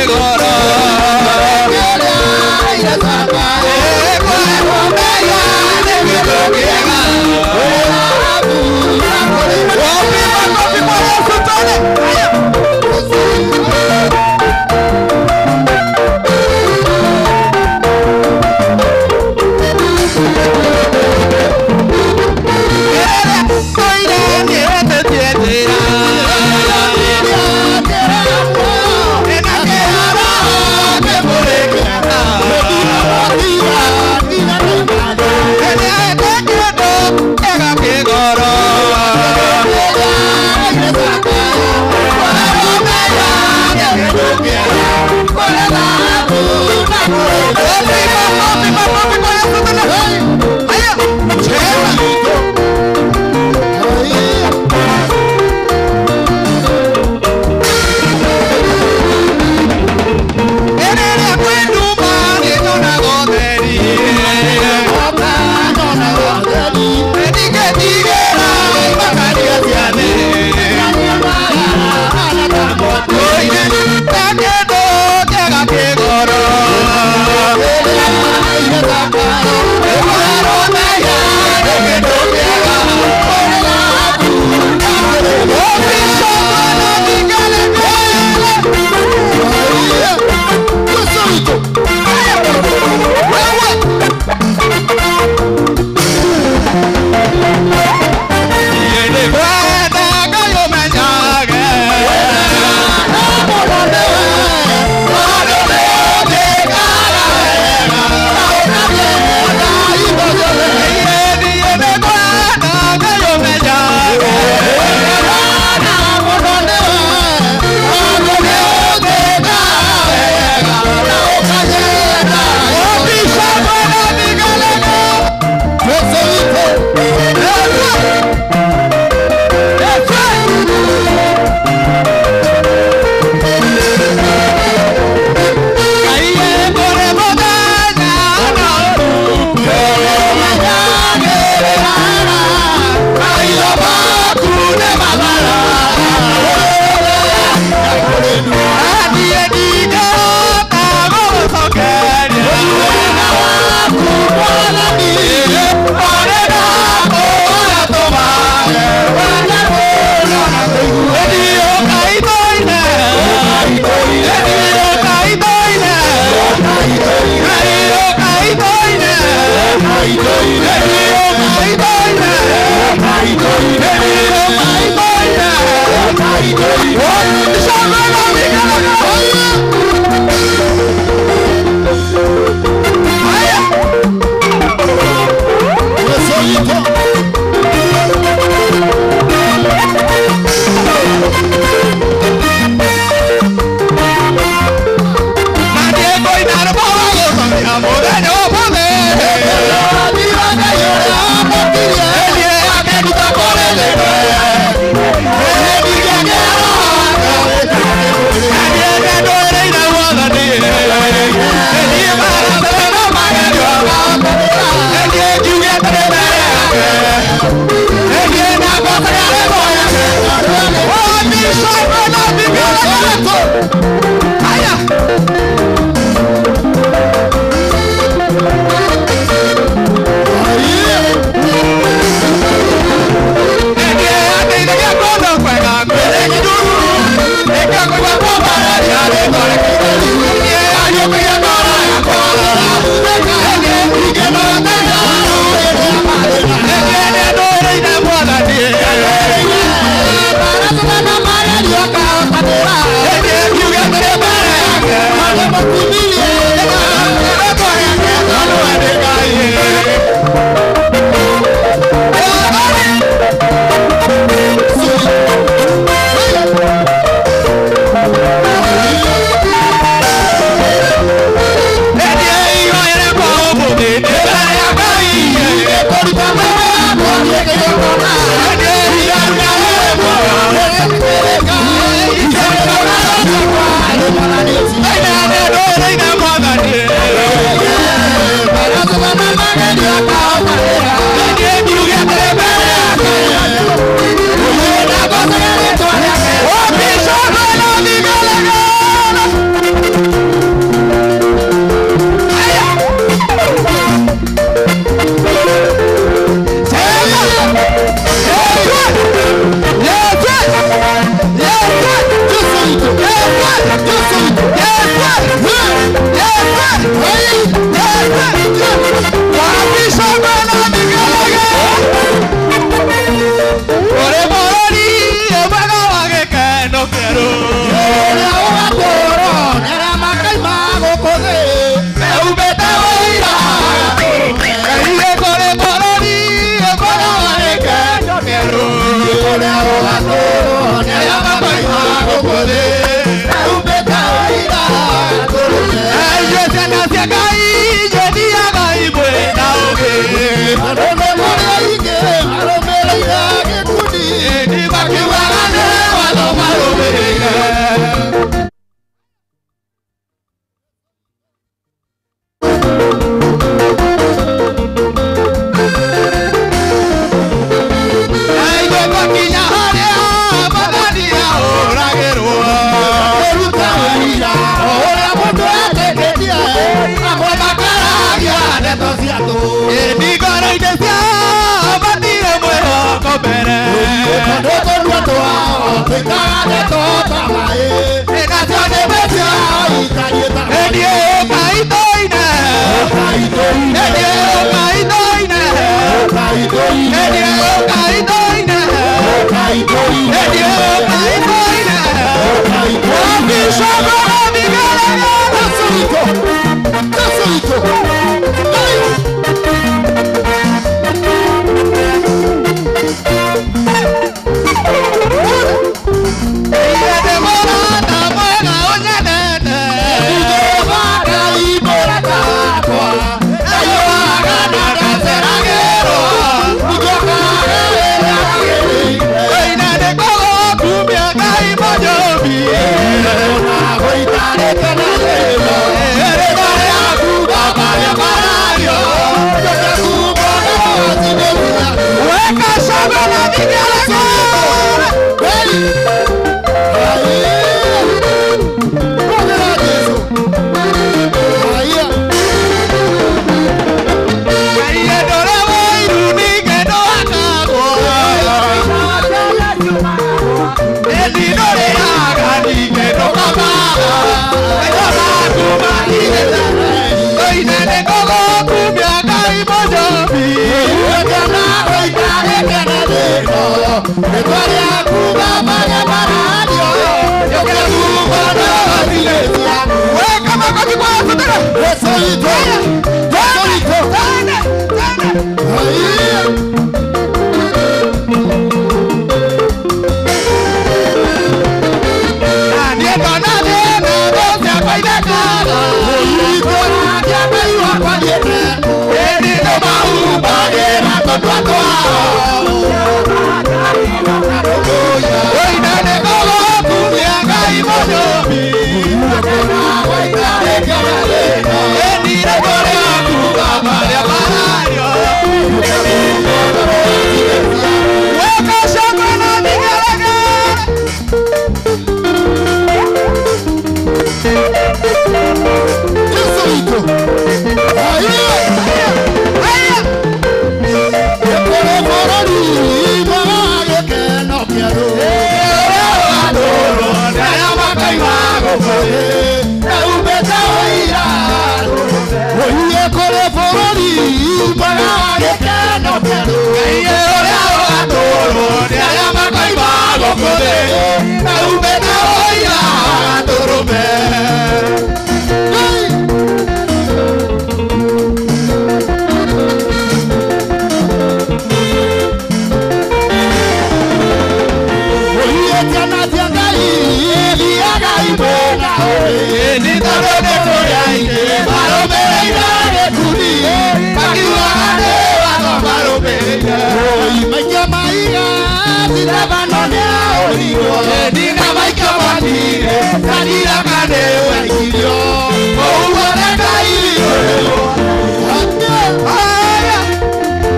witũ.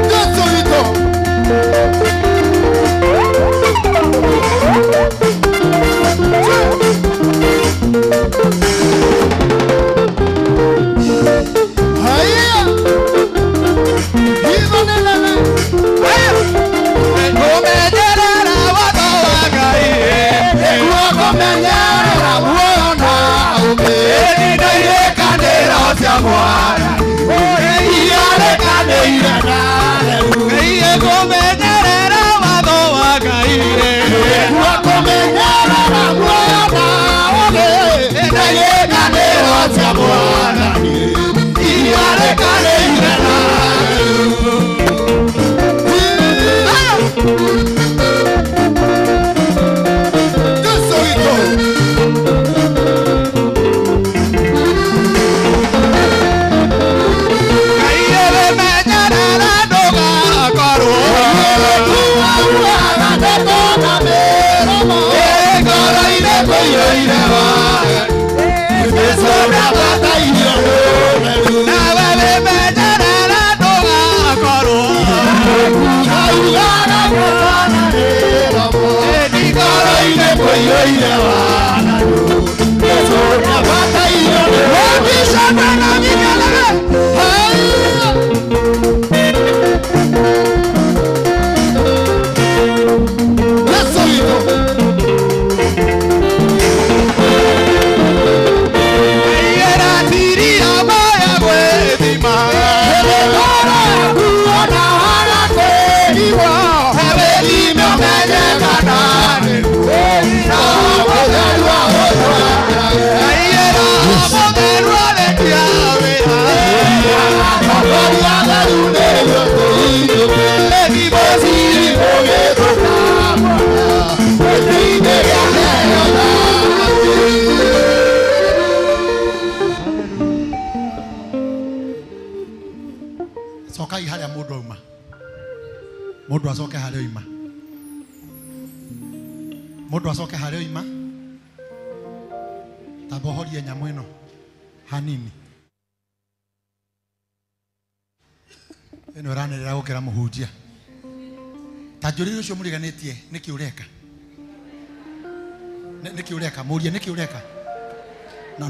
Jesu witũ. Haiya.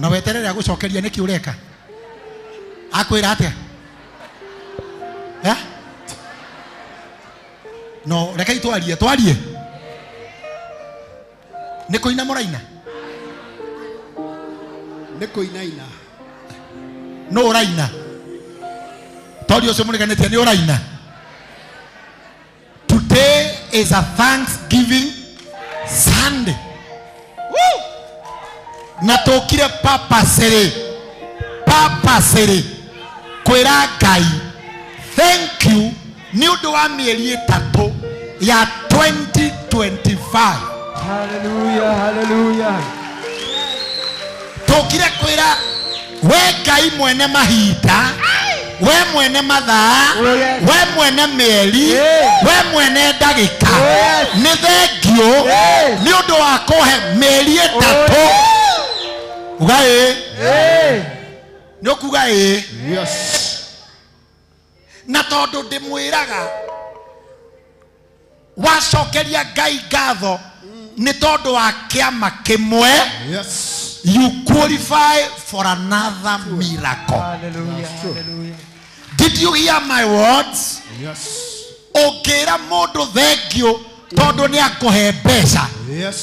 Na weterere agucokeria niki ureka akwira atia eh no reke twarie twarie ni kuina muraina ni kuinaina no uraina tori ucio muriganitie ni uraina. Today is a Thanksgiving Sunday. Woo! Na tokire purposely purposely kwĩra Ngai thank you nĩ ũndũ wa mĩeri 3 ya 2025. Hallelujah, hallelujah. Tũkire kwĩra we Ngai mwene mahinda, we mwene mathaa, we mwene mĩeri, we mwene ndagĩka, nĩ thengio nĩ ũndũ wa kũhe mĩeri 3. Uga ĩ. Nĩ ũkuga ĩ. Yes. Na tondũ ndĩmwĩraga wacokeria Ngai ngatho nĩ tondũ wa kĩama kĩmwe. Yes. You qualify for another miracle. Hallelujah, hallelujah. Did you hear my words? Yes. Ũngĩra mũndũ thengio tondũ nĩ akũhe mbeca. Yes.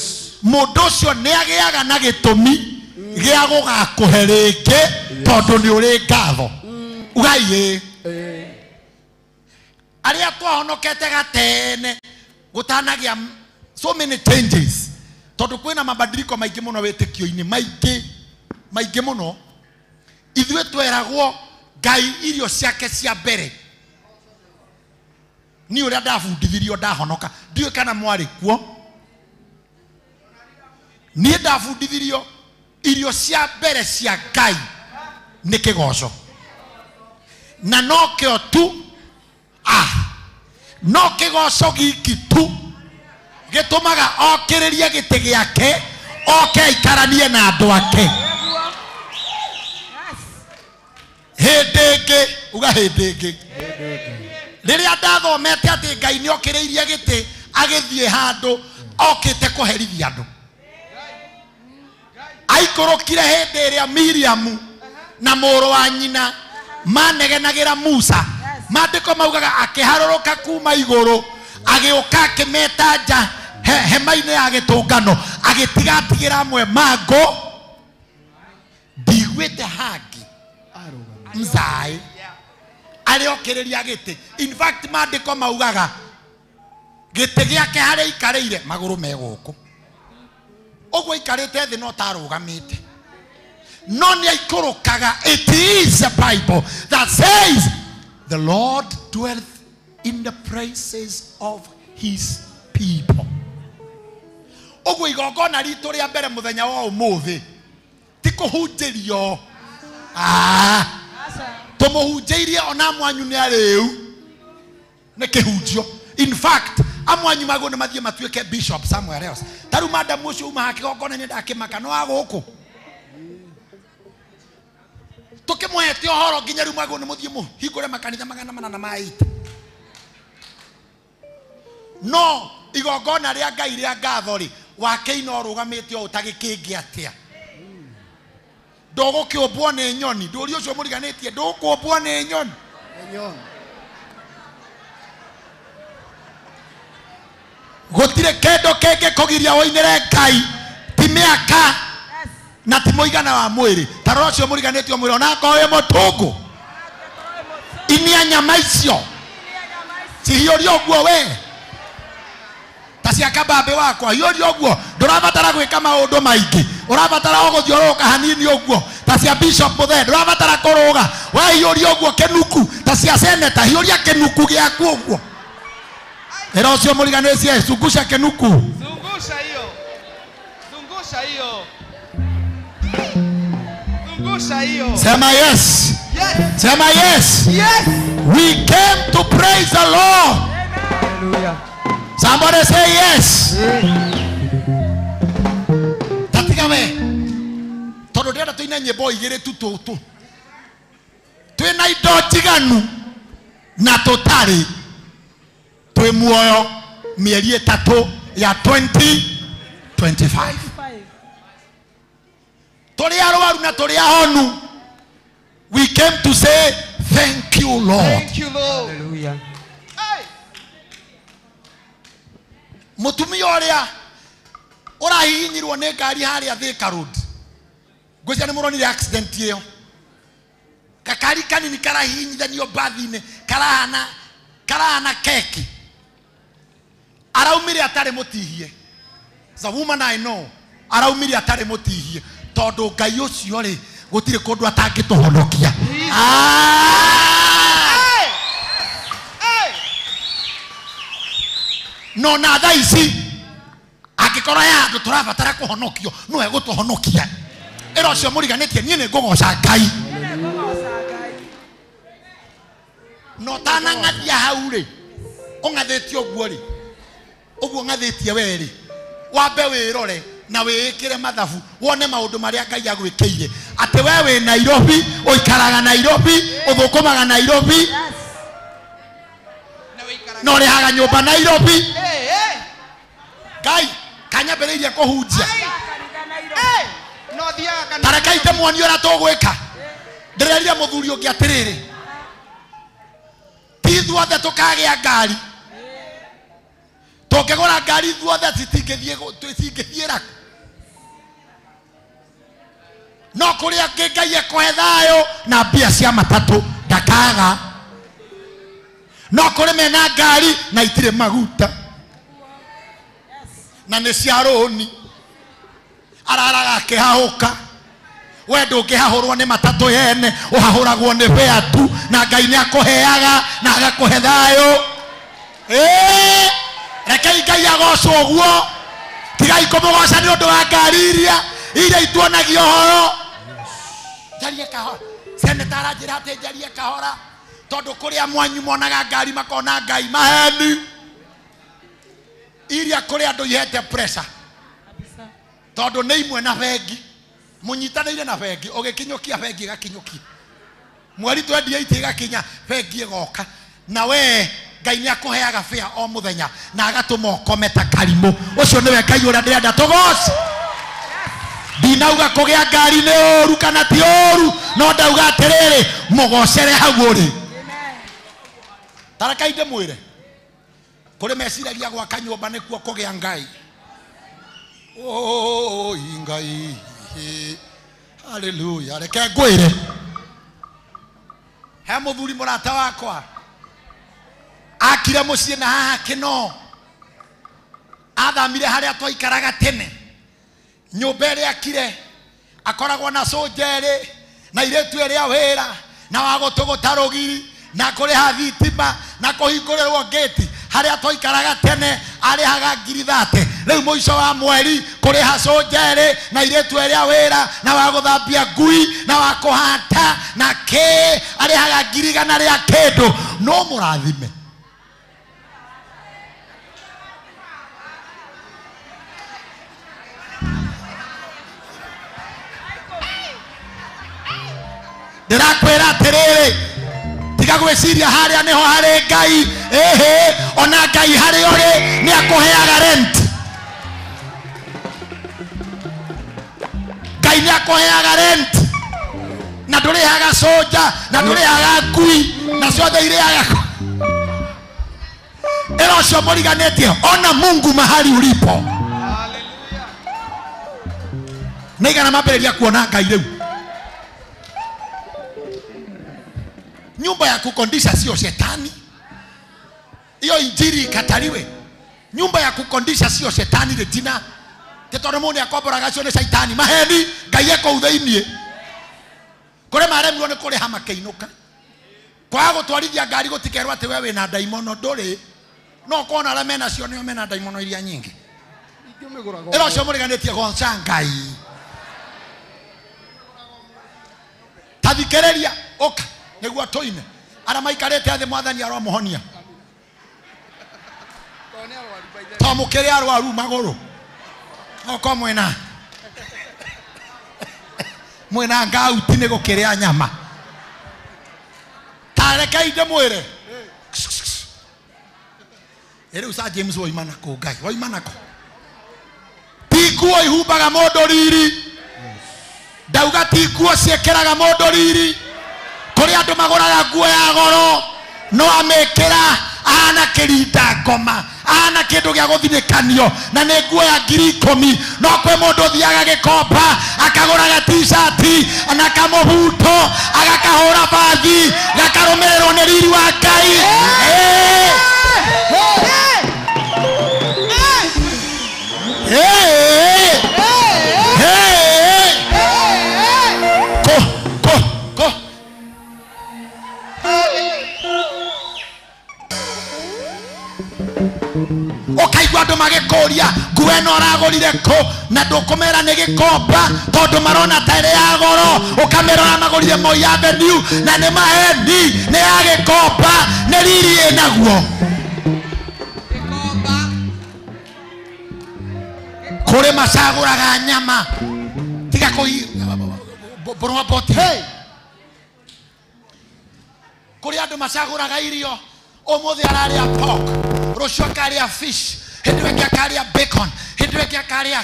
Mũndũ ũcio nĩ agĩaga na gĩtũmi gĩa gũgakũhe rĩngĩ tondũ nĩ ũrĩ ngatho. Ugai ĩ. Arĩa twahonokete gatene gũtanagĩa so many changes. Tondũ kwĩna mabadiliko maingĩ mũno wĩtĩkio-inĩ, maingĩ maingĩ mũno. Ithuĩ tweragwo Ngai irio ciake cia mbere ni ũrĩa ndabundithirio ndahonoka. Ndiũĩ kana mwarĩ kuo. Niĩ ndabundithirio irio cia mbere cia Ngai nĩ kĩgoco, na nokĩo tu, no kĩgoco giki tu gĩtũmaga okĩrĩrie gĩtĩ gĩake oke aikaranie na andũ ake. Hĩndĩ ĩngĩ, uga hĩndĩ ĩngĩ, rĩrĩa ndathomete atĩ Ngai nĩ okĩrĩirie gĩtĩ agĩthiĩ handũ okĩte kũherithia andũ, aikũrũkire hĩndĩ ĩrĩa Miriamu na mũrũ wa nyina manegenagĩra Musa. Maandĩko maugaga akĩharũrũka kuma igũrũ agĩũka akĩmeta nja hema-inĩ ya gĩtũngano, agĩtigatigĩra amwe mangũ. Ndiguĩte hangĩ mzaĩ arĩokĩrĩria gĩtĩ. In fact maandĩko maugaga gĩtĩ gĩake harĩa aikarĩire magũrũ me gũkũ, ũguo aikarĩte thĩ no tarũgamĩte, no nĩ aikũrũkaga. It is a Bible that says the Lord dwelleth in the praises of his people. Ũguo igongona ritũ rĩa mbere mũthenya wa ũmũthĩ ti kũhunjĩrio, tũmũhunjĩirie ona mwanyu nĩ arĩu nĩ kĩhunjio. In fact amwanyu mago nĩ mathiĩ matuĩke bishop somewhere else. Ta rĩu madam ũcio uma ha kĩgongona-inĩ ndakĩmaka no wa gũkũ tũkĩmũhete ũhoro nginya rĩu mago nĩ mũthiĩ mũhingũre makanitha 808. No igongona rĩa Ngai rĩa ngatho rĩ, wakĩina ũrũgamĩte o ũtagĩkĩngĩ atĩa? Ndũgũkĩũmbwo nĩ nyoni. Ndũri ũcio mũriganĩtie, ndũkũmbwo nĩ nyoni. Gũtirĩ kĩndũ kĩngĩkũgiria ũinĩre Ngai ti mĩaka na ti mũigana wa mwĩrĩ. Ta rora ũcio mũriganĩtie ũmwĩre onakorwo wĩ mũtũngũ, inia nyama icio cihiũrie ũguo we ta cia kabambe wakwa, hiũria ũguo. Ndũrabatara gwĩka maũndũ maingĩ, ũrabatara o gũthiũrũrũka hanini ũguo ta cia Bishop Mũthee. Ndũrabatara kũrũga, we hiũria ũguo kĩnuku ta cia seneta, hiũria kĩnuku gĩaku ũguo. Ĩra ũcio mũriganĩtie, zungusha kĩnuku. Zungusha hiyo. Zungusha hiyo. Zungusha hiyo. Sema yes. Yes. Sema yes. Yes. We came to praise the Lord. Hallelujah. Somebody say yes. Tatiga we. Tondũ ndĩrenda tũine nyĩmbo igĩrĩ tu tũtũ. Twĩna indo njiganu na tũtarĩ twĩ muoyo mĩeri 3 ya 2025. Tũrĩ arwaru na tũrĩ ahonu. We came to say thank you Lord. Thank you Lord. Hallelujah. Mũtumia ũrĩa ũrahihinyirwo nĩ ngari harĩa Thika Road, ngwĩciria nĩ mũronire accident ĩyo. Gakari kanini karahihinyithanio mbathi-inĩ, karahana keki. Araumire atarĩ mũtihie. The woman I know, araumire atarĩ mũtihie tondũ Ngai ũcio rĩ Gũtirĩ kũndũ atangĩtũhonokia. No na thaa ici angĩkorwo he handũ tũrabatara kũhonokio no egũtũhonokia. Ĩra ũcio mũriganĩtie niĩ nĩ ngũgoca Ngai. No tanang'athia hau rĩ, ũng'athĩtie ũguo rĩ, ũguo ng'athĩtie we rĩ, wambe wĩrore na wĩĩkĩre mathabu wone maũndũ marĩa Ngai agwĩkĩire. Atĩ we wĩ Nairobi, ũikaraga Nairobi, ũthũkũmaga Nairobi, na ũrĩhaga nyũmba Nairobi. Ngai kanyambĩrĩirie kũhunjia. Ta rekei ndĩmuonie ũrĩa tũgwĩka. Ndĩrerire mũthuri ũngĩ atĩrĩrĩ, ti ithuothe tũkagĩa ngari. Tũngĩgũra ngari ithuothe citingĩthiĩra. No kũrĩa angĩ Ngai ekũhe thayũ na mbia cia matatũ ndakaga. No kũrĩ mena ngari na itirĩ maguta na nĩ cia rũni, araraga akĩhahũka. We ndũngĩhahũrwo nĩ matatũ yene, ũhahũragwo nĩ bea tu, na Ngai nĩ akũheaga na agakũhe thayũ. Rekei Ngai agocwo ũguo. Tigai kũmũgoca nĩ ũndũ wa ngari iria ituonagia ũhoro. Njarie kahora. Seneta aranjĩra atĩ njarie kahora tondũ kũrĩa mwanyu monaga ngari makona Ngai maheni. Iria kũrĩ andũ ihete pressure tondũ nĩ imwe na bengi, mũnyitanĩire na bengi, ũgĩkinyũkia bengi ĩgakinyũkia, mweri 28 ĩgakinya bengi ĩgoka, na we Ngai nĩ akũheaga bĩa o mũthenya na agatũma ũkome ta karimũ. Ũcio nĩwe Ngai ũrĩa ndĩrenda tũgoce. Ndinauga kũgĩa ngari nĩ ũru kana ti ũru, no ndauga atĩrĩrĩ, mũgocere hau ũrĩ. Ta rekei ndĩmwĩre, kũrĩ meciragia gwaka nyũmba nĩkuo kũgĩa Ngai. Oi Ngai, haleluya. Reke ngwĩre, he mũthuri mũrata wakwa akire mũciĩ na haha Kĩno, athamire harĩa twaikaraga tene. Nyũmba ĩrĩa akire akoragwo na cũnja ĩrĩ na irĩtu ĩrĩa wĩra na wa gũtũgũta rũgiri na kũrĩha thitima na kũhingũrĩrwo ngĩti. Harĩa twaikaraga tene arĩhaga 30,000. Rĩu mũico wa mweri kũrĩha cũnja ĩrĩ na irĩtu ĩrĩa wĩra na wa gũthambia ngui na wa kũhata na kĩ, arĩhaga 100,000 rĩa kĩndũ. No mũrathime. Ndĩrakwĩra atĩrĩrĩ, tiga gwĩciria harĩa nĩho harĩ Ngai. Ĩhĩ, ona Ngai harĩ ũrĩ nĩ akũheaga rent. Ngai nĩ akũheaga rent, na ndũrĩhaga cũnja na ndũrĩhaga ngui na ciothe irĩaga. Ĩra ũcio mũriganĩtie, ona Mungu mahali ulipo. Nĩ igana mambĩrĩria kuona Ngai rĩu. Nyumba ya kukondisha sio shetani. Hiyo injili ikataliwe. Nyumba ya kukondisha sio shetani retina. Tondũ mũndũ akomboraga cio nĩ shaitani. Maheni Ngai ekũu thĩiniĩ. Kũrĩ maremirwo nĩ kũrĩha makĩinũka. Kwaga gũtwarithia ngari gũtikerwo atĩ we wĩna ndaimono, ndũrĩ. No ũkona arĩa menacio nĩo mena ndaimono iria nyingĩ. Ĩra ũcio mũriganĩtie goca Ngai. Ta thikĩrĩria, ũka nĩguo tũine. Arĩa maikarĩte thĩ Mwathani aromũhonia. To mũkĩrĩ arwaru magũrũ. Oko mwena ngauti nĩ gũkĩrĩa nyama. Ta rekei ndĩmwĩre. Rĩu Sir James woima nakũ Ngai, woima nakũ? Ti nguo ihumbaga mũndũ riri. Ndauga ti nguo ciĩkĩraga mũndũ riri. Kũrĩ andũ magũraga nguo ya goro no amĩkĩra ahana kĩrinda ngoma, ahana kĩndũ gĩa gũthinĩkanio na nĩ nguo ya 10,000. No kwĩ mũndũ ũthiaga gĩkomba akagũraga t-shirt na kamũbuto agakahũra bathi gakarũmĩrĩrwo nĩ riri wa Ngai. Ũkaigua andũ magĩkũria nguo ĩno ũragũrire kũ na ndũkũmera nĩ gĩkomba tondũ marona ta ĩrĩ ya goro ũkamera ũramagũrire Moi Avenue na nĩ maheni nĩ ya gĩkomba nĩ riri ĩnaguo. Kũrĩ macagũraga nyama tiga kũi boti. Kũrĩ andũ macagũraga irio ũmũthĩ ararĩa pork rũciũ akarĩa fish hĩndĩ ĩyo ĩngĩ akarĩa bacon hĩndĩ ĩyo ĩngĩ akarĩa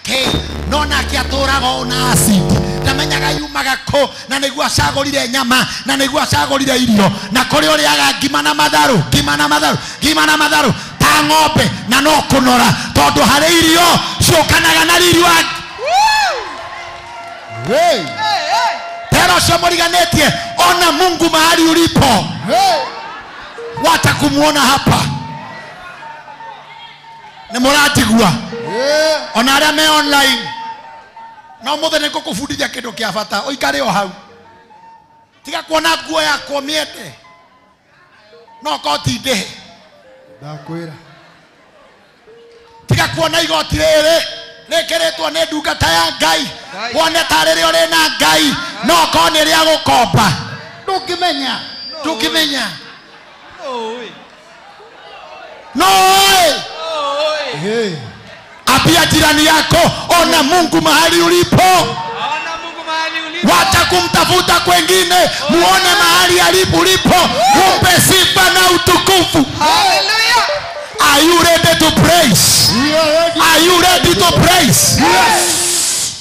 k no nake atũraga ũũ na acid ndamenyaga yumaga kũ na nĩguo acagũrire nyama na nĩguo acagũrire irio na kũrĩ ũrĩaga ngima na matharũ ngima na matharũ ngima na matharũ ta ng'ombe na no kũnora tondũ harĩ irio ciũkanaga na riri wa tera ũcio mũriganĩtie ona Mungu mahali ulipo wacha kumuona hapa nĩ mũranjigua ona arĩa me online no mũthĩ nĩ ngũkũbundithia kĩndũ kĩa bata ũikare o hau tiga kuona nguo yakwa mĩende no koti ndĩhe ndakwĩra tiga kuona igoti rĩrĩ rĩkĩrĩtwo nĩ ndungata ya Ngai wone ta rĩrĩa ũrĩ na Ngai no korwo nĩ rĩa gũkomba ndũngĩmenya ndũngĩmenya no Apia jirani yako ona Mungu mahali ulipo. Wacha kumtafuta kwengine, muone mahali alipo ulipo, umpe sifa na utukufu. Hallelujah. Are you ready to praise? Are you ready to praise? Yes.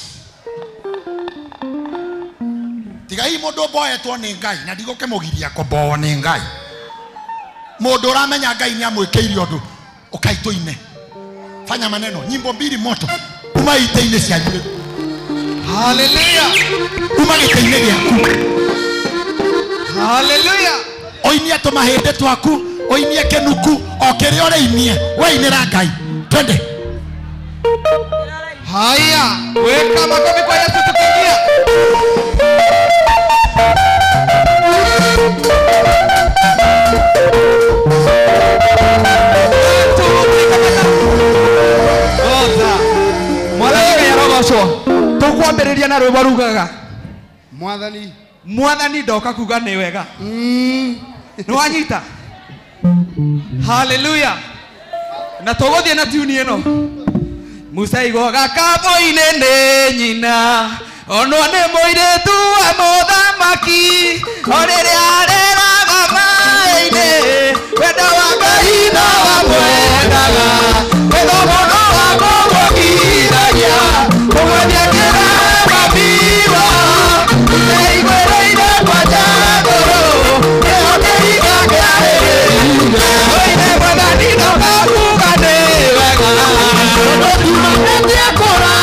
Tiga hii mundu mboetwo nĩ Ngai na ndigũkĩmũgiria kũmbowo nĩ Ngai. Mundu ũramenya Ngai nĩ amwĩkĩire ũndũ ũkaitũine. Fanya maneno nyimbo mbili moto uma ite-inĩ cianyu. Hallelujah. Uma gĩtĩ-inĩ gĩaku. Hallelujah. Oinie tũmahĩndĩ twaku, oinie kĩnuku o kĩrĩa ũrĩinie, weinĩra Ngai. Twende. Haya, weka makofi kwa Yesu tukiingia. Tukwambĩrĩria na rwĩmbo rugaga Mwathani Mwathani ndoka kuga nĩ wega nĩ wanyita. Hallelujah. Na tũgũthiĩ na tune ĩno Musa igoga kabũinĩ nĩ nyina onwo nĩ mũirĩtu wa mũthamaki o rĩrĩa areraga maĩ-inĩ wendo wa Ngai no wamwendaga wendo mũno wa kũmũkithagia kũmwendia kĩramabiwa nĩigwĩrĩire kwanja ngũrũ nĩho kĩhinga kĩarĩrĩire oine Mwathani ndoka kuga nĩ wega tondũ ndiumanĩtie kũra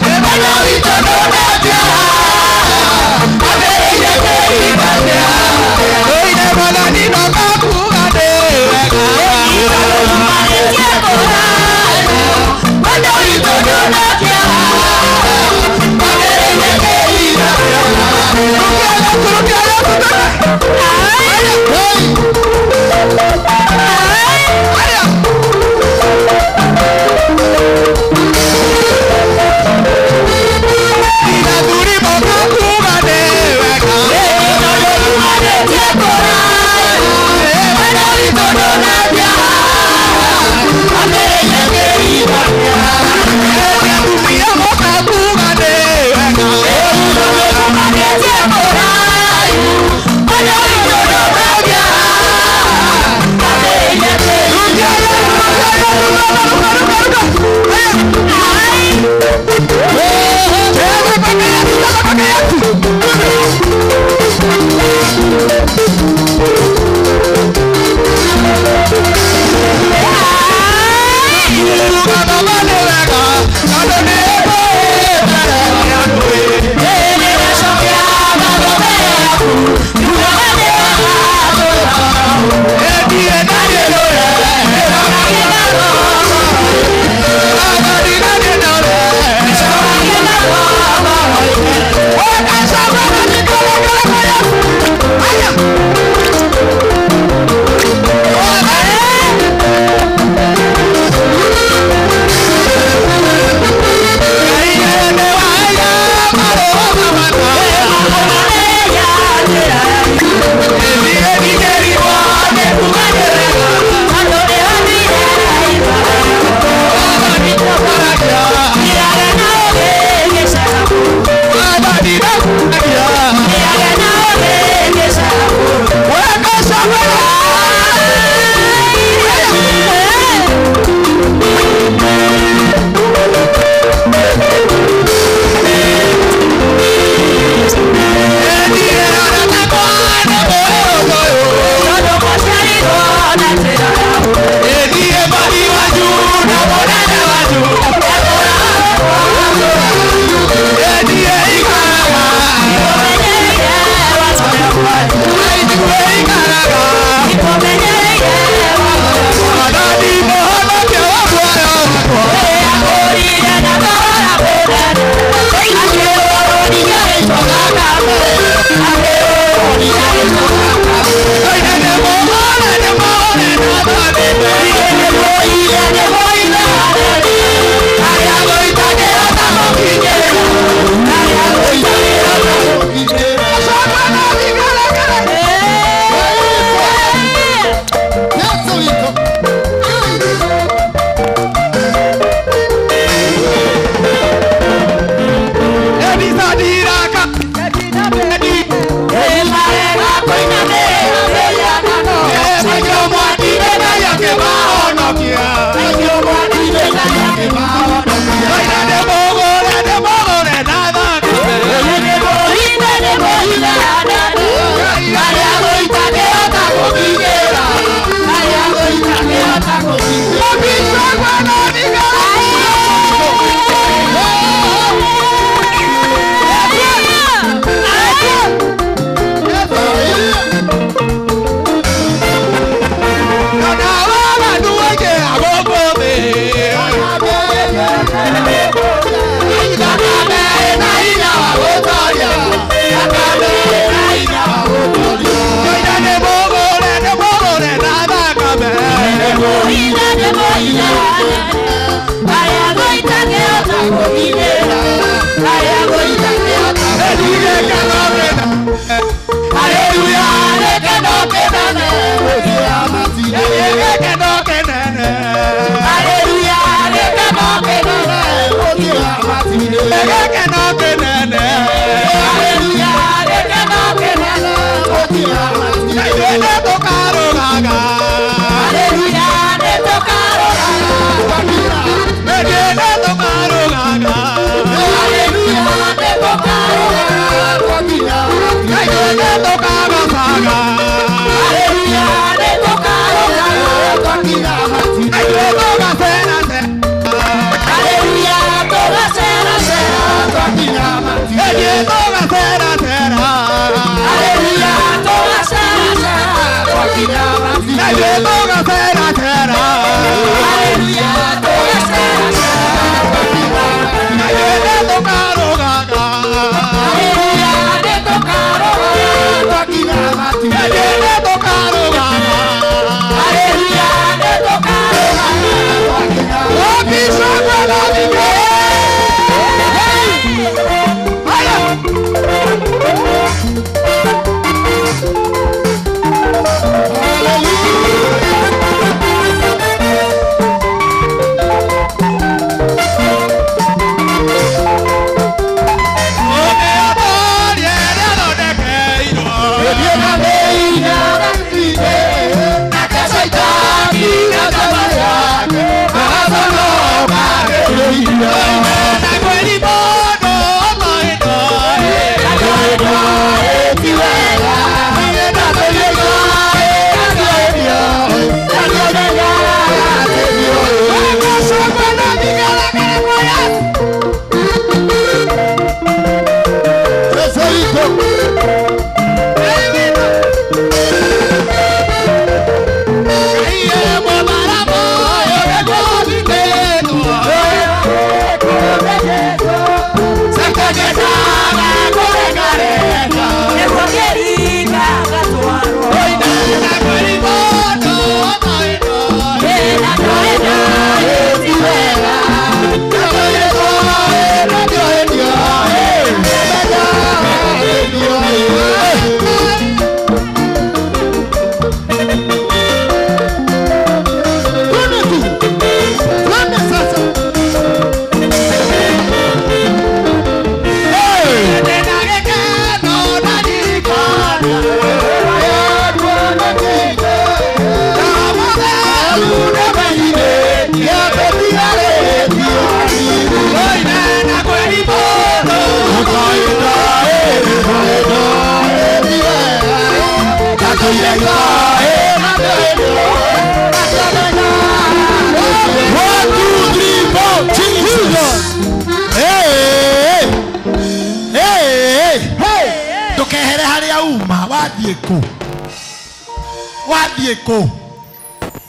wendo witũ ndũnanjia ambĩrĩirie kũhikania oine Mwathani ndoka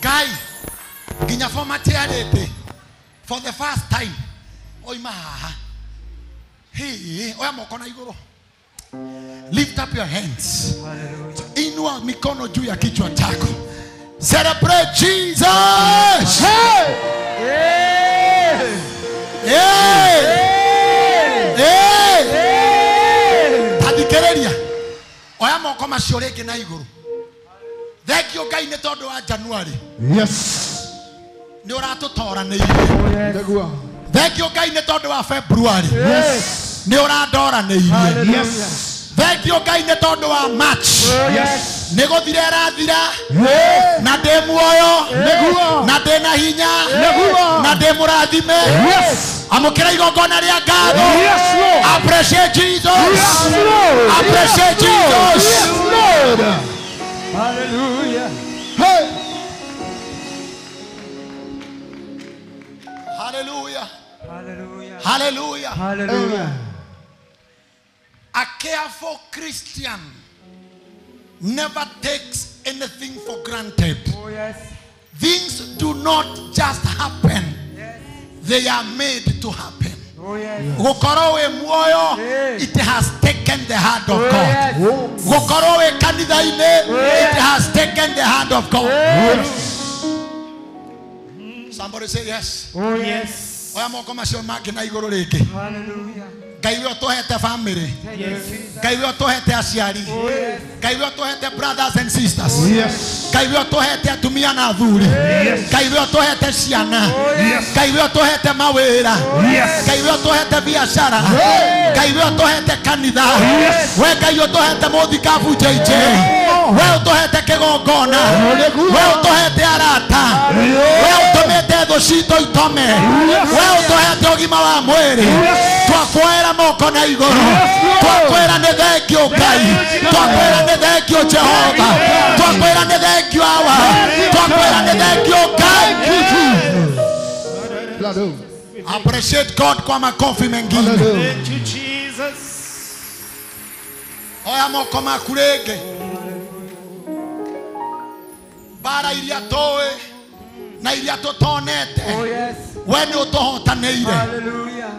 Guy, nginya format yarete for the first time oima haha. Hey, oya moko na iguru. Lift up your hands. Inua mikono juu ya kichwa chako. Celebrate Jesus. Hey. Hey. Hey. Hey. Tathikereria. Oya moko macio ringi na iguru. Thank you Ngai ni tondu wa January. Yes. Ni uratutoranĩirie. Thank you Ngai ni tondu wa February. Yes. Ni urandoranĩirie. Yes. Thank you Ngai ni tondu wa March. Yes. Nĩ gũthira ĩrathira na ndĩ muoyo na ndĩ na hinya na ndĩ mũrathime. Amũkĩra igongona rĩa ngatho. Appreciate Jesus. Appreciate Jesus. Hallelujah. Hey. Hallelujah. Hallelujah. Hallelujah. Hallelujah. A careful Christian never takes anything for granted. Oh, yes. Things do not just happen. Yes. They are made to happen. Oh, yes. Gũkorwo wĩ muoyo, Yes. it has taken the hand of Oh, God. yes. Gũkorwo wĩ kanitha-inĩ, Yes. it has taken the hand of God. Yes. Somebody say yes. Oh, yes. Oya moko macio mangĩ na igũrũ rĩngĩ. Hallelujah. Ngai we ũtũhete family. Thank you, Jesus. Ngai we ũtũhete aciari. Oh, yes. Ngai we ũtũhete brothers and sisters. Yes. Ngai we ũtũhete atumia na athuri. Yes. Ngai we ũtũhete ciana. Oh, yes. Ngai we ũtũhete mawĩra. Yes. Ngai we ũtũhete biacara. Ngai we ũtũhete kanitha. Yes. We Ngai ũtũhete mũthikabu JJ. We ũtũhete kĩgongona. We ũtũhete arata. We ũtũmĩte thũ citũ itome. We ũtũhete ũgima wa mwĩrĩ. Twakwĩra moko na igũrũ. Twakwĩra nĩ thengio Ngai. Twakwĩra nĩ thengio Jehova. Twakwĩra nĩ thengio Awa. Twakwĩra nĩ thengio Ngai. Appreciate God kwa makofi mengine. Thank you, Jesus. Oya moko maku rĩngĩ. Mbara iria tũĩ na iria tũtonete. Oh, yes. We nĩ ũtũhotanĩire. Hallelujah.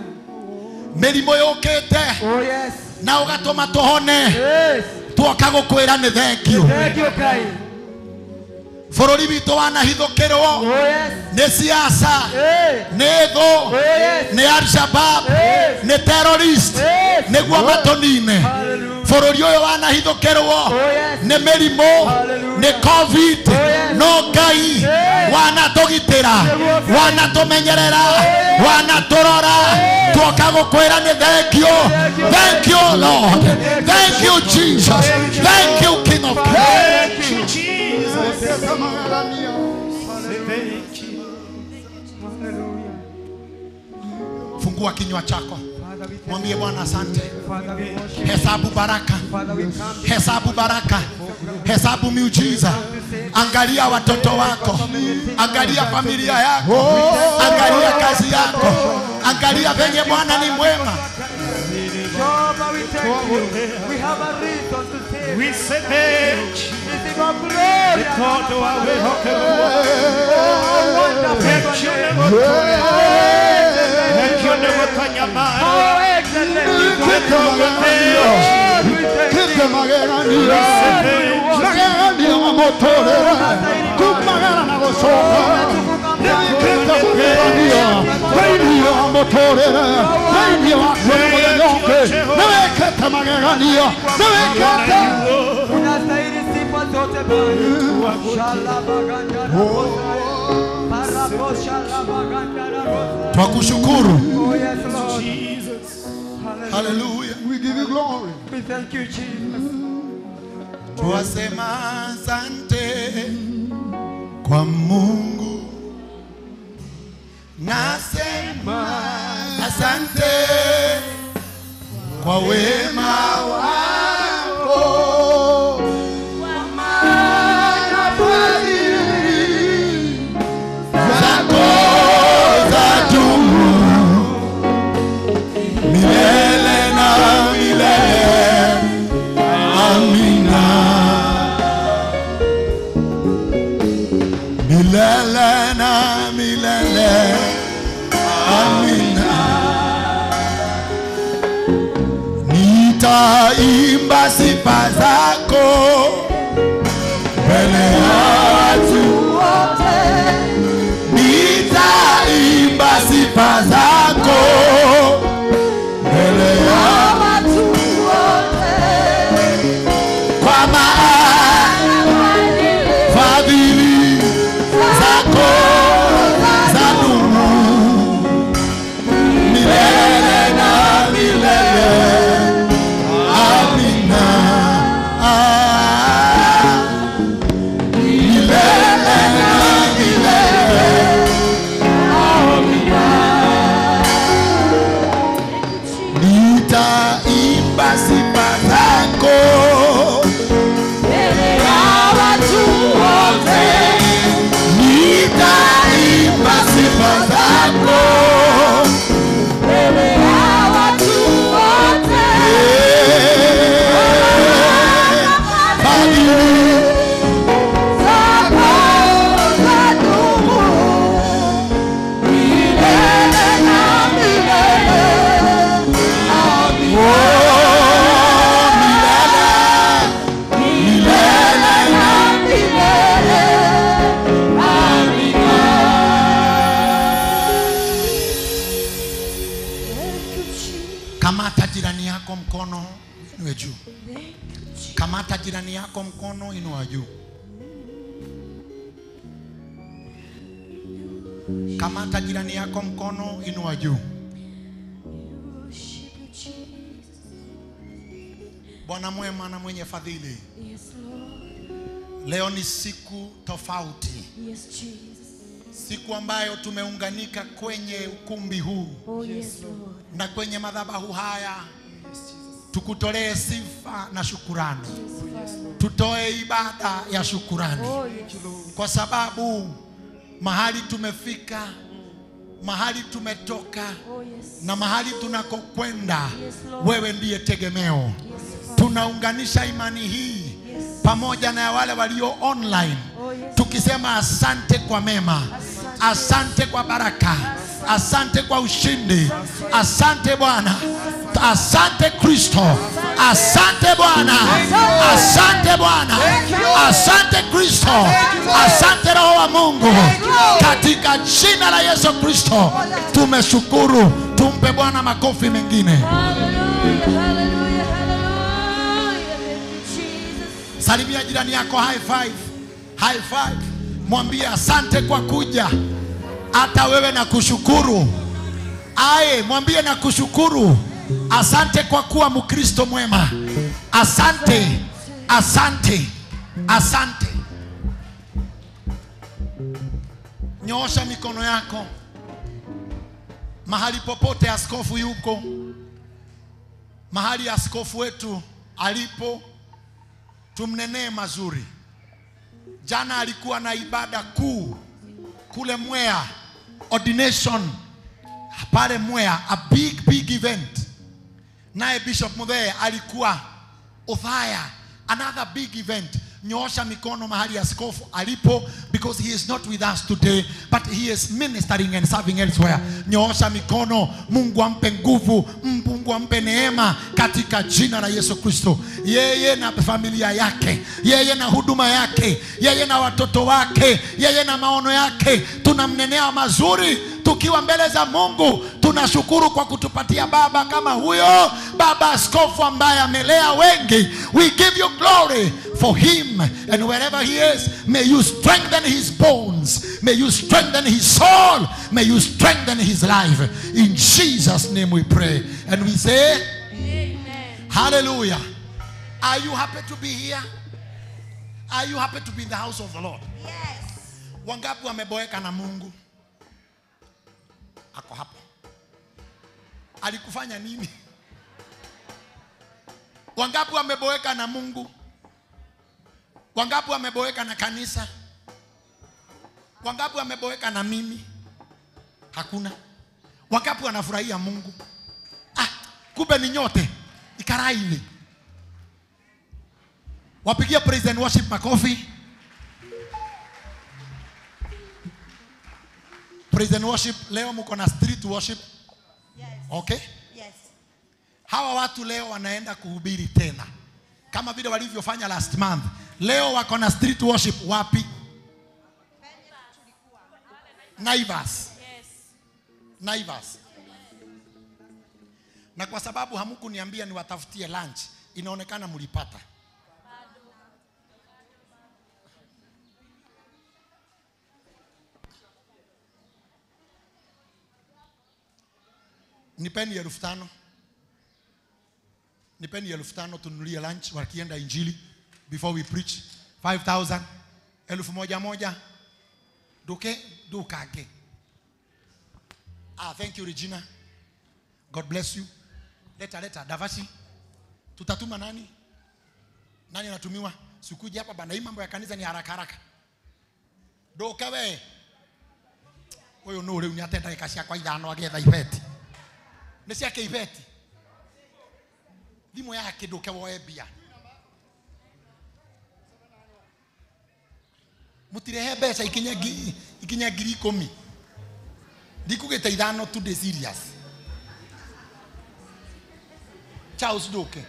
Mĩrimũ yũkĩte Oh, yes. na ũgatũma tũhone. Yes. Tuoka gũkwĩra nĩ thengio. Thank you, Kai. Bũrũri witũ wanahithũkĩrwo Oh, yes. nĩ siasa, Hey. nĩ thũ, Oh, yes. nĩ Al-Shabaab, Yes. nĩ terrorist, Yes. nĩguo matũnine. Hallelujah. Bũrũri ũyũ wanahithũkĩrwo Oh, yes. nĩ mĩrimũ, Hallelujah. nĩ COVID, Oh, yes. no Ngai Yes. wanatũgitĩra, wanatũmenyerera, wanatũrora. Tuoka gũkwĩra nĩ thank you. Thank you, Lord. Thank you, Jesus. Thank you, King of Kings. Thank you, Jesus. Thank you. Hallelujah. Fungua kinywa chako, Father, we thank mwambie Bwana asante. Father, we worship. Hesabu baraka, Father, we come. hesabu baraka, hesabu miujiza. Angalia watoto wako, angalia familia yako, angalia kazi yako, angalia venye Bwana ni mwema. Jehovah, we thank you. We have a reason to say We say thank you. this is our glory. Tondũ wa wĩhokeku. Oh, wonderful. Thank you nĩ gũtũrera. Thank you nĩ gũtũnyamaria. How excellent is your name. Lord, we thank you. Unastahili sifa zote Bwana. Shalabagandara Bosaya. Parabo shalabagandara Bosaya. Twakushukuru. Oh yes, Lord. Jesus. Hallelujah. We give you glory. We thank you, Jesus. Twasema asante kwa Mungu, nasema asante kwa wema wako, Maana fadhili zako zadumu milele na milele. Amina. Milele na milele. Amina. Nitaimba sifa zako mbele ya watu wote. Nitaimba sifa zako mbele ya Watu wote kwa maana fadhili zako zadumu milele na milele. Amina. mkono, inue juu. Kamata jirani yako mkono, inua juu. Kamata jirani yako mkono, inua juu. Bwana mwema na mwenye fadhili. Yes, Lord. Leo ni siku tofauti. Yes, Jesus. Siku ambayo tumeunganika kwenye ukumbi huu. Oh, yes, Lord. Na kwenye madhabahu haya. Yes, Jesus. Tukutolee sifa na shukurani. Yes, Lord. Tutoe ibada ya shukurani. Oh, yes. Kwa sababu mahali tumefika, mahali tumetoka, oh, yes, na mahali tunakokwenda, yes, Lord, wewe ndiye tegemeo. Yes, tunaunganisha imani hii, yes, pamoja na wale walio online. Oh, yes. Tukisema asante kwa mema, asante, asante kwa baraka, asante kwa ushindi, asante Bwana, asante Kristo, asante Bwana, asante Bwana, asante Kristo, asante Roho wa Mungu. Katika jina la Yesu Kristo tumeshukuru. Tumpe Bwana makofi mengine. Salimia jirani yako, high five, high five. Mwambie asante kwa kuja. Hata wewe na kushukuru. Aye, mwambie na kushukuru. Asante kwa kuwa Mkristo mwema. Asante, asante, asante. Nyoosha mikono yako. Mahali popote askofu yuko, mahali askofu wetu alipo, tumnenee mazuri. Jana alikuwa na ibada kuu kule Mwea, ordination pale Mwea, a big big event. Naye Bishop Muthee alikuwa Othaya, another big event. Nyoosha mikono mahali askofu alipo, because he is not with us today, but he is ministering and serving elsewhere. Nyoosha mikono, Mungu ampe nguvu, Mungu ampe neema katika jina la Yesu Kristo. Yeye na familia yake, yeye na huduma yake, yeye na watoto wake, yeye na maono yake, tunamnenea mazuri. Tukiwa mbele za Mungu, tunashukuru kwa kutupatia baba kama huyo, baba askofu ambaye amelea wengi. We give you glory for him, and wherever he is, may you strengthen his bones, may you strengthen his soul, may you strengthen his life. In Jesus' name we pray, and we say amen. Hallelujah. Are you happy to be here? Are you happy to be in the house of the Lord? Yes. Wangapi wameboeka na Mungu? Ako hapo. Alikufanya nini? Wangapi wameboeka na Mungu? Wangapi wameboeka na kanisa? Wangapi wameboeka na mimi? Hakuna. Wangapi wanafurahia Mungu? Ah, kumbe ni nyote. Ikaraini. Wapigia praise and worship makofi. Praise and worship, leo mko na street worship. Yes. Okay? Yes. Hawa watu leo wanaenda kuhubiri tena. Kama vile walivyofanya last month. Leo wako na street worship wapi? Naivas. Yes. Naivas. Na kwa sababu hamkuniambia niwatafutie lunch, inaonekana mlipata. Nipeni 5,000. Nipeni 5,000 tununulie lunch wakienda injili before we preach. 5,000. 1,000. Duke dukake. Ah, thank you Regina. God bless you. Leta leta Davasi. Tutatuma nani? Nani anatumiwa? Sikuja hapa bana, hii mambo ya kanisa ni haraka haraka. Duke we. Huyo no rĩu nĩate ndagĩka ciakwa ithano agĩetha ibeti. Nĩ ciake ibeti. Thimũ yake ndũke woe mbia. Mũtirehe mbeca ikinye 10,000. Ndikugĩte 5 today serious. Charles ndũke.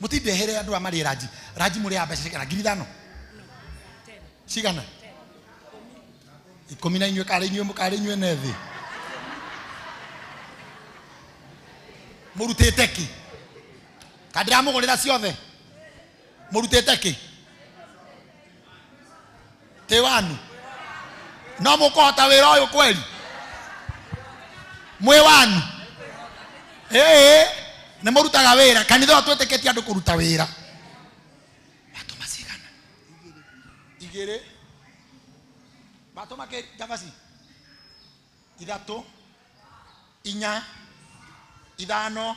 Mutindehere andu a mari ranji. Ranji muri mbeca cigana? 5,000. Cigana? 14 kare inyuĩ mũkarĩ inyuĩ nethi. Mũrutĩte kĩ? Kandiramũgũrĩra ciothe. Mũrutĩte kĩ? Tĩ wanu. No mũkũhota wĩra ũyũ kweli? Mwĩ wanu. Ĩĩ, nĩ mũrutaga wĩra. Kanitha ũyũ twĩtĩkĩtie andũ kũruta wĩra. Watũma cigana? 2. Watũma kĩ cabaci? 3, 4, 5, 6,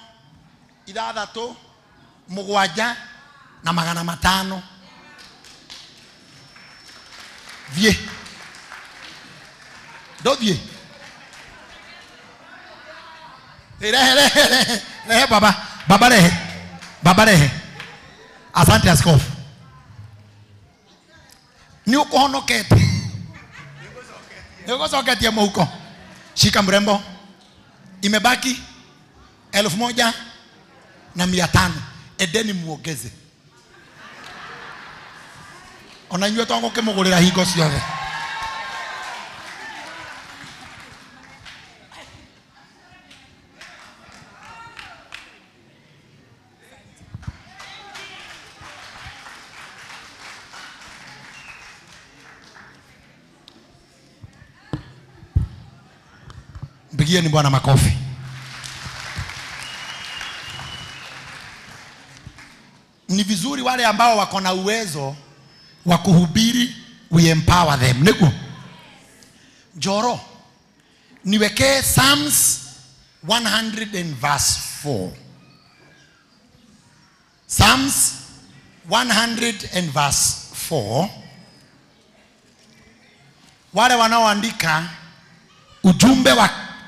7 na 500. Thiĩ. Ndũthiĩ. Rehe, rehe, rehe, rehe baba. Baba rehe. Baba rehe. Asante askofu. Nĩ ũkũhonokete. Nĩ ũgũcoketie mũhuko. Shika mrembo. Imebaki 1,500. Edeni muongeze. Ona inyuĩ to ngũkĩmũgũrĩra hingo ciothe. Mpigieni Bwana makofi. Ni vizuri wale ambao wako na uwezo wa kuhubiri, we empower them. Niguo Njoro, niwekee Psalms 100 and verse 4. Psalms 100 and verse 4. Wale wanaoandika ujumbe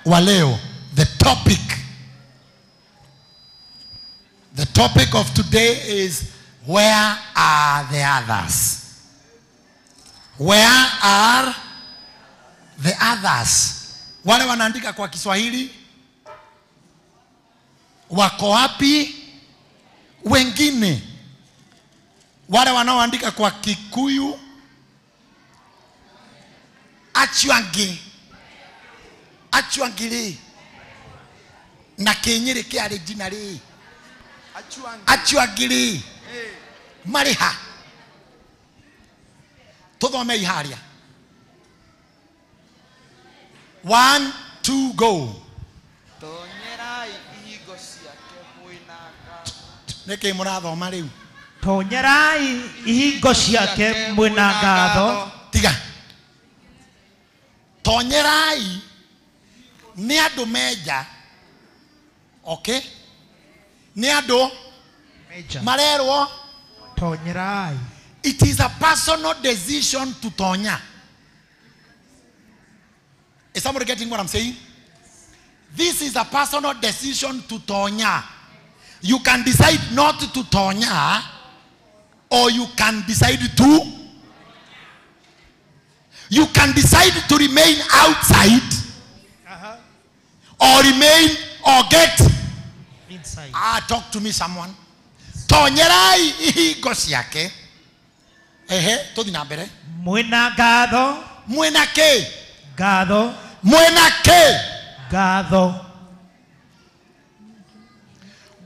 wa leo, the topic. The topic of today is, where are the others? Where are the others? Wale wanaandika kwa Kiswahili, wako wapi wengine? Wale wanaoandika kwa Kikuyu, acio angĩ, acio angĩ rĩ, na kĩnyĩrĩ kĩarĩ njina rĩ, acio angĩ rĩ, marĩ ha? Tũthomei harĩa. 1, 2, go. Tonyerai ihingo ciake mwĩna ngatho. Nĩkĩ mũrathoma rĩu? Tonyerai ihingo ciake mwĩna ngatho. Tiga. Tonyerai nĩ andũ menja. Okay? Nĩ andũ marerwo Tonyerai. It is a personal decision to tonya. Is somebody getting what I'm saying? This is a personal decision to tonya. You can decide not to tonya, or you can decide to. You can decide to remain outside, or remain or get inside. Ah, talk to me, someone. Tonyerai ihingo ciake. Ehe, tuthi na mbere. Mwĩna ngatho. Mwĩna kĩ? Ngatho. Mwĩna kĩ? Ngatho.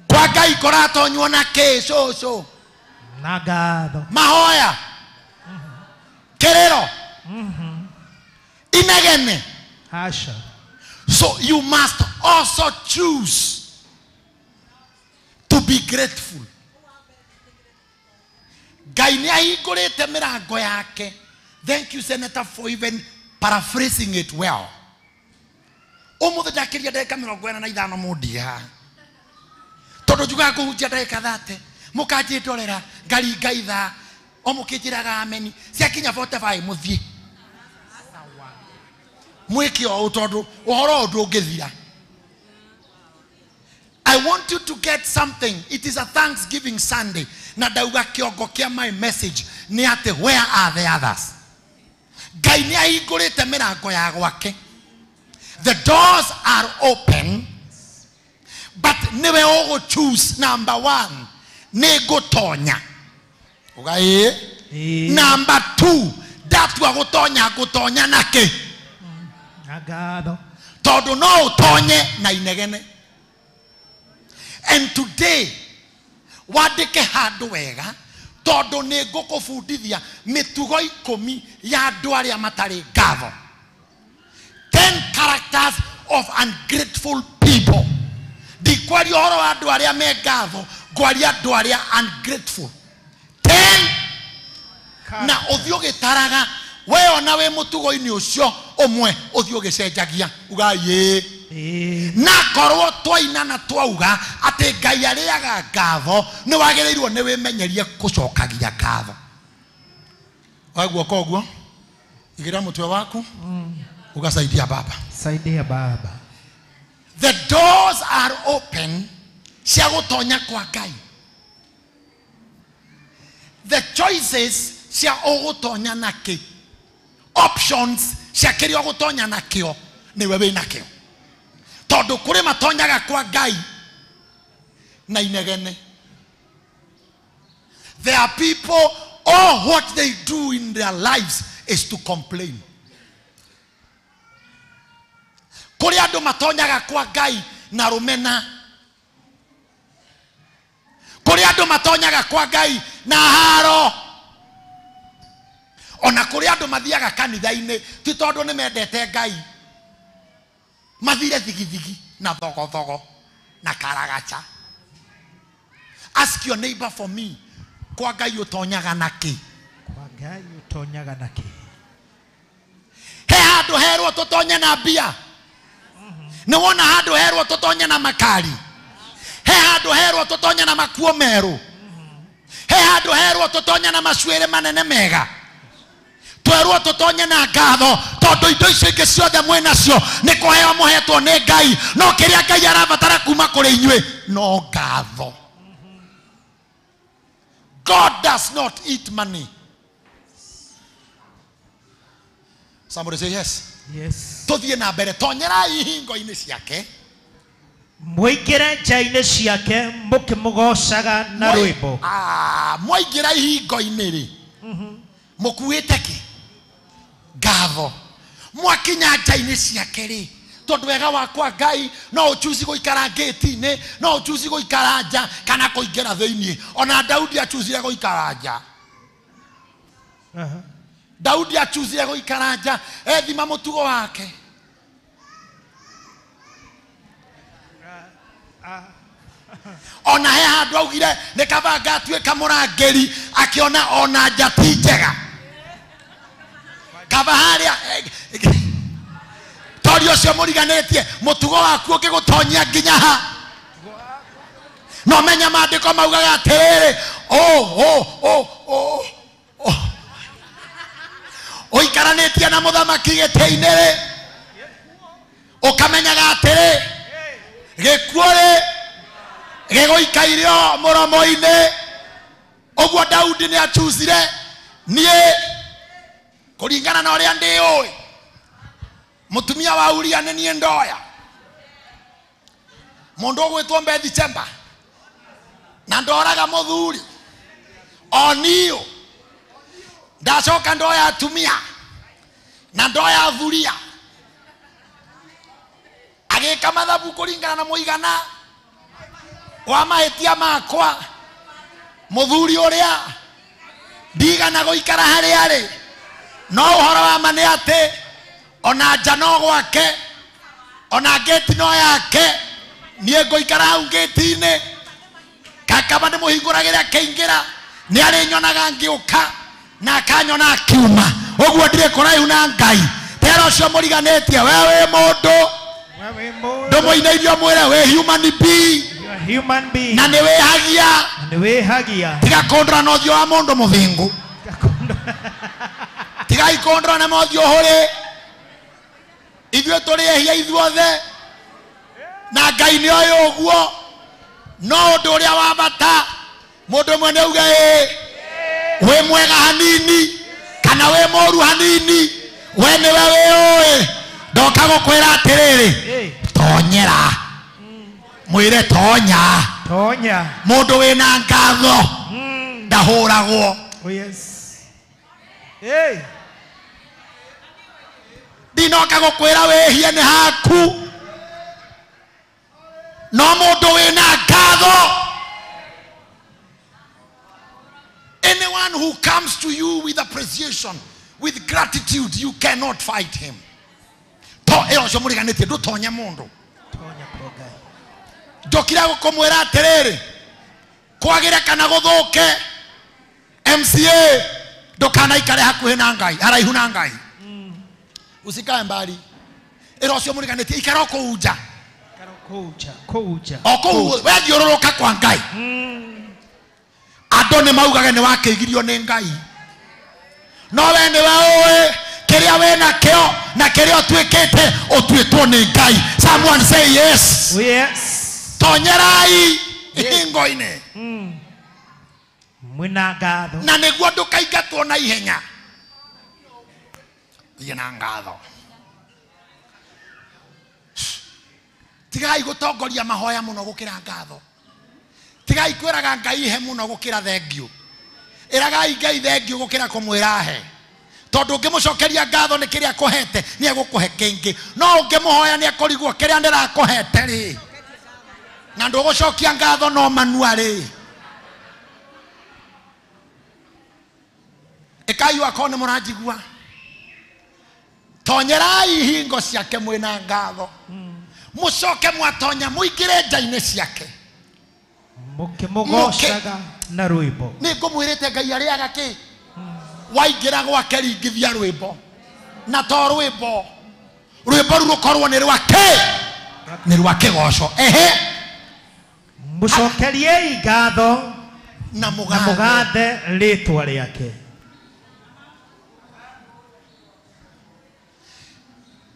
Kwa Ngai kũratonywo na kĩ, cũcũ? Na ngatho. Mahoya. Kĩrĩro. Inegene. Hasha. So you must also choose to be grateful. Ngai nĩ ahingũrĩte mĩrango yake. Thank you, Senator, for even paraphrasing it well. Ũmũthĩ ndakĩria ndagĩka 45 mũndia haha. Tondũ njugaga kũhunjia ndagĩka 30, mũkanjĩndorera ngaringa ithaa, o mũkĩnjĩraga ameni, ciakinya 45 mũthiĩ. Mwĩke o ũũ tondũ ũhoro ũyũ ndũngĩthira. I want you to get something. It is a Thanksgiving Sunday. Na ndauga kĩongo kĩa my message nĩ atĩ, where are the others? Ngai nĩ ahingũrĩte mĩrango ya gwake. The doors are open, but nĩwe ũgũ choose number one. Nĩ ngũtonya. Uga ĩĩ. Number 2, ndatua gũtonya ngũtonya na kĩ? Na ngatho. Tondũ no ũtonye na inegene. And today, wandĩke handũ wega, tondũ nĩ ngũkũbundithia mĩtugo 10 ya andũ arĩa matarĩ ngatho. 10 characters of ungrateful people. Ndikwaria ũhoro wa andũ arĩa me ngatho, ngwaria andũ arĩa ungrateful. 10 na ũthiĩ ũgĩtaraga we ona wĩ mũtugo-inĩ ũcio ũmwe ũthiĩ ũgĩcenjagia uga ĩĩ. Na korwo twaina na twauga atĩ Ngai arĩaga ngatho, nĩ wagĩrĩirwo nĩ wĩmenyerie gũcokagia ngatho. Waguo koguo igĩra mũtwe waku ugasaidia baba. Saidia baba. The doors are open cia gũtonya kwa Ngai. The choices cia ũgũtonya nakĩ, options cia kĩrĩa ũgũtonya nakĩo nĩwe wĩ nakĩo. Tondũ kũrĩ matonyaga kwa Ngai na inegene. There are people, all what they do in their lives is to complain. Kũrĩ andũ matonyaga kwa Ngai na rũmena. Kũrĩ andũ matonyaga kwa Ngai na haro. Ona kũrĩ andũ mathiaga kanitha-inĩ ti tondũ nĩ mendete Ngai, mathire thigithigi na thogothogo na karagacha. Ask your neighbor for me, kwa Ngai ũtonyaga na kĩ? Kwa Ngai ũtonyaga na kĩ? He handũ herwo tũtonye na mbia. Nĩ wona handũ herwo tũtonye na makari. He handũ herwo tũtonye na makuo merũ. He handũ herwo tũtonye na macuĩrĩ manene mega. Twerwo tũtonye na ngatho, tondũ indo icio ingĩ ciothe mwĩ nacio nĩ kũheo mũhetwo nĩ Ngai, no kĩrĩa Ngai arabatara kuma kũrĩ inyuĩ no ngatho. God does not eat money. Somebody say yes. Yes. Tũthiĩ na mbere, tonyerai ihingo-inĩ ciake, Mũingĩre nja-inĩ ciake mũkĩmũgoocaga na rwĩmbo. Mwaingĩra ihingo-inĩ rĩ, mũkuĩte kĩ? Ngatho. Mwakinya nja-inĩ ciake rĩ, tondũ wega wakwa Ngai no ũchuzi gũikara ngĩti-inĩ, no ũchuzi gũikara nja kana kũingĩra thĩinĩ. Ona Daudi achuzire gũikara nja. Daudi achuzire gũikara nja, ethima mũtugo wake. Ona he handũ augire nĩ kaba ngatuĩka mũrangĩri, akĩona ona nja ti njega. Kaba harĩa tori ũcio mũriganĩtie mũtugo waku ũngĩgũtonyia nginya ha. No menya maandĩko maugaga atĩrĩrĩ, ũikaranĩtie na mũthamaki gĩtĩ-inĩ rĩ, ũkamenyaga atĩrĩ gĩkuũ rĩ gĩgũikaire o mũromo-inĩ. Ũguo Daudi nĩ achuzire niĩ kũringana na ũrĩa ndĩũĩ, mũtumia wa Uria nĩ niĩ ndoya, mũndũ ũgwĩtwo Bethsheba na ndoraga mũthuri oniũ, ndacoka ndoya atumia na ndoya athuria, agĩka mathabu kũringana na mũigana wa mahĩtia makwa. Mũthuri ũrĩa ndigana gũikara harĩa arĩ, no ũhoro wa ma nĩ atĩ ona nja no gwake, ona ngĩti no yake, niĩ ngũikara hau ngĩti-inĩ. Kakaba ndĩmũhingũragĩre akĩingĩra, nĩ arĩnyonaga ngĩũka na akanyona akiuma. Ũguo ndirĩ kũraihu na Ngai. Tera ũcio mũriganĩtie, we wĩ mũndũ, ndũmũinĩirie ũmwĩre wĩ human being, na nĩ wĩhagia. Tiga kũndora na ũthiũ wa mũndũ mũthingu, tigai kũndora na mothiũ hũrĩ. Ithuĩ tũrĩ ehia ithuothe na Ngai nĩ oĩ ũguo. No ũndũ ũrĩa wa bata mũndũ ũmwe nĩ auge ĩĩ, wĩ mwega hanini kana wĩ mũũru hanini, we nĩwe wĩũĩ. Ndoka gũkwĩra atĩrĩrĩ, tonyera Mwĩre tonya. Tonya. Mũndũ wĩna ngatho ndahũragwo. Oh yes. Hey. Ndinoka gũkwĩra wĩhie nĩ haku. No mũndũ wĩna ngatho. Anyone who comes to you with appreciation, with gratitude, you cannot fight him. To ĩyo ũcio mũriganĩtie ndũtonye mũndũ. Njokire gũkũmwĩra atĩrĩrĩ, kwagĩre kana gũthũke, MCA ndũkanaikare hakuhĩ na Ngai, haraihu na Ngai. Usikae mbali. Ĩra ũcio mũriganĩtie ikara o kũu nja. Kũu nja. O kũu we thiũrũrũka kwa Ngai. Andũ nĩ maugage nĩ wakĩgirio nĩ Ngai. No we nĩwe ũĩ kĩrĩa wĩna kĩo na kĩrĩa ũtuĩkĩte ũtuĩtwo nĩ Ngai. Someone say yes. Yes. Tonyerai ihingo-inĩ. Mwĩna ngatho. Na nĩguo ndũkaingatwo na ihenya. Thiĩ na ngatho. Tigai gũtongoria mahoya mũno gũkĩra ngatho. Tigai kwĩraga Ngai he mũno gũkĩra thengiũ. Ĩragai Ngai thengiũ gũkĩra kũmwĩra he. Tondũ ũngĩmũcokeria ngatho nĩ kĩrĩa akũhete nĩ egũkũhe kĩngĩ. No ũngĩmũhoya nĩ ekũrigwo kĩrĩa ndĩrakũhete rĩ. Na ndũgũcokia ngatho no manua rĩ. Ĩkai akorwo nĩ mũranjigua. Tonyerai hingo ciake mwĩna ngatho. Mũcoke mwatonya mũingĩre nja-inĩ ciake. Mũkĩmũgocaga na rwĩmbo. Nĩ ngũmwĩrĩte Ngai arĩaga kĩ? Waingĩra gwake ringithia rwĩmbo. Na to rwĩmbo. Rwĩmbo rũu rũkorwo nĩ rwa kĩ? Nĩ rwa kĩgoco. Ehe. Mũcokeriei ngatho na mũgathe rĩtwa rĩake.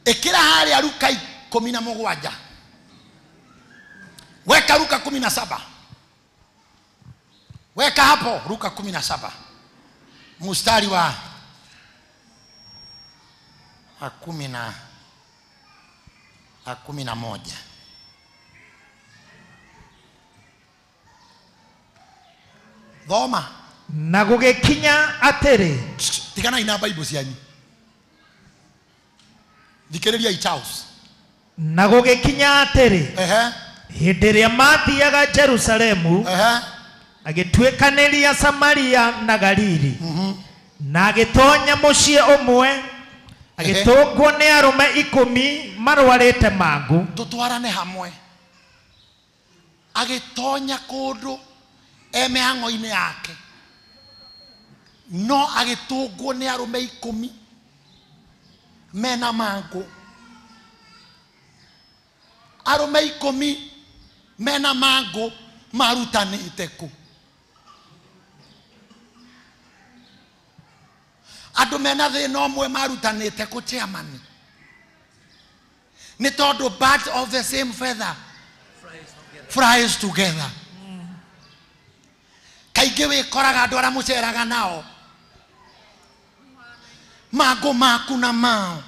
Ĩkĩra harĩa Luka 17. Weka Luka 17. Weka hapo Luka 17. Mstari wa 11. Thoma. Na gũgĩkinya atĩrĩ. Tiganai na Bible cianyu. Thikĩrĩriai Charles. Na gũgĩkinya atĩrĩ. Ehe. Hĩndĩ ĩrĩa mathiaga Jerusalemu. Ehe. Agĩtuĩkanĩria Samaria na Galili. Na agĩtonya mũciĩ ũmwe, agĩtũngwo nĩ arũme 10 marwarĩte mangũ. Tũtwarane hamwe. Agĩtonya kũndũ e mĩhang'o-inĩ yake. No agĩtũngwo nĩ arũme 10 mena mangũ. Arũme 10 mena mangũ marutanĩte kũ? Andũ mena thĩna ũmwe marutanĩte kũ chairman? Nĩ tondũ birds of the same feather flies together. Kaingĩ wĩkoraga andũ arĩa mũceraga nao mangũ maku na mao.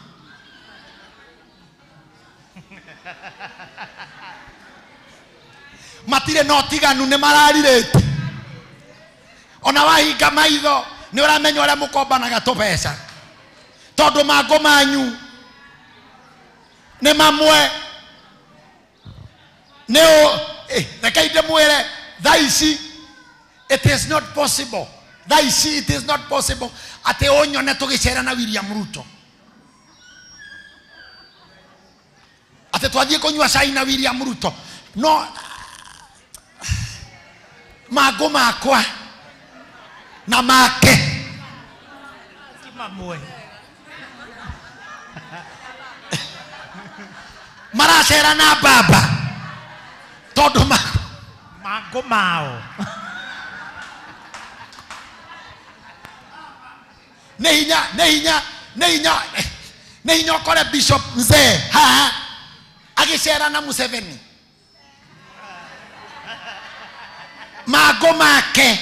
Matirĩ na ũtiganu nĩ mararirĩte. Ona wahinga maitho nĩ ũramenya ũrĩa mũkombanaga tũbeca. Tondũ mangũ manyu nĩ mamwe. Nĩ reke ndĩmwĩre thaa ici it is not possible. Thaa ici it is not possible atĩ ũnyone tũgĩcera na William Ruto. Atĩ twathiĩ kũnyua cai na William Ruto. No mangũ makwa na make ti mamwe. Maracera na baba tondũ mangũ mao nĩ hinya nĩ hinya nĩ hinya nĩ hinya ũkore Bishop mzee haha agĩcera na Museveni. Mangũ make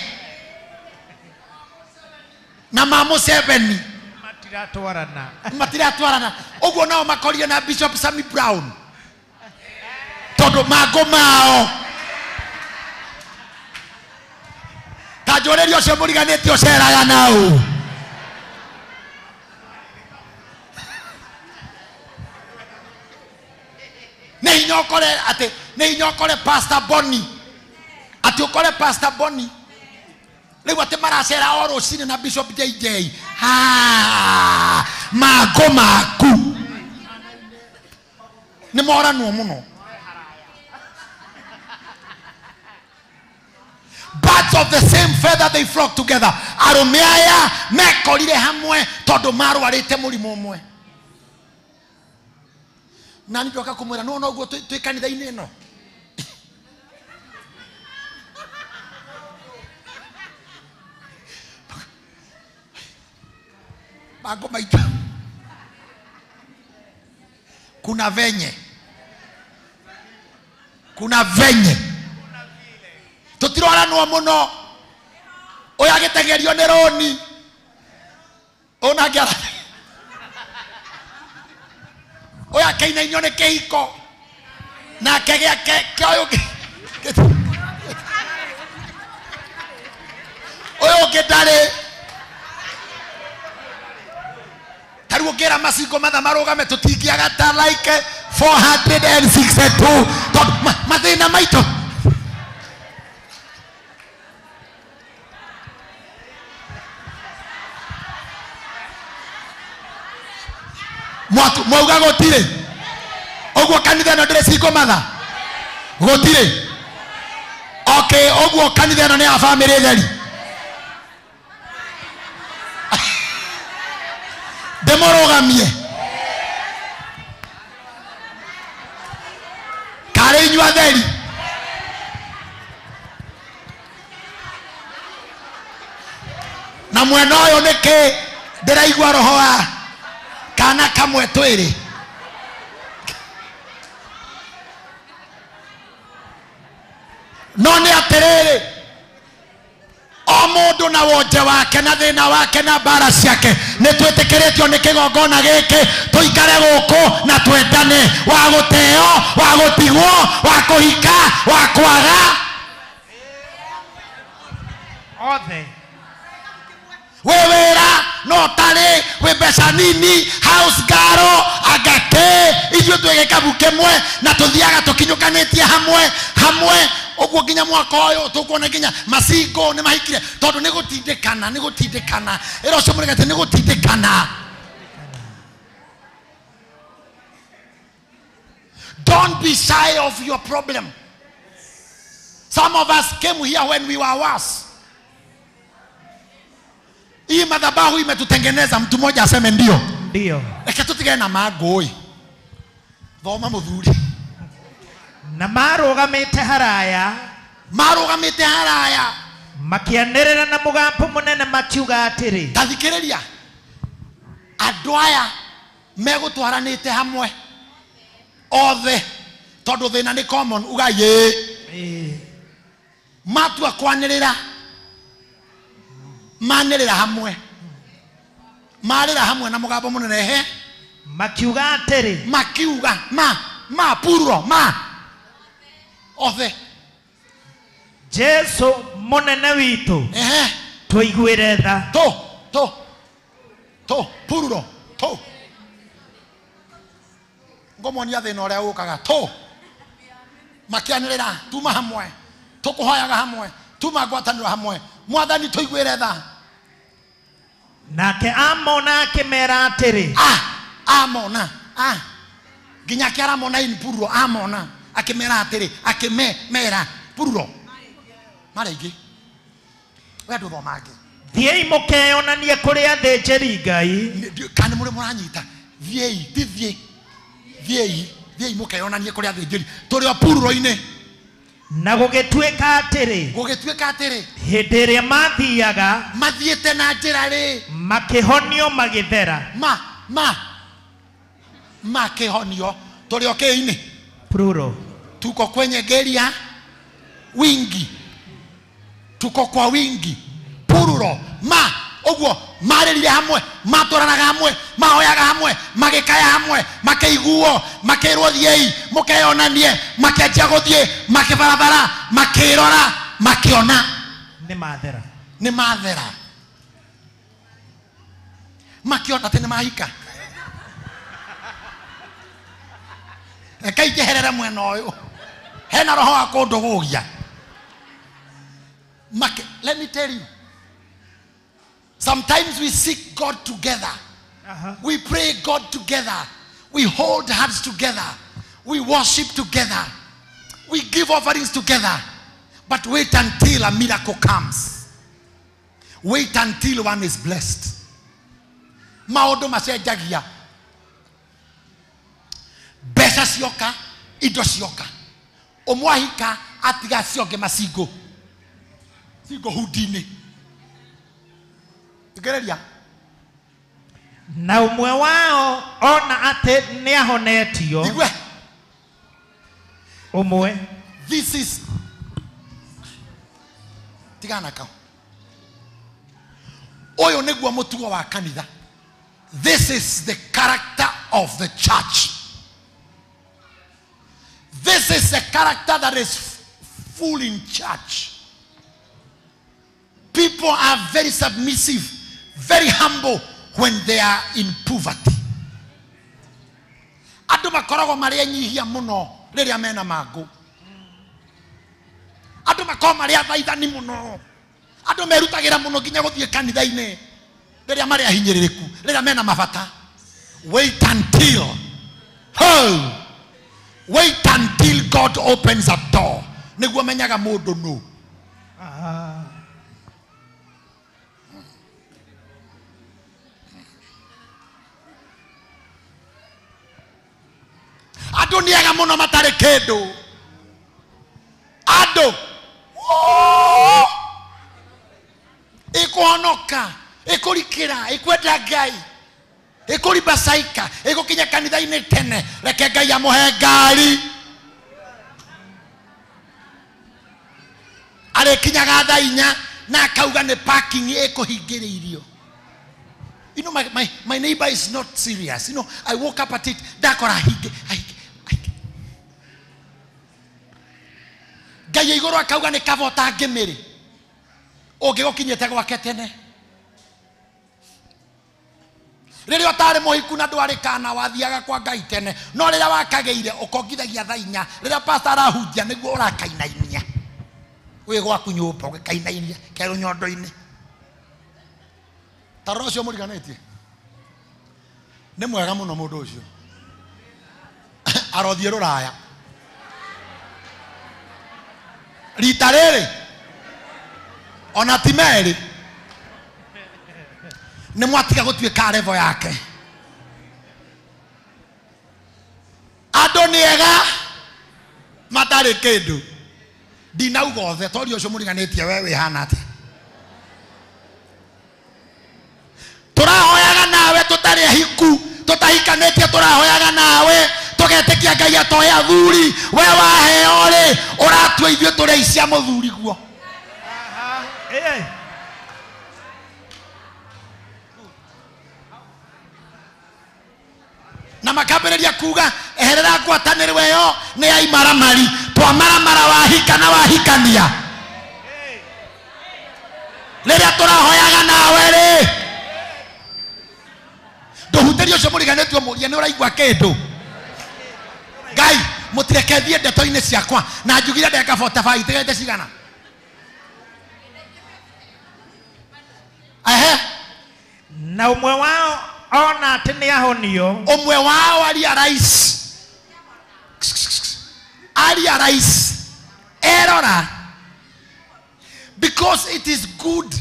na ma Museveni matiratwarana. Matiratwarana. Ũguo nao makorie na Bishop Sammy Brown. Tondũ mangũ mao. Ta njũrĩria ũcio mũriganĩtie ũceraga nau. Nĩ hinya ũkore atĩ nĩ hinya ũkore Pastor Bonnie. Atĩ ũkore Pastor Bonnie. Rĩu atĩ maracera o rũcinĩ na Bishop JJ. Ha! Mangũ maku. Nĩ moranwo mũno. Birds of the same feather they flock together. Arũme aya mekorire hamwe tondũ marwarĩte mũrimũ ũmwe. Na nĩ ndoka kũmwĩra no noguo twĩ kanitha-inĩ ĩno. Mangũ maitũ. Kuna venye. Kuna venye. Tũtiroranwo mũno. Ũyũ agĩteng'erio nĩ roni. Ũyũ nake ũyũ akĩinainio nĩ kĩhiko. Nake gĩake kĩa ũyũ ũngĩ. Ũyũ ũngĩ ndarĩ. Ta rĩu ũngĩra macingo matha marũgame tũtingĩaga ta like 462 tondũ mathĩna maitũ. Mwauga gũtirĩ. Ũguo kanitha ĩno ndĩrĩ cingo matha. Gũtirĩ. Okay, ũguo kanitha ĩno nĩ ya bamĩrĩ theri. Ndĩmũrũgamie. Karĩ inyuĩ atheri. Na mwena ũyũ nĩkĩ ndĩraigua roho wa kana kamwe twĩrĩ. No nĩ atĩrĩrĩ, o mũndũ na wonje wake na thĩna wake na mbara ciake nĩ twĩtĩkĩrĩtio nĩ kĩgongona gĩkĩ tũikare gũkũ na twendane, wa gũteo, wa gũtigwo, wa kũhika, wa kwaga. Othe. Wĩ wĩra no ũtarĩ, wĩ mbeca nini, house girl, anga kĩ, ithuĩ twĩ gĩkabu kĩmwe na tũthiaga tũkinyũkanĩtie hamwe hamwe ũguo nginya mwaka ũyũ tũkuona nginya macingo nĩ mahikire tondũ nĩ gũtindĩkana, nĩ gũtindĩkana. Ĩra ũcio mũrĩgate nĩ gũtindĩkana. Don't be shy of your problem. Some of us came here when we were worse. Hii madhabahu imetutengeneza. Mtu mmoja aseme ndio. Ndio. Reke tutigane na mangũĩ. Thoma mũthuri. Na marũgamĩte haraya. Marũgamĩte haraya. Makĩanĩrĩra na mũgambo mũnene makiuga atĩrĩ. Ta thikĩrĩria. Andũ aya megũtwaranĩte hamwe othe tondũ thĩna nĩ common. Uga yĩ. Matua kwanĩrĩra. Manĩrĩra hamwe. Marĩra hamwe na mũgambo mũnene he. Makiuga atĩrĩ. Makiuga ma puro ma othe. Jesu mũnene witũ. Tũiguĩre tha. To to to puro to. Ngũmuonia thĩna ũrĩa ũkaga to. Makĩanĩrĩra tuma hamwe. Tũkũhoyaga hamwe. Tuma ngwatanĩro hamwe. Mwathani tũiguĩre tha. Nake amona akĩmera atĩrĩ. Amona. Nginya akĩaramona in puro amona akĩmera atĩrĩ akĩmera puro. Marĩ aingĩ. We ndũthoma angĩ. Thiĩi mũkeyonanie kũrĩ athĩnjĩri Ngai. Kana mũrĩ mũranyita. Thiĩi, ti thiĩ. Thiĩi, thiĩi mũkeyonanie kũrĩ athĩnjĩri. Tũrĩ o puro-inĩ. Na gũgĩtuĩka atĩrĩ. Gũgĩtuĩka atĩrĩ. Hĩndĩ ĩrĩa mathiaga. Mathiĩte na njĩra rĩ. Makĩhonio magĩthera. Makĩhonio. Tũrĩ o kĩ-inĩ. Plural. Tuko kwenye geria wingi. Tuko kwa wingi. Plural. Ũguo marĩrire hamwe, matwaranaga hamwe, mahoyaga hamwe, magĩkaya hamwe, makĩiguo, makĩrwo thiĩi, mũkeyonanie, makĩanjia gũthiĩ, makĩbarabara, makĩrora, makĩona nĩ mathera. Nĩ mathera. Makĩona atĩ nĩ mahika. Reke njeherere mwena ũyũ. Hena roho wa kũndũgũgia. Let me tell you, sometimes we seek God together. We pray God together. We hold hands together. We worship together. We give offerings together. But wait until a miracle comes. Wait until one is blessed. Maũndũ macenjagia. Mbeca cioka, indo cioka. Ũmwe ahika atiga cionge macingo. Cingo hundi-inĩ. Thikĩrĩria. Na ũmwe wao ona atĩ nĩahonetio. Igue. Ũmwe. This is tigana kau. Ũyũ nĩguo mũtugo wa kanitha. This is the character of the church. This is the character that is full in church. People are very submissive, very humble when they are in poverty. Andũ makoragwo marĩ enyihia mũno rĩrĩa mena mangũ. Andũ makoragwo marĩ athaithani mũno. Andũ merutagĩra mũno nginya gũthiĩ kanitha-inĩ rĩrĩa marĩ ahinyĩrĩrĩku, rĩrĩa mena mabata. Wait until, oh, wait until God opens a door. Nĩguo menyaga mũndũ nũ. Andũ nĩ ega mũno matarĩ kĩndũ. Andũ ĩkũhonoka, ĩkũrikĩra, ĩkwenda Ngai, ĩkũribacaika, ĩgũkinya kanitha-inĩ tene. Reke Ngai amũhe ngari. Arĩkinyaga thaa inya na akauga nĩ parking ĩkũhingĩrĩirio. You know, my neighbor is not serious. You know, I woke up at it, ndakora hinge. Ngai igũrũ akauga nĩ kaba ũtangĩmĩrĩ. Ũngĩgũkinyĩte gwake tene. Rĩrĩa ũtarĩ mũhiku na ndwarĩ kana wathiaga kwa Ngai tene. No rĩrĩa wakagĩire ũkongithagia thaa inya. Rĩrĩa pastor arahunjia nĩguo ũrakainainia. Wĩ gwaku nyũmba ũgĩkainainia kerũ nyondo-inĩ. Ta rora ũcio mũriganĩtie. Nĩ mwega mũno mũndũ ũcio. Arothiĩ rũraya. Rita rĩrĩ ona ti merĩ nĩ mwatiga gũtuĩka level yake. Andũ nĩ ega matarĩ kĩndũ. Ndinauga othe tori ũcio mũriganĩtie we wĩhana atĩa. Tũrahoyaga nawe tũtarĩ ahiku, tũtahikanĩtie, tũrahoyaga nawe tũgetĩkia Ngai atoe athuri. We waheo rĩ ũratua ithuĩ tũrĩ aici a mũthuri guo. Na makambĩrĩria kuga eherera ngwatanĩro ĩyo nĩ ya imaramari. Twamaramara wahika na wahikania. Rĩrĩa tũrahoyaga nawe rĩ ndũhutĩrie ũcio mũriganĩtio mũrie nĩ ũraigua kĩndũ. Ngai mũtireke thiĩ ndeto-inĩ ciakwa na njugire ndeka 45 itigĩte cigana. Ehe. Na ũmwe wao ona atĩ nĩ ahonio. Ũmwe wao aria rais. Aria rais. Erora. Because it is good.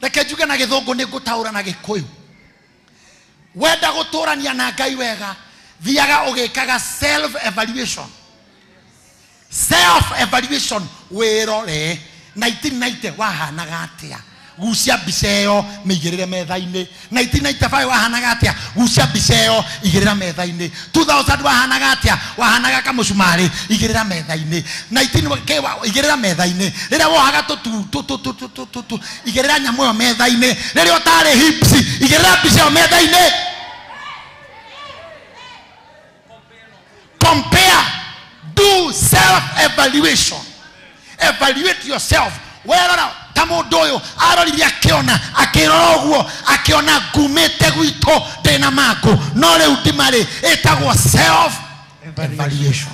Reke njuge na gĩthũngũ nĩ ngũtaũra na gĩkũyũ. Wenda gũtũrania na Ngai wega, thiaga ũgĩkaga self evaluation. Self evaluation wĩrore 1990 wahanaga atĩa, Gucia mbica ĩyo mĩigĩrĩre metha-inĩ. 1995 wahanaga atĩa? Gucia mbica ĩyo igĩrĩra metha-inĩ. 2000 wahanaga atĩa? Wahanaga kamũcumarĩ, igĩrĩra metha-inĩ. 19 igĩrĩra metha-inĩ. Rĩrĩa wohaga tũtu igĩrĩra nyamũ ĩyo metha-inĩ. Rĩrĩa ũtarĩ hips, igĩrĩra mbica ĩyo metha-inĩ. Compare, do self-evaluation. Evaluate yourself. Werora ta mũndũ ũyũ arorire akĩona akĩrora ũguo akĩona ngumĩte gwitũ ndĩna mangũ no rĩu ndimarĩ. Ĩtagwo self evaluation.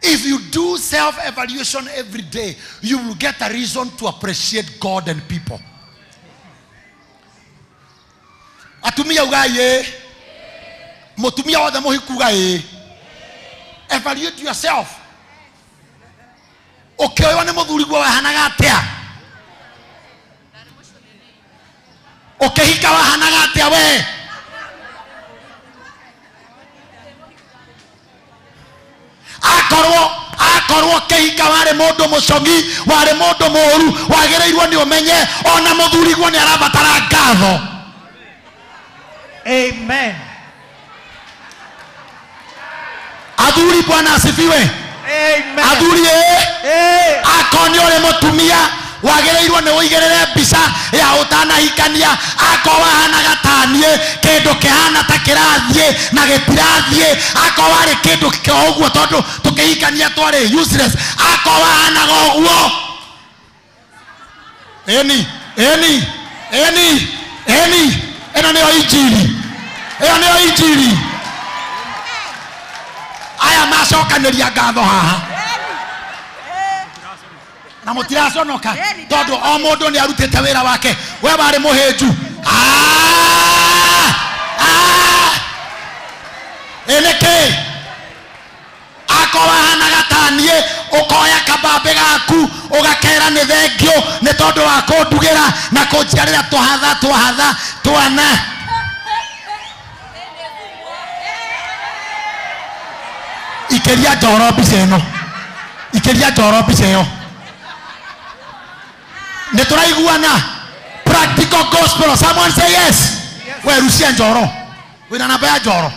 If you do self evaluation every day, you will get a reason to appreciate God and people. Atumia ugai ĩ, mũtumia wothe mũhiku ugai ĩ. Evaluate yourself. Ũkĩoywo nĩ mũthuri guo wahanaga atĩa? Ũkĩhika wahanaga atĩa we? Akorwo kĩhika warĩ mũndũ mũcongi, warĩ mũndũ mũũru, wagĩrĩirwo nĩ ũmenye ona mũthuri guo nĩ arabatara ngatho. Amen. Athuri, Bwana asifiwe. Amen. Athuri akorwo nĩ ũrĩ mũtumia wagĩrĩirwo nĩ ũigĩrĩre mbica ya ũtanahikania. Akorwo wahanaga ta niĩ, kĩndũ kĩhana ta kĩrathiĩ na gĩtirathiĩ. Akorwo warĩ kĩndũ kĩa ũguo tondũ tũkĩhikania twarĩ useless. Akorwo wahanaga ũguo, ĩni ĩni ĩni ĩni, ĩno nĩyo injiri, ĩyo nĩyo injiri. Aya macokanĩria ngatho haha na mũtiraconoka tondũ o mũndũ nĩ arutĩte wĩra wake. We warĩ mũhĩnju, ĩ nĩkĩ? Akorwo wahanaga ta niĩ, ũkoya kambambĩ gaku ũgakera nĩ thengio nĩ tondũ wa kũndugĩra na kũnjiarĩra twahatha twahatha twana. Ikĩria njoro mbica ĩno, ikĩria njoro mbica ĩyo. Nĩ tũraiguana? Practical gospel. Someone say yes. We rucia njoro, wĩna namba ya njoro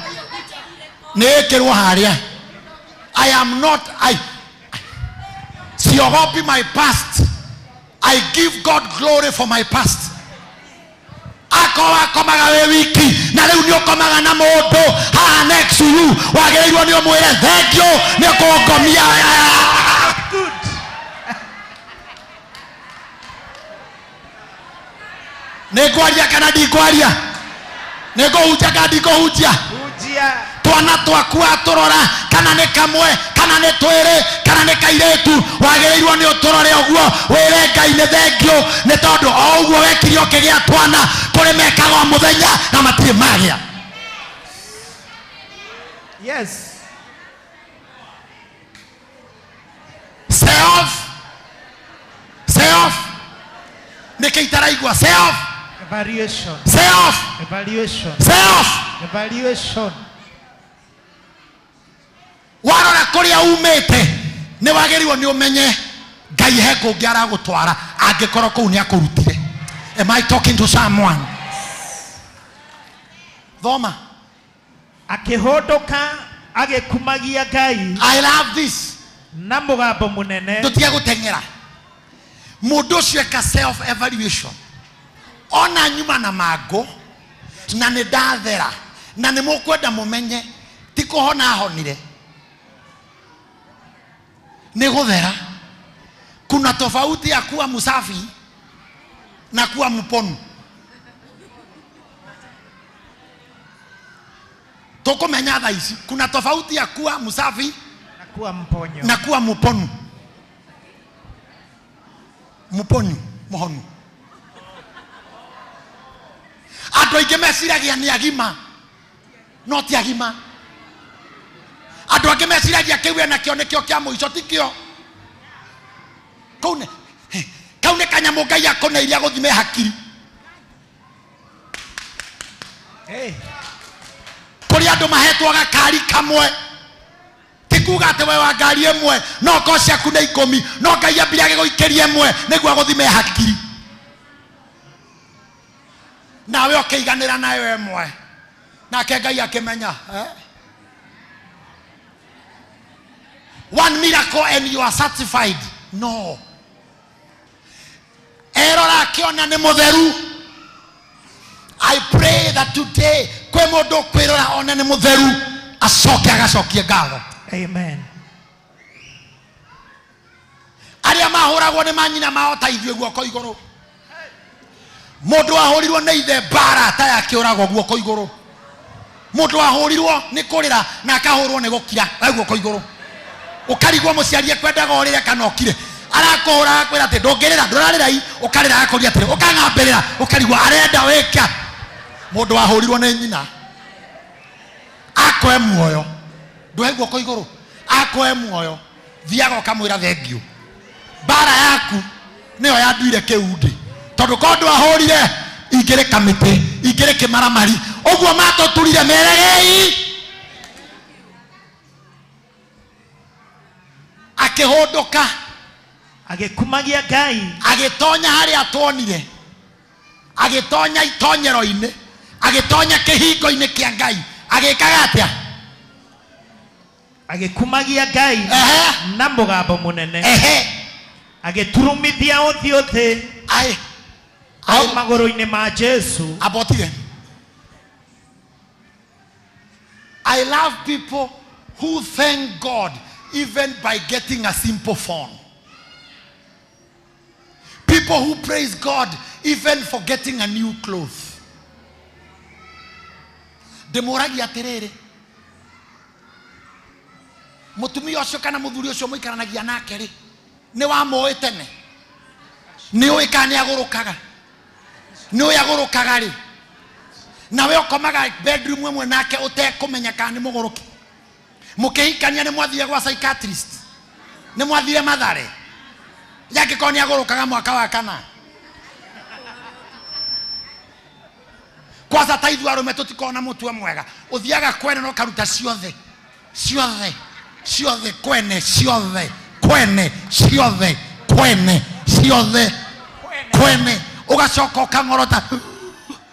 nĩ ĩkĩrwo harĩa. I am not, I siogopi my past. I give God glory for my past. Akorwo akomaga wĩ wiki na rĩu nĩ ũkomaga na mũndũ haha next to you, wagĩrĩirwo nĩ ũmwĩre thank you nĩ kũngomia. Good. Nĩ ngwaria kana ndikwaria? Nĩ ngũhunjia kana ndikũhunjia? Twana twaku atũrora kana nĩ kamwe kana nĩ twĩrĩ kana nĩ kairĩtu, wagĩrĩirwo nĩ ũtũrore ũguo wĩre Ngai nĩ thengio nĩ tondũ o ũguo wekire ũkĩgĩa twana kũrĩ mekaga o mũthenya na matirĩ magĩa. Yes. Self self nĩkĩ itaraigua? Self evaluation. Self evaluation. Self evaluation. Warora kũrĩa umĩte nĩ wagĩrĩirwo nĩ ũmenye Ngai he kũngĩ aragũtwara angĩkorwo kũu nĩ akũrutire. Am I talking to someone? Thoma. Akĩhũndũka agĩkumagia Ngai. I love this. Na mũgambo mũnene. Tũtige gũteng'era. Mũndũ ũcio eka self evaluation. Ona nyuma na mangũ na nĩ ndathera na nĩ mũkwenda mũmenye ti kũhona ahonire, nĩ gũthera. Kuna tofauti ya kuwa msafi na kuwa mponu. Tũkũmenya thaa ici kuna tofauti ya kuwa msafi na kuwa mponyo, na kuwa mponu. Mponyu, mũhonu. Andũ aingĩ meciragia nĩ agima no ti agima. Andũ angĩ meciragia kĩu enakĩo nĩkĩo kĩa mũico, ti kĩo. Kau nĩ kanyamũ Ngai akũneirie gũthime hakiri. Kũrĩ andũ mahetwo gakari kamwe Ti kuga atĩ we wa ngari ĩmwe no ko ciaku nĩ 10 no Ngai ambire agĩgũikĩria ĩmwe nĩguo agũthime hakiri. Nawe ũkĩiganĩra nayo ĩmwe. Nake Ngai akĩmenya One miracle and you are satisfied. No. Erora akiona nĩ mũtheru. I pray that today kwĩ mũndũ ũkwĩrora one nĩ mũtheru acoke agacokie ngatho. Amen. Arĩa mahũragwo nĩ manyina mao ta ithuĩ guoko igũrũ. Mũndũ wahũrirwo nĩ ithe mbara ta yakĩũragwo guoko igũrũ. Mũndũ wahũrirwo nĩ kũrĩra na akahũrwo nĩ gũkira guoko igũrũ. Ũkarigwo mũciari ekwendaga ũrĩre kana ũkire. Arakũhũra akwĩra atĩ ndũngĩrĩra ndũrarĩra i ũkarĩra akũria atĩrĩ ũkang'ambĩrĩra ũkarigwo arenda wĩka. Mũndũ wahũrirwo nĩ nyina akoe muoyo ndũhe guoko igũrũ akoe muoyo thiaga ũkamwĩra thengiũ mbara yaku nĩyo yanduire kĩundĩ tondũ korwo ndwahũrire ingĩrĩ kamĩtĩ ingĩrĩ kĩmaramari ũguo matũturire meregei. Akĩhũndũka agĩkumagia Ngai agĩtonya harĩa tuonire agĩtonya itonyero-inĩ agĩtonya kĩhingo-inĩ kĩa Ngai agĩkaga atĩa agĩkumagia Ngai na mũgambo mũnene agĩturumithia ũthiũ thĩ o magũrũ-inĩ ma Jesu. Abotige. I love people who thank God even by getting a simple phone. People who praise God even for getting a new cloth. Ndĩmũragia atĩrĩrĩ mũtumia ũcio kana mũthuri ũcio mũikaranagia nake rĩ nĩ wamũĩ tene nĩ ũĩ kana nĩ agũrũkaga nĩ ũĩ agũrũkaga rĩ nawe ũkomaga bedroom ĩmwe nake ũtekũmenya kana nĩ mũgũrũki. Mũkĩhikania nĩ mwathire gwa psychiatrist nĩ mwathire Mathare yangĩkorwo nĩ agũrũkaga mwaka wa kana. Kwanza ta ithuĩ arũme tũtikoragwo na mũtwe mwega ũthiaga kwene na ũkaruta ciothe ciothe ciothe kwene ciothe kwene ciothe kwene ciothe kwene ũgacoka ũkang'orota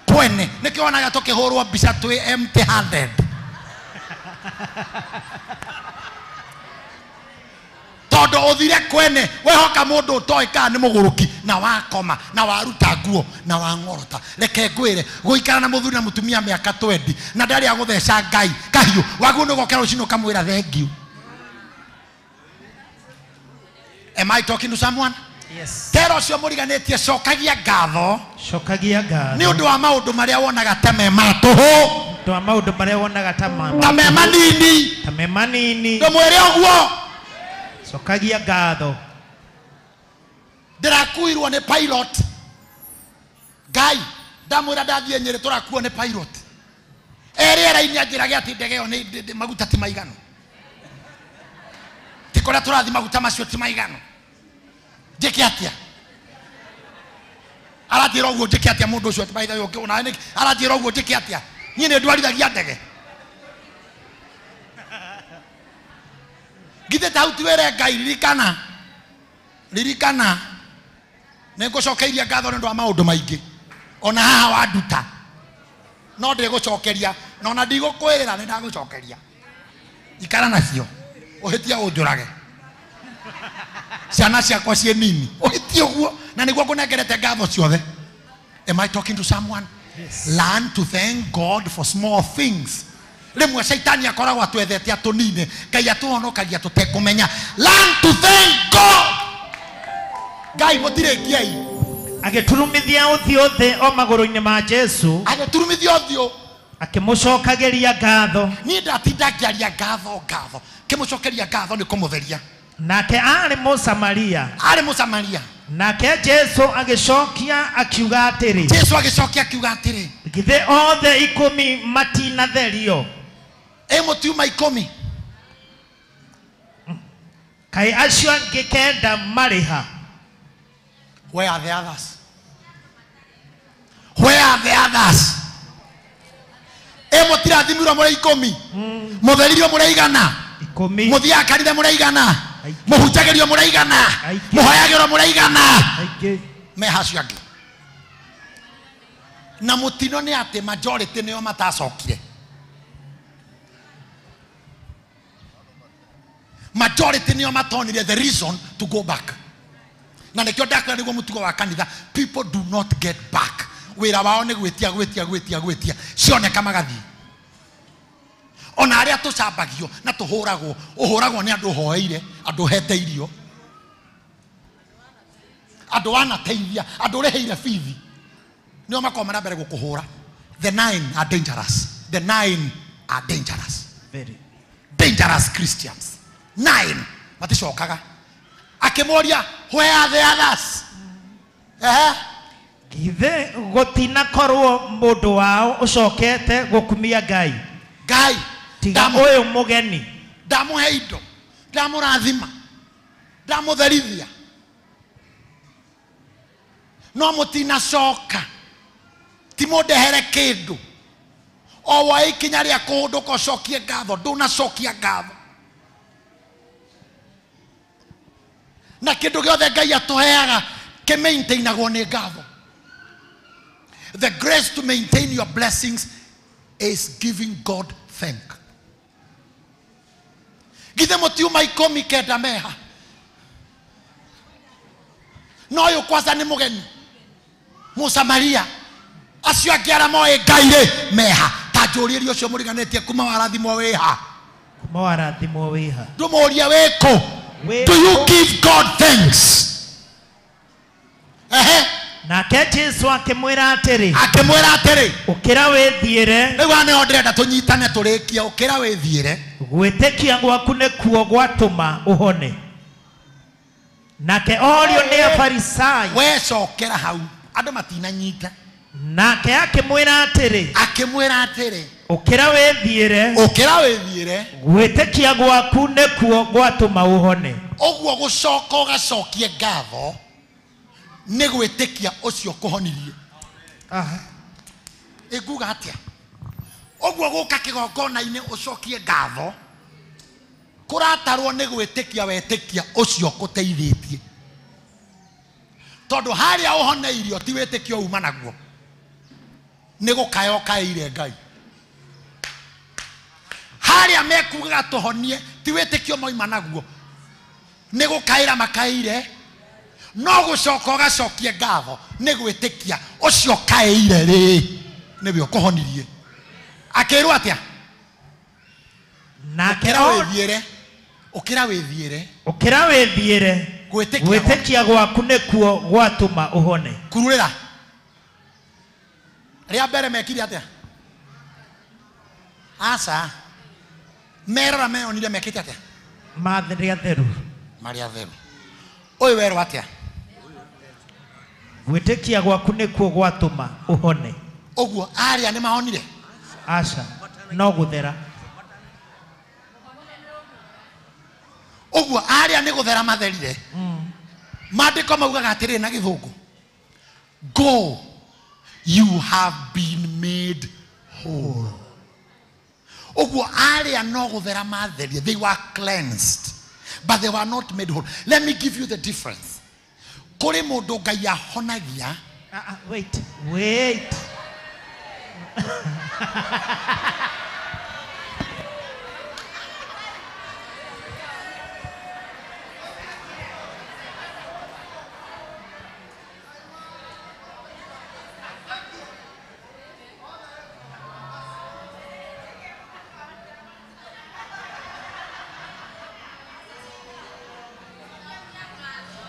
kwene. Nĩkĩo wonaga tũkĩhũrwo mbica twĩ empty handed tondũ ũthire kwene wehoka mũndũ ũtoĩ kana nĩ mũgũrũki na wakoma na waruta nguo na wang'orota. Reke ngwĩre gũikara na mũthuri na mũtumia mĩaka 20 na ndarĩ agũtheca Ngai kahiũ waguo nĩ ũgokera rũcinĩ ũkamwĩra thengiũ. Am I talking to someone? Yes. Tera ũcio mũriganĩtie cokagia ngatho. Cokagia ngatho. Nĩ ũndũ wa maũndũ marĩa wonaga ta me ma tũhũ. Ũndũ wa maũndũ marĩa wonaga ta me manini. Ta me manini. Ndũmwĩre ũguo. Cokagia ngatho. Ndĩrakuirwo nĩ pilot. Ngai ndamwĩra ndathiĩ Nyĩrĩ tũrakuo nĩ pilot. Rĩera-inĩ anjĩrage atĩ ndege ĩyo nĩ maguta ti maiganu. Ti kũrĩa tũrathiĩ maguta macio ti maiganu. Njĩke atĩa? Aranjĩra ũguo njĩke atĩa mũndũ ũcio by the way ũkĩona nĩkĩ aranjĩra ũguo njĩke atĩa? Niĩ nĩ ndwarithagia ndege. Githĩ ta hau ti wĩre Ngai ririkana ririkana nĩ ngũcokeiria ngatho nĩ ũndũ wa maũndũ maingĩ ona haha wanduta no ndĩgũcokeria na ona ndigũkwĩrĩra nĩ ndagũcokeria. Ikara nacio ũhĩtie ũnjũrage ciana ciakwa ciĩ nini ũhĩtie ũguo na nĩguo ngũnengerete ngatho ciothe. Am I talking to someone? Yes. Learn to thank God for small things. Rĩmwe caitani akoragwo atwethete atũnine Ngai atũhonokagia tũtekũmenya. Learn to thank God. Ngai mũtirĩkiei. Agĩturumithia ũthiũ thĩ o magũrũ-inĩ ma Jesu. Agĩturumithia ũthiũ akĩmũcokagĩria ngatho. Niĩ ndatinda ngĩaria ngatho ngatho kĩmũcokeria ngatho nĩ kũmũtheria. Nake aarĩ Mũsamaria. Aarĩ Mũsamaria. Nake Jesu agĩcokia akiuga atĩrĩ. Jesu agĩcokia akiuga atĩrĩ. Githĩ othe 10 matinatherio? Ĩ mũtiuma 10. Kaĩ acio angĩ 9 marĩ ha? Where are the others? Where are the others? Ĩ mũtirathimirwo mũrĩ 10. Mũtheririo mũrĩ 100. Mũthiaga kanitha mũraigana? Mũhunjagĩrio mũraigana? Mũhoyagĩrwo mũraigana? Meha acio angĩ. Na mũtino nĩ atĩ majority nĩo matacokire. Majority nĩo matonire the reason to go back. Na nĩkĩo ndakwĩra nĩguo mũtugo wa kanitha, people do not get back. Wĩra wao nĩ gwĩtia gwĩtia gwĩtia gwĩtia, cioneka magathiĩ. Ona arĩa tũcambagio na tũhũragwo, ũhũragwo nĩ andũ ũhoeire, andũ ũhete irio, andũ wanateithia, andũ ũrĩhĩire bithi, nĩo makoragwo na mbere gũkũhũra. The nine are dangerous. The nine are dangerous. Very dangerous Christians. Nine maticokaga. Akĩmoria, where are the others? Ehe. Githĩ gũtinakorwo mũndũ wao ũcokete gũkumia Ngai? Ngai tiga ũyũ mũgeni. Ndamũhe indo, ndamũrathima, ndamũtherithia, no mũtinacoka, ti mũndehere kĩndũ. O woe ikinya rĩa kũhũndũka ũcokie ngatho, ndũnacokia ngatho. Na kĩndũ gĩothe Ngai atũheaga kĩmaintainagwo nĩ ngatho. The grace to maintain your blessings is giving God thank. Githĩ mũtiuma 19 meha? No ũyũ kwanza nĩ mũgeni, Mũsamaria. Acio angĩ arĩa moĩ Ngai rĩ meha. Ta njũrĩrie ũcio mũriganĩtie kuma warathimwo wĩha. Kuma warathimwo wĩha. Ndũmũrie wĩkũ? Do you give God thanks? Ehe. Nake Jesu akĩmwĩra atĩrĩ, akĩmwĩra atĩrĩ, ũkĩra wĩthiĩre. Rĩu haha nĩho ndĩrenda tũnyitane tũrĩkie. Ũkĩra wĩthiĩre. Gwĩtĩkia gwaku nĩkuo gwatũma ũhone. Nake orio nĩ Afarisai. We cokera hau, andũ matinanyita. Nake akĩmwĩra atĩrĩ, akĩmwĩra atĩrĩ, ũkĩra wĩthiĩre. Ũkĩra wĩthiĩre. Gwĩtĩkia gwaku nĩkuo gwatũma ũhone. Ũguo gũcoka ũgacokie ngatho nĩ gwĩtĩkia ũcio kũhonirie. Ĩnguga atĩa? Ũguo gũka kĩgongona-inĩ ũcokie ngatho kũratarwo nĩ gwĩtĩkia wetĩkia ũcio kũteithĩtie. Tondũ harĩa ũhoneirio ti wĩtĩkio uma naguo, nĩ gũkaya ũkaĩire Ngai. Harĩa mekugaga tũhonie ti wĩtĩkio moima naguo, nĩ gũkaĩra makaĩire. No gũcoka ũgacokie ngatho nĩ gwĩtĩkia ũcio kaĩire rĩ nĩwe ũkũhonirie. Akĩrwo atĩa? Nake ũkĩra wĩthiĩre. Ũkĩra wĩthiĩre. Ũkĩra wĩthiĩre. Gwĩtĩkia gwaku nĩkuo gwatũma ũhone. Kururĩra. Rĩa mbere mekire atĩa? Aca. Merora meyonire mekĩte atĩa? Marĩ atheru. Marĩ atheru. Ũyũ werwo atĩa? Gwĩtĩkia gwaku nĩkuo gwatũma ũhone. Ũguo arĩa nĩ mahonire? Aca, no gũthera. Ũguo arĩa nĩ gũthera matherire. Maandĩko maugaga atĩrĩ na gĩthũngũ, go, you have been made whole. Ũguo arĩa no gũthera matherire, they were cleansed, but they were not made whole. Let me give you the difference. Kũrĩ mũndũ Ngai ahonagia. Wait, wait.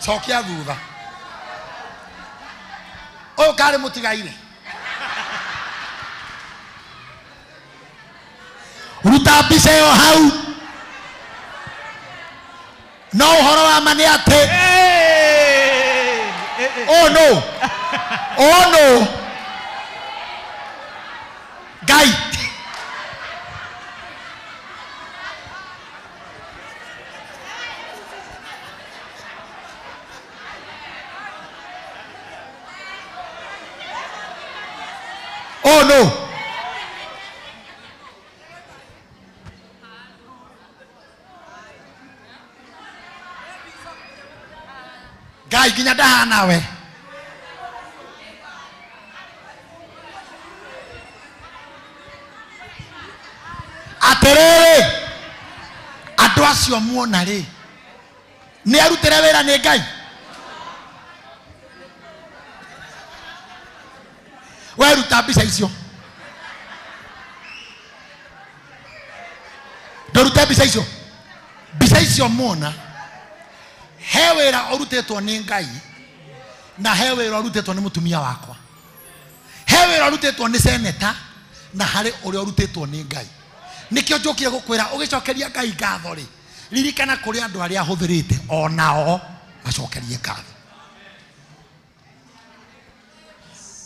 Cokia thutha. Ũyũ karĩ mũtigaire. Ruta mbica ĩyo hau. No ũhoro wa ma nĩ atĩ, oh no, oh no, Ngai Oh no. Ngai nginya ndahana we. Atĩrĩrĩ, andũ acio muona rĩ, nĩ arutĩre wĩra nĩ Ngai? Weruta mbica icio, ndũrute mbica icio. Mbica icio muona, he wĩra ũrutĩtwo nĩ Ngai na he wĩra ũrutĩtwo nĩ mũtumia wakwa, he wĩra ũrutĩtwo nĩ seneta na harĩ ũrĩa ũrutĩtwo nĩ Ngai. Nĩkĩo njũkire gũkwĩra ũgĩcokeria Ngai ngatho rĩ, ririkana kũrĩ andũ arĩa ahũthĩrĩte onao macokerie ngatho.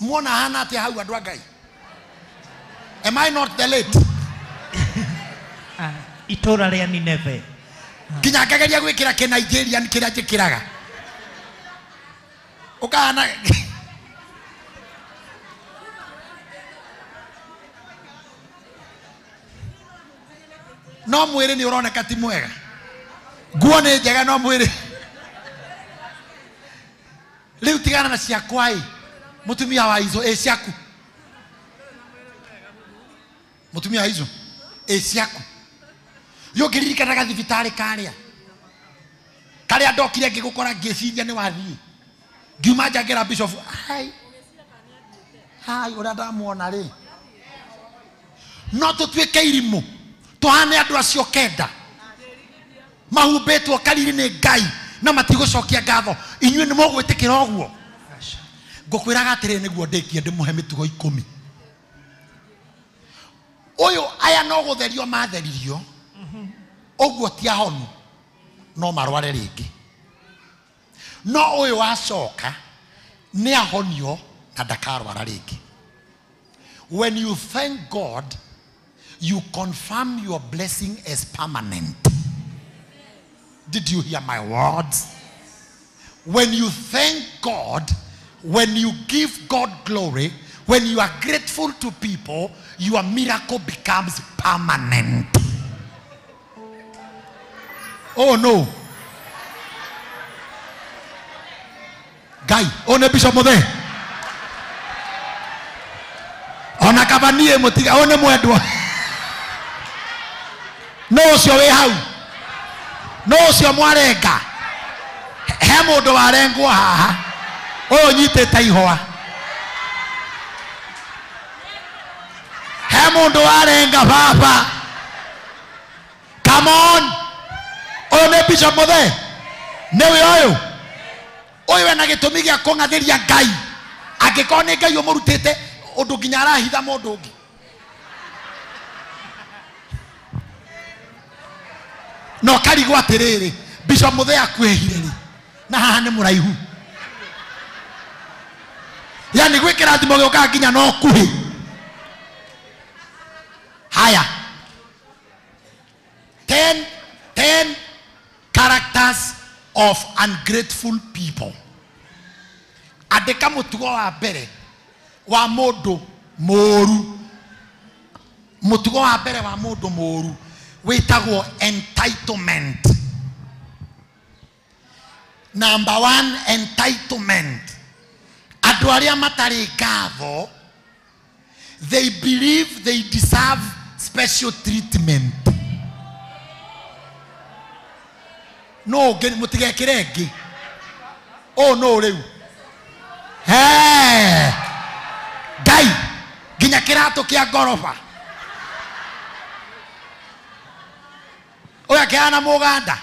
Muona hana atĩa hau andũ a Ngai? Am I not the late? Itũra rĩa Nineve. Nginya ngageria gwĩkĩra kĩ Nigerian kĩrĩa njĩkĩraga. Ũkahana no mwĩrĩ nĩ ũroneka ti mwega. Nguo nĩ njega no mwĩrĩ. Rĩu tigana na ciakwa ĩ, mũtumia wa izo ĩ ciaku. Mũtumia wa izo ĩ ciaku. Yũngĩririkanaga thibitarĩ karĩa karĩa ndokire ngĩgũkora ngĩciria nĩ wathiĩ, ngiuma nja ngĩra bishop, hai hai ũrĩa ndamuona rĩ, no tũtuĩke irimũ tũhane andũ acio kenda mahumbĩtwo kariri nĩ Ngai na matigũcokia ngatho. Inyuĩ nĩ mũgwĩtĩkĩra ũguo? Ngũkwĩraga atĩrĩrĩ, nĩguo ndĩkie ndĩmũhe mĩtugo 10. Ũyũ aya no gũtherio matheririo ũguo ti ahonu no marware rĩngĩ, no ũyũ wacoka nĩ ahonio na ndakarwara rĩngĩ. When you thank God, you confirm your blessing as permanent. Did you hear my words? When you thank God, when you give God glory, when you are grateful to people, your miracle becomes permanent. Oh no. Ngai, one Bishop Muthe. Ona kaba niĩ mũtiga, one mwendwa. No ũcio wĩ hau. No ũcio mwarenga. He mũndũ warengwo haha. Ũyũ nyitĩte ihũa. He mũndũ warenga baba. Come on. Ũyũ nĩ Bishop Muthe. Nĩwe ũyũ. Ũyũ ena gĩtũmi gĩa kũng'athĩria Ngai. Angĩkorwo nĩ Ngai ũmũrutĩte ũndũ nginya arahitha mũndũ ũngĩ. No karigwo atĩrĩrĩ, Bishop Muthe akuĩhire rĩ, na haha nĩ mũraihu. Yani gwĩ kĩrathimo gĩũkaga nginya no kuhĩ. Haya. 10 characters of ungrateful people. Andĩka mũtugo wa mbere wa mũndũ mũũru. Mũtugo wa mbere wa mũndũ mũũru wĩtagwo entitlement. Number 1, entitlement. Andũ arĩa matarĩ ngatho, they believe they deserve special treatment. No, mũtigekĩre ĩngĩ. Oh no rĩu. Hey! Ngai, nginya kĩratũ kĩa ngoroba. Ũyũ akĩhana mũganda.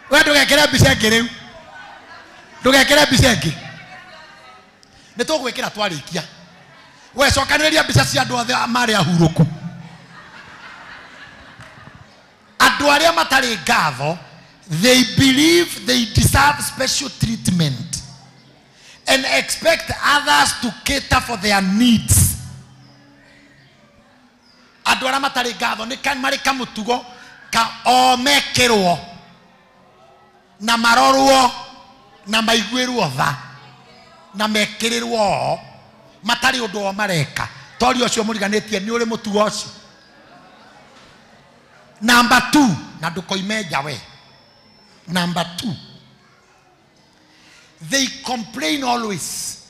We ndũgekĩre mbica ĩngĩ rĩu. Ndũgekĩre mbica ĩngĩ. Nĩ tũgwĩkĩra twarĩkia. We cokanĩrĩria mbica cia andũ othe marĩ ahurũku. Andũ arĩa matarĩ ngatho, they believe they deserve special treatment and expect others to cater for their needs. Andũ arĩa matarĩ ngatho nĩ marĩ kamũtugo ka o mekĩrwo na marorwo na maiguĩrwo tha na mekĩrĩrwo o matarĩ ũndũ o mareka. Tori ũcio mũriganĩtie nĩ ũrĩ mũtugo ũcio. Number 2, na ndũkoime nja we. Number 2, They complain always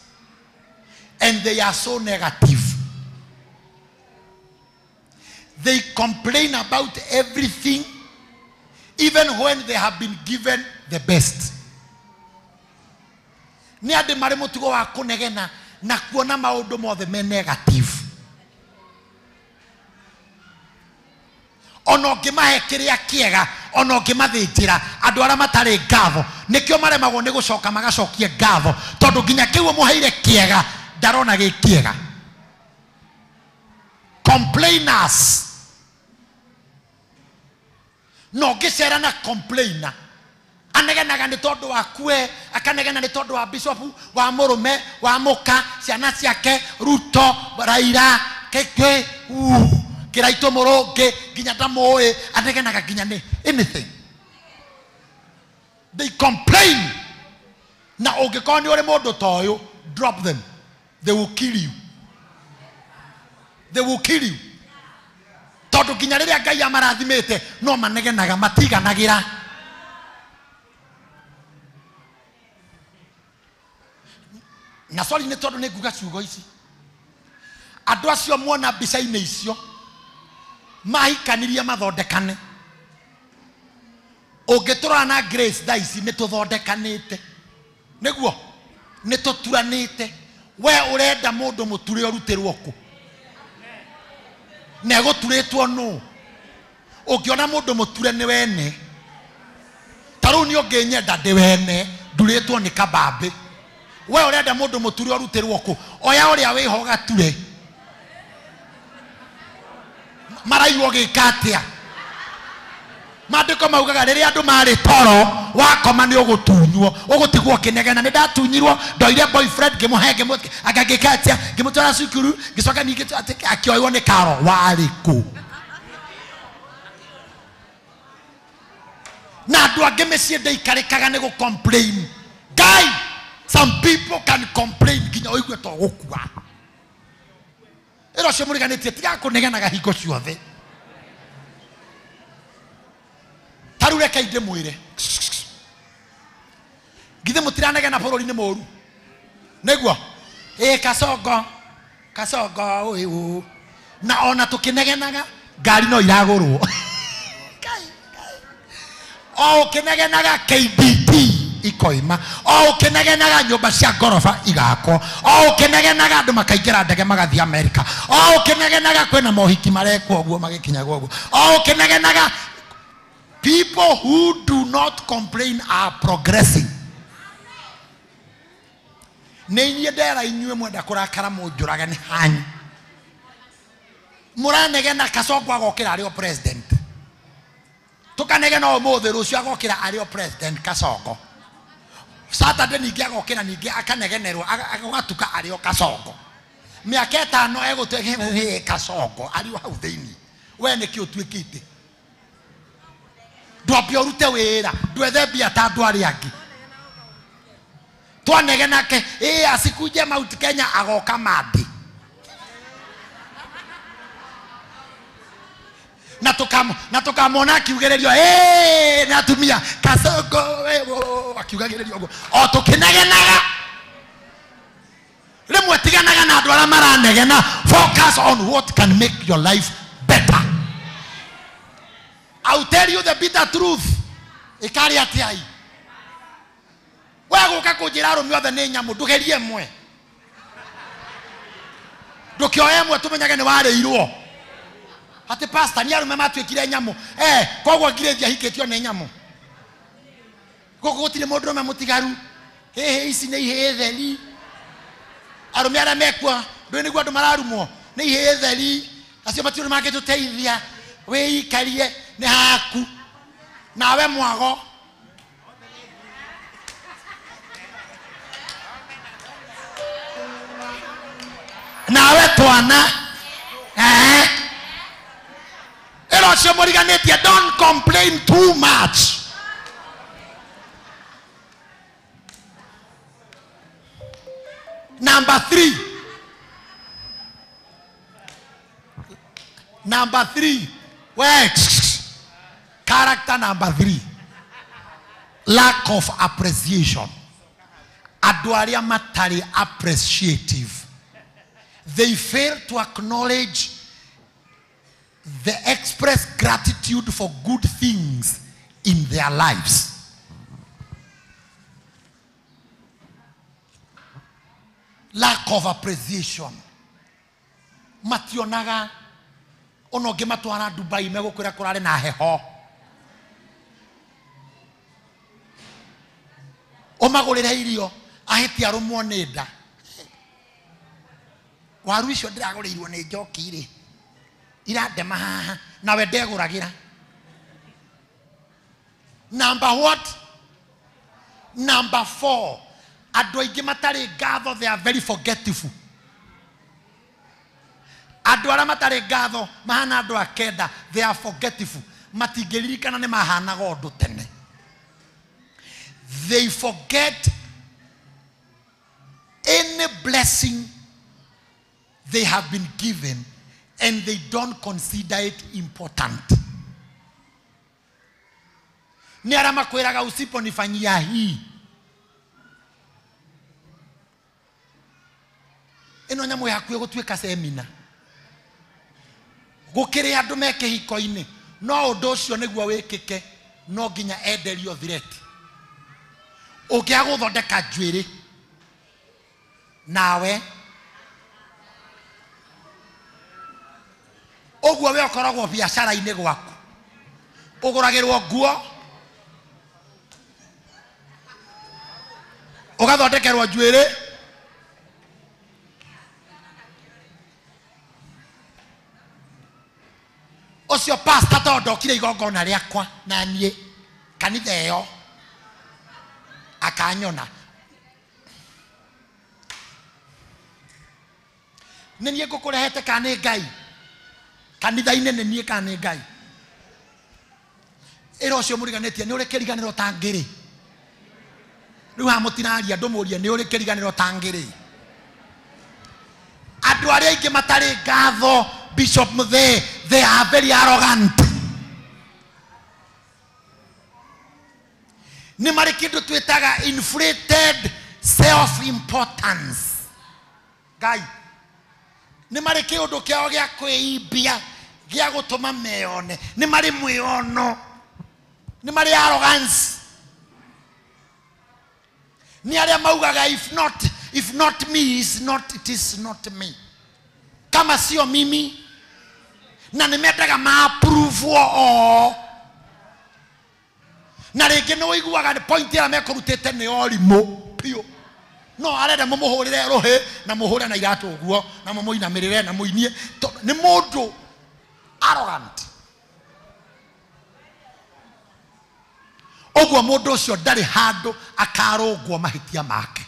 and they are so negative. They complain about everything even when they have been given the best. Nĩ andũ marĩ mũtugo wa kũnegena na kuona maũndũ mothe me negative. Ona ũngĩmahe kĩrĩa kĩega, ona ũngĩmathĩnjĩra, andũ arĩa matarĩ ngatho nĩkĩo maremagwo nĩ gũcoka magacokie ngatho, tondũ nginya kĩu ũmũheire kĩega ndarona gĩ kĩega. Complainers. No ũngĩcera na complainer, anegenaga nĩ tondũ wakue, akanegena nĩ tondũ wa bishop, wa mũrũme, wa mũka, ciana ciake, Ruto, Raila, keke, kĩraitũ mũrũngĩ, nginya ndamũĩ, anegenaga nginya nĩ anything. They complain. Na ũngĩkorwo nĩ ũrĩ mũndũ ta ũyũ, drop them. They will kill you. They will kill you. Tondũ nginya rĩrĩa Ngai amarathimĩte no manegenaga, matiganagĩra. Na sorry nĩ tondũ nĩ nguga ciugo ici, andũ acio muona mbica-inĩ icio mahikanirie mathondekane. Ũngĩtũrora na Grace thaa ici nĩ tũthondekanĩte, nĩguo nĩ tũturanĩte. We ũrenda mũndũ mũture ũrutĩrwo kũ? Na egũturĩtwo nũ? Ũngĩona mũndũ mũture nĩ wene. Ta rĩu niĩ ũngĩnyenda ndĩ wene, ndurĩtwo nĩ kabambĩ. We ũrenda mũndũ mũture ũrutĩrwo kũ? Oya ũrĩa wĩho gature. Maraigua ũgĩka atĩa? Maandĩko maugaga rĩrĩa andũ marĩ toro, wakoma nĩ ũgũtunywo, ũgũtigwo ũkĩnegena. Nĩ ndatunyirwo, ndoire boyfriend ngĩmũhe, ngĩka atĩa, ngĩmũtwara cukuru, ngĩcoka ningĩ akĩoywo nĩ karo. Warĩ kũ? Na andũ angĩ mĩciĩ ndĩikarĩkaga nĩ gũ complain. Guy, some people can complain nginya ũigue ta ũgũkua. Ĩra ũcio mũriganĩtie, tiga kũnegenaga hingo ciothe. Ta rĩu reke ndĩmwĩre, githĩ mũtiranegena bũrũri nĩ mũũru? Nĩguo? Ĩ Kasongo, Kasongo ũyũ. Na ona tũkĩnegenaga ngari no iragũrwo. O ũkĩnegenaga KBT ikoima, o ũkĩnegenaga nyũmba cia ngoroba igakwo, o ũkĩnegenaga andũ makaingĩra ndege magathiĩ Amerika, o ũkĩnegenaga kwĩna mohiki marekwo ũguo magĩkinyagwo ũguo, o ũkĩnegenaga. People who do not complain are progressing. Nĩ inyuĩ ndera inyuĩ mwenda kũrakara mũnjũrage nĩ hanyu. Mũranegena Kasongo agokĩra arĩ o president. Tũkanegena ũmũthĩ, rũciũ agokĩra arĩ o president Kasongo. Saturday ningĩ agokĩra ningĩ akanegenerwo, agatuka arĩ o Kasongo. Mĩaka ĩtano egũtuĩka Kasongo arĩ o hau thĩinĩ. We nĩkĩ ũtuĩkĩte? Ndwambe ũrute wĩra, ndwethe mbia ta andũ arĩa angĩ. Twanegenake, ĩ asikuje Mount Kenya agoka Mandi. Na tũkamwona akiugĩrĩrio, ĩ nĩ atumia Kasongo akiugagĩrĩrio ũguo o tũkĩnegenaga. Rĩmwe tiganaga na andũ arĩa maranegena. Focus on what can make your life better. I'll tell you the bitter truth. Ikari atia. We gũka kũnjĩra arũme othe nĩ nyamũ, ndũgerie ĩmwe. Ndũkĩoe ĩmwe tũmenyage nĩ warĩirwo. Atĩ pastor nĩ arũme matuĩkire nyamũ. Koguo ngirĩthia ahikĩtio nĩ nyamũ. Gũkũ gũtirĩ mũndũrũme mũtigaru. Hĩhĩ ici nĩ ihĩĩ theri. Arũme arĩa mekua, ndũĩ nĩguo andũ mararumwo, nĩ ihĩĩ theri. Acio matirĩ mangĩtũteithia. Wĩikarie nĩ haku. Nawe mwago. Nawe twana. Ĩra ũcio mũriganĩtie, don't complain too much. Number 3. Number 3. Wait. Character number 3. Lack of appreciation. Andũ arĩa matarĩ appreciative, they fail to acknowledge the express gratitude for good things in their lives. Lack of appreciation. Mationaga ono ngĩmatwara Dubai megũkwĩra kũrarĩ na heho. Ũmagũrĩre irio ahĩtie arũmwo nĩ nda. Waru icio ndĩragũrĩirwo nĩ njoki rĩ, irandema haha nawe ndegũragĩra. Number what? Number 4. Andũ aingĩ matarĩ ngatho, they are very forgetful. Andũ arĩa matarĩ ngatho mahana andũ a kenda, they are forgetful. Matingĩririkana nĩ mahanaga ũndũ tene. They forget any blessing they have been given and they don't consider it important. Nĩ arĩa makwĩraga usiponifanyia hii, ĩno nyamũ yaku ĩgũtuĩka semina. Gũkĩrĩ andũ me kĩhiko-inĩ, no ũndũ ũcio nĩguo wĩkĩke no nginya enderio thireti. Ũngĩaga gũthondeka njuĩrĩ nawe ũguo we ũkoragwo biacara-inĩ gwaku, ũgũragĩrwo nguo, ũgathondekerwo njuĩrĩ, ũcio pastor tondũ ndokire igongona rĩakwa na niĩ kanitha ĩyo akanyona. Nĩ niĩ ngũkũrehete kana nĩ Ngai? Kanitha-inĩ nĩ niĩ kana nĩ Ngai? Ĩra ũcio mũriganĩtie nĩ ũrĩ kĩriganĩro ta ngĩrĩ. Rĩu haha mũtiraria ndũmũrie nĩ ũrĩ kĩriganĩro ta ngĩrĩ. Andũ arĩa aingĩ matarĩ ngatho, Bishop Muthee, they are very arrogant. Nĩ marĩ kĩndũ twĩtaga inflated self-importance. Ngai, nĩ marĩ kĩũndũ kĩao gĩa kwĩimbia, gĩa gũtũma meyone. Nĩ marĩ mwĩono, nĩ marĩ arrogance. Nĩ arĩa maugaga if not me is not, it is not me. Kama sio mimi, na nĩ mendaga ma-approve o. Na rĩngĩ nĩ ũiguaga nĩ point ĩrĩa mekũrutĩte nĩ ũrimũ biũ. No arenda mũmũhũrĩre rũhĩ na mũhũre na iratũ ũguo na mũmũinamĩrĩre na mũinie. Nĩ mũndũ arrogant. Ũguo mũndũ ũcio ndarĩ handũ akarũngwo mahĩtia make.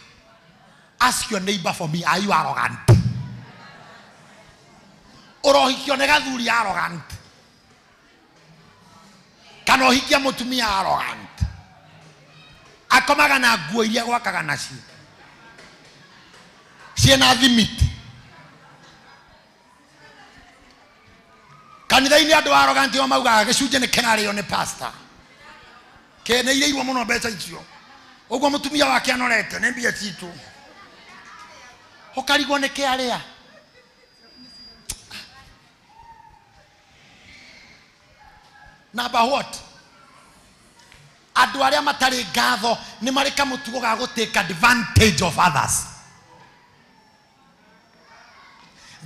Ask your neighbor for me, are you arrogant? Ũrohikio nĩ gathuri arrogant, kana ũhikia mũtumia arrogant, akomaga na nguo iria gwakaga nacio ciĩna thimiti. Kanitha-inĩ andũ arrogant o maugaga gĩcunjĩ nĩ kĩrarĩo nĩ pastor, kĩneirĩirwo mũno mbeca icio, ũguo mũtumia wake anorete nĩ mbia citũ, ũkarigwo nĩ kĩ arĩa. Number what? Andũ arĩa matarĩ ngatho nĩ marĩ kamũtugo ga gũ take advantage of others.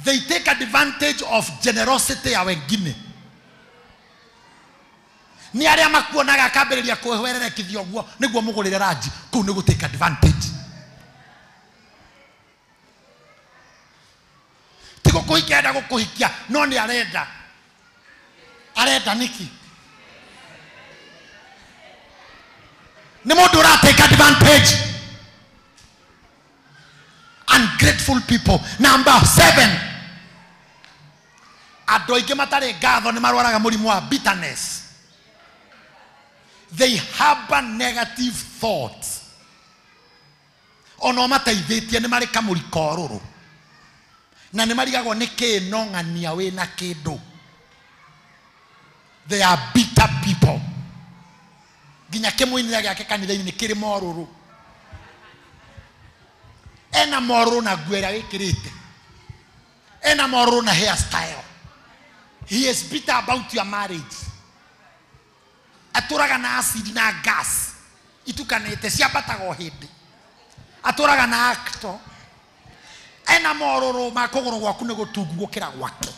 They take advantage of generosity ya wengine. Nĩ arĩa makuonaga akambĩrĩria kwĩhwererekithia ũguo nĩguo mũgũrĩre ranji, kũu nĩ gũ take advantage. Ti gũkũhikia enda gũkũhikia, no nĩ arenda. Arenda nĩkĩ? Nĩ mũndũ ũra take advantage. Ungrateful people. Number 7. Andũ aingĩ matarĩ ngatho nĩ marwaraga mũrimũ wa bitterness. They harbor negative thoughts. Ona mateithĩtie nĩ marĩ kamũriko rũrũ, na nĩ marigagwo nĩ kĩ no ng'ania wĩna kĩndũ. They are bitter people. Nginya kĩmũinĩra gĩake kanitha-inĩ nĩ kĩrĩ morũrũ. Ena morũ na nguo ĩrĩa wĩkĩrĩte. Ena morũ na hairstyle. He is bitter about your marriage. Atũraga na acid na gas. Itukanĩte ciambataga o hĩndĩ. Atũraga na acto. Ena morũrũ ma kũgũrũ gwaku nĩ gũtungu gũkĩra gwake.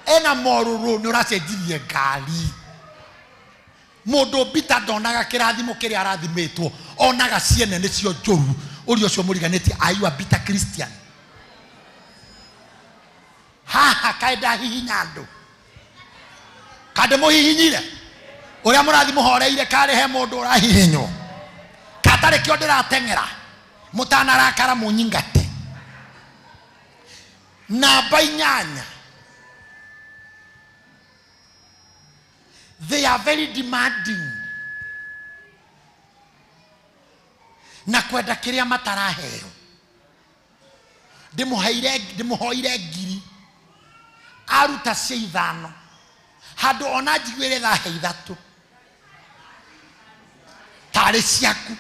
Ena morũrũ nĩ ũracenjirie ngari. Mũndũ mbita ndonaga kĩrathimo kĩrĩa arathimĩtwo, onaga ciene nĩcio njũru. Ũrĩa ũcio mũriganĩtie, are you a bitter Christian? Haha kaĩ ndahihinya andũ. Kandĩ mũhihinyire? Ũrĩa mũrathi mũhoreire karĩ he mũndũ ũrahihinywo. Katarĩ kĩo ndĩrateng'era. Mũtanarakara mũnyingate. Namba 8. They are very demanding. Na kwenda kĩrĩa mataraheo. Ndĩmũhoire ngiri. Aruta cia 5. Handũ ona njiguĩre thahe 3. Tarĩ ciaku.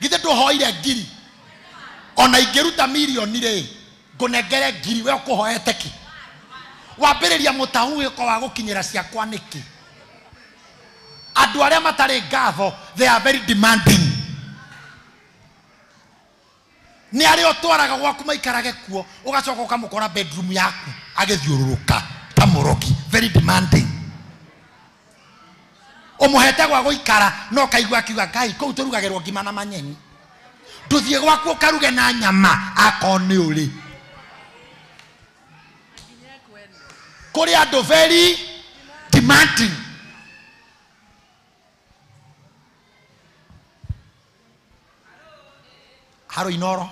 Githĩ ndũhoire ngiri. Ona ingĩruta mirioni rĩ, ngũnengere ngiri we ũkũhoete kĩ? Wambĩrĩria mũtahuhĩko wa gũkinyĩra ciakwa nĩkĩ? Andũ arĩa matarĩ ngatho, they are very demanding. Nĩ arĩa ũtwaraga gwaku maikarage kuo, ũgacoka ũkamũkora bedroom yaku agĩthiũrũrũka ta mũrogi, very demanding. Ũmũhete gwa gũikara no kaigua akiuga Ngai kũu tũrugagĩrwo ngima na manyeni. Ndũthiĩ gwaku ũkaruge na nyama akorwo nĩ ũrĩ. Kũrĩ andũ very demanding. Haro inoro.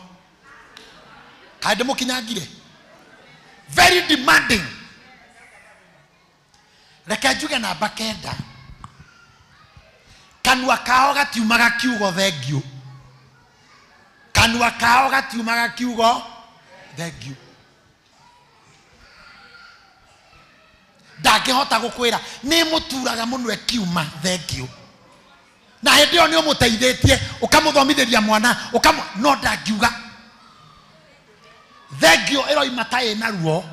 Kaĩ ndĩmũkinyangire? Very demanding. Reke njuge namba 9. Kanua kao gatiumaga kiugo thengiũ. Kanua kao gatiumaga kiugo thengiũ. Ndangĩhota gũkwĩra nĩ mũturaga mũno ekiuma thengiũ. Na hĩndĩ ĩyo nĩ ũmũteithĩtie ũkamũthomithĩria mwana no ndangiuga thengiũ ĩroima ta ĩna ruo.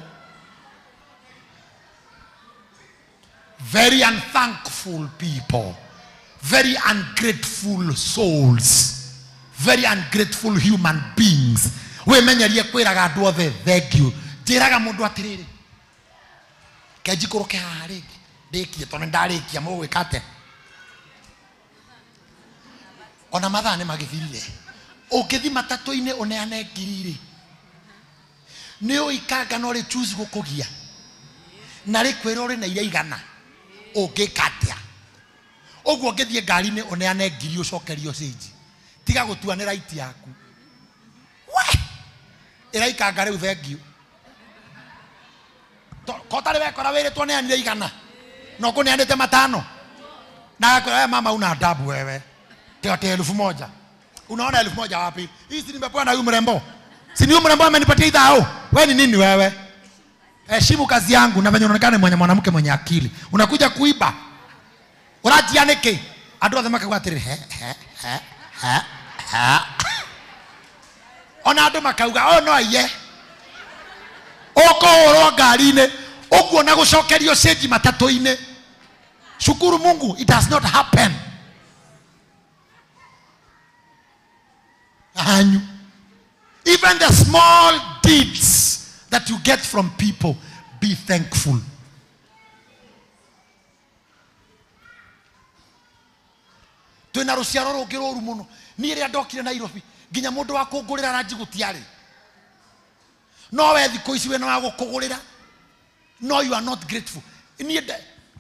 Very unthankful people, very ungrateful souls, very ungrateful human beings. Wĩmenyerie kwĩraga andũ othe thengiũ. Njĩraga mũndũ atĩrĩrĩ, ke njikũrũke haha rĩngĩ ndĩkie tondũ nĩndarĩkia mũgwĩka atĩa? Ona mathaa nĩ magĩthirire. Ũngĩthi matatũ-inĩ ũneane ngiri rĩ, nĩ ũikanga no rĩ choose gũkũgia na rĩkwĩra ũrĩ na iria 100 ũngĩka atĩa? Ũguo ũngĩthiĩ ngari-inĩ ũneane ngiri ũcokerio cĩnji, tiga gũtua nĩ right yaku. We ĩraikanga rĩu thengiũ. Kotarĩ wekora wĩrĩtwo neanire 100 na ũkũneanĩte 5 na agakwĩra we mama una adabu wewe. Tete 1000. Unaona 1000 wapi? Hii si nimepewa na huyu mrembo. Si ni huyu mrembo amenipatia idhao. Wewe ni nini wewe? Heshimu kazi yangu na venye unaonekana mwenye mwanamke mwenye akili. Unakuja kuiba. Uratia niki? Andũ othe makauga atĩrĩrĩ he he he he he. Ona andũ makauga oh no aiye. Ũkũhũrwo ngari-inĩ ũguo na gũcokerio cĩnji matatũ-inĩ. Shukuru Mungu it does not happen. Hanyu. Even the small deeds that you get from people, be thankful. Twina rũciaro rũngĩ rũru mũno. Niĩ rĩrĩa ndokire Nairobi, nginya mũndũ wa kũngũrĩra ranji gũtiarĩ. No we thikũ ici wĩna wa gũkũgũrĩra. No, you are not grateful. Niĩ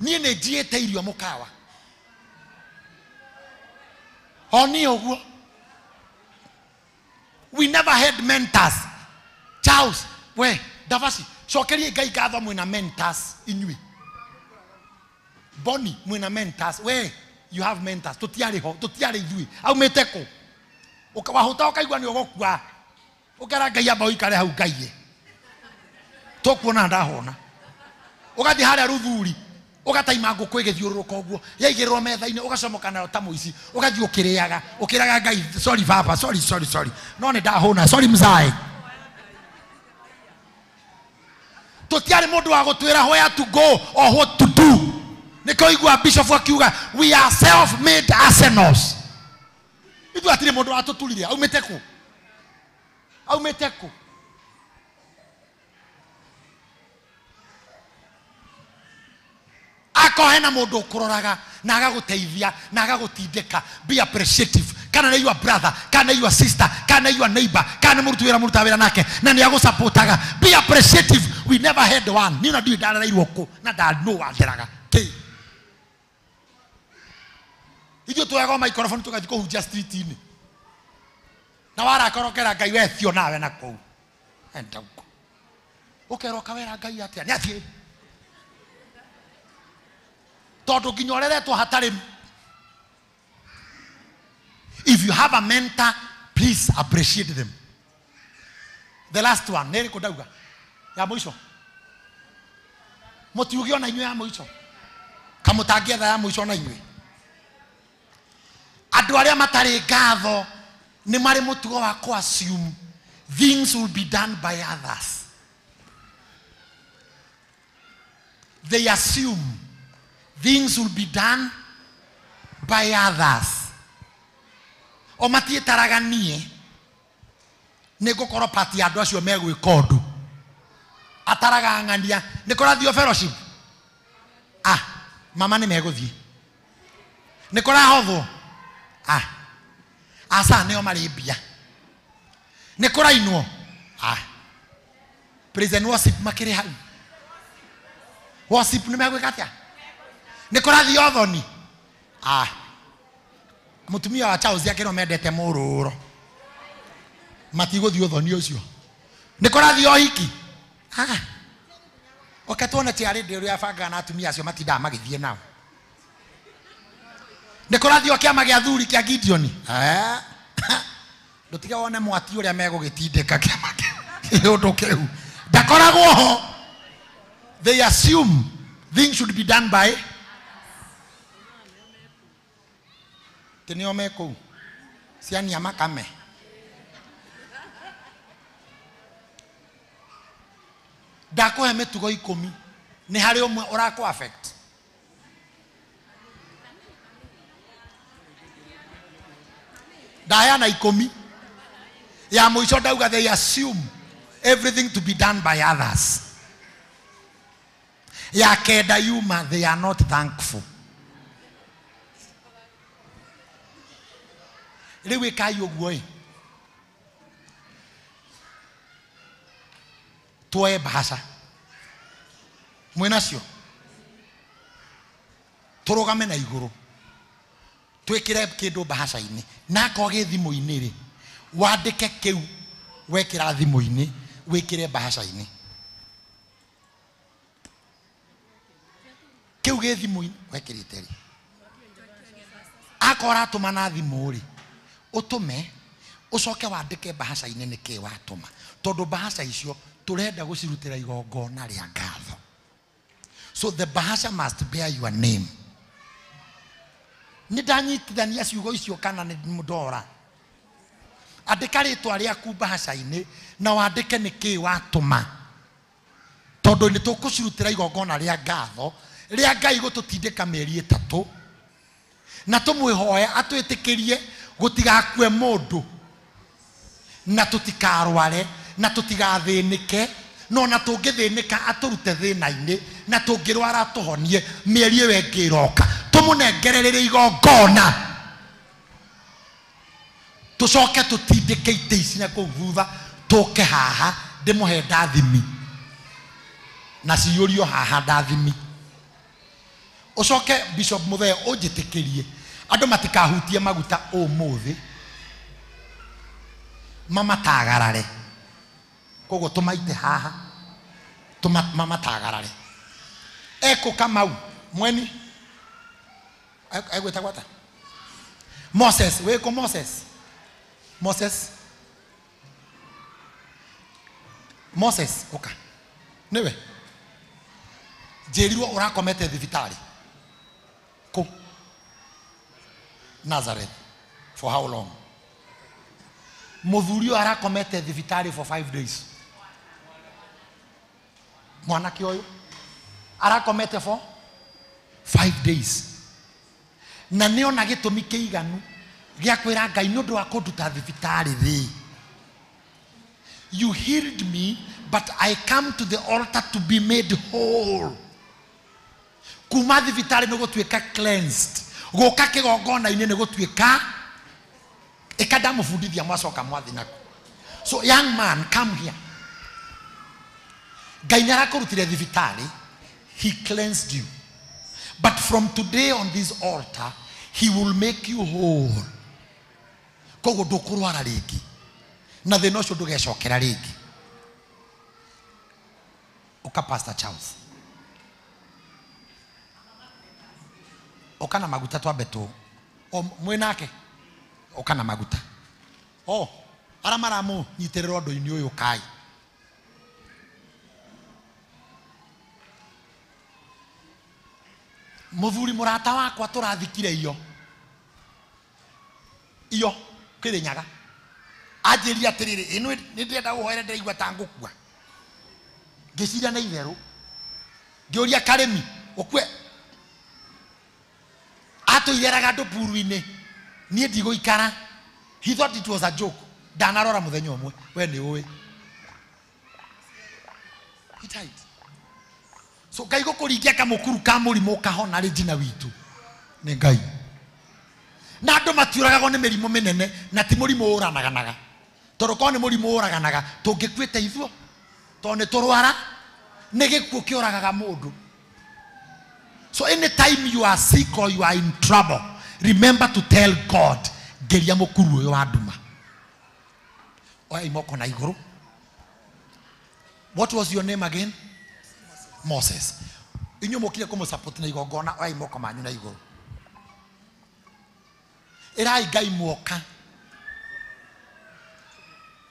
nĩ njiĩte irio mũkawa. O niĩ ũguo. We never had mentors. Charles, we, Davasi, cokeria Ngai ngatho mwĩna mentors inyuĩ. Bonnie, mwĩna mentors. We, you have mentors. Tũtiarĩ ho, tũtiarĩ ithuĩ. Aumĩte kũ? Wahũta ũkaigua nĩ ũgũkua. Ũkera Ngai amba ũikare hau ngaiye. Tũkuona ndahona. Ũgathiĩ harĩa Ruthuri, Ũgataima ngũkũ ĩgĩthiũrũrũka ũguo yaigĩrĩrwo metha-inĩ ũgacomoka nayo ta mũici ũgathiĩ ũkĩrĩaga ũkĩraga Ngai sorry baba sorry sorry sorry no nĩ ndahũna sorry mzae. Tũtiarĩ mũndũ wa gũtwĩra where to go or what to do. Nĩkĩo igua bishop akiuga we are self made arsenals. Ithuĩ hatirĩ mũndũ watũturire aumĩte kũ? Aumĩte kũ? Akorwo hena mũndũ ũkũroraga na agagũteithia na agagũtindĩka, be appreciative. Kana nĩ your brother, kana nĩ your sister, kana nĩ your neighbor, kana nĩ mũruti wĩra mũrutaga wĩra nake na nĩ agũsupportaga, be appreciative. We never had one. Niĩ ona ndiũĩ ndarereirwo kũ na nũ wanderaga kĩ. Ithuĩ tuoyaga microphone tũgathiĩ kũhunjia street-inĩ na warakorokera Ngai we thio nawe na kũu enda huko ũkerwo kawera Ngai atĩa nĩ athiĩ tondũ nginya ũreretwo hatarĩ. If you have a mentor, please appreciate them. The last one, nĩ ĩrĩkũ ndauga ya mũico? Mũtiuge ona inyuĩ ya mũico, kamũtangĩetha ya mũico ona inyuĩ. Andũ arĩa matarĩ ngatho nĩ marĩ mũtugo wa kũ assume things will be done by others. They assume things will be done by others. O matiĩtaraga niĩ nĩ ngũkorwo pati ya andũ acio megwĩka ũndũ. Ataraga ng'ania nĩ kũrathio fellowship, ah mama nĩ megũthiĩ, nĩ kũrahothwo, ah aca nĩo marĩ mbia, nĩ kũrainwo, ah praise and worship makĩrĩ hau, worship nĩ megwĩka atĩa, nĩ kũrathio thoni, ah mũtumia wa Charles akĩrwo mendete mũrũro matigũthiĩ ũthoni ũcio, nĩ kũrathio ũhiki, ah oke tuone tiarĩ ndĩ ũrĩa abangaga na atumia acio matindaga magĩthiĩ nao, nĩ kũrathio kĩama gĩa athuri kĩa Gideon, ndũtige wone mwati ũrĩa megũgĩtindĩka kĩama kĩu ũndũ kĩu ndakoragwo ho. They assume things should be done by tinio mekũu ciania makame. Ndakũhe mĩtugo 10 nĩ harĩ ũmwe ũrakũ affect. Ndaheana 10 ya mũico ndauga they assume everything to be done by others. Ya kenda yuma they are not thankful. Rĩu ĩkai ũguo ĩ, tuoe bahasha mwĩnacio tũrũgame na igũrũ twĩkĩre kĩndũ bahasha-inĩ na akorwo gĩ thimũ-inĩ rĩ wandĩke kĩu wekĩra thimũ-inĩ wĩkĩre bahasha-inĩ kĩu gĩ thimũ-inĩ wekĩrĩte rĩ akorwo ũratũma na thimũ rĩ ũtũme ũcoke wandĩke bahasha-inĩ nĩkĩ watũma tondũ bahasha icio tũrenda gũcirutĩra igongona rĩa ngatho. So the bahasha must bear your name. Nĩ ndanyitithania ciugo icio kana nĩ ndora? Andĩka rĩtwa rĩaku bahasha-inĩ na wandĩke nĩkĩ watũma tondũ nĩ tũkũcirutĩra igongona rĩa ngatho rĩa Ngai gũtũtindĩka mĩeri 3 na tũmwĩhoe atwĩtĩkĩrie gũtigakue mũndũ na tũtikarware na tũtigathĩnĩke no na tũngĩthĩnĩka atũrute thĩna-inĩ na tũngĩrwara atũhonie mĩeri ĩyo ĩngĩ ĩroka tũmũnengerere igongona tũcoke tũtindĩke itĩ ici na kũu thutha tũke haha ndĩmũhe ndathimi na ciyũrio haha ndathimi ũcoke Bishop Muthee ũnjĩtĩkĩrie andũ matikahutie maguta ũmũthĩ mamatagarare koguo tũmaite haha mamatagarare eko Kamau mweni egwĩtagwo atĩa? Moses wĩkũ Moses Moses Moses ũka nĩwe Njĩrirwo ũrakomete thibitarĩ kũ? Nazareth. For how long? Mũthuri ũyũ arakomete thibitarĩ for 5 days. Mwanake ũyũ arakomete for 5 days. Na nĩona gĩtũmi kĩiganu gĩa kwĩra Ngai nĩ ũndũ wa kũnduta thibitarĩ thĩ. You healed me, but I come to the altar to be made whole. Kuma thibitarĩ nĩ gũtuĩka cleansed. Gũka kĩgongona-inĩ nĩ gũtuĩka ĩka ndamũbundithia mwacoka mwathi naku. So young man, come here. Ngai nĩ arakũrutire thibitarĩ, he cleansed you. But from today on this altar, he will make you whole. Koguo ndũkũrwara rĩngĩ. Na thĩna ũcio ndũgecokera rĩngĩ. Ũka Pastor Charles. Ũka na maguta twambe tũ. O mwĩ nake? Ũka na maguta. O arĩa maramũnyitĩrĩra ũndũ-inĩ ũyũ kai. Mũthuri mũrata wakwa tũrathikire iyo. Iyo Kĩrĩnyaga. Anjĩrire atĩrĩrĩ, ĩno nĩ ndĩrenda gũhoera ndĩraigua ta ngũkua. Ngĩciria na itherũ. Ngĩũria karĩmi, ũkue. Atũireraga andũ puru-inĩ. Niĩ ndigũikara. He thought it was a joke. Ndanarora mũthenya ũmwe, we nĩ ũĩ. He died. So Ngai gũkũringia kamũkuru ka mũrimũ ũkahona rĩ njina witũ. Nĩ Ngai. Na andũ matiũragagwo nĩ mĩrimũ mĩnene na ti mũrimũ ũranaganaga. Tondũ korwo nĩ mũrimũ ũraganaga tũngĩkuĩte ithuo. Tondũ nĩ tũrwara nĩ gĩkuũ kĩũragaga mũndũ. So anytime you are sick or you are in trouble, remember to tell God, ngeria mũkuru ũyũ wa nduma. Oya imoko na igũrũ. What was your name again? Moses. Inyuĩ mũkire kũmũsupport na igongona, oya imoko manyu na igũrũ. Ĩrai Ngai muoka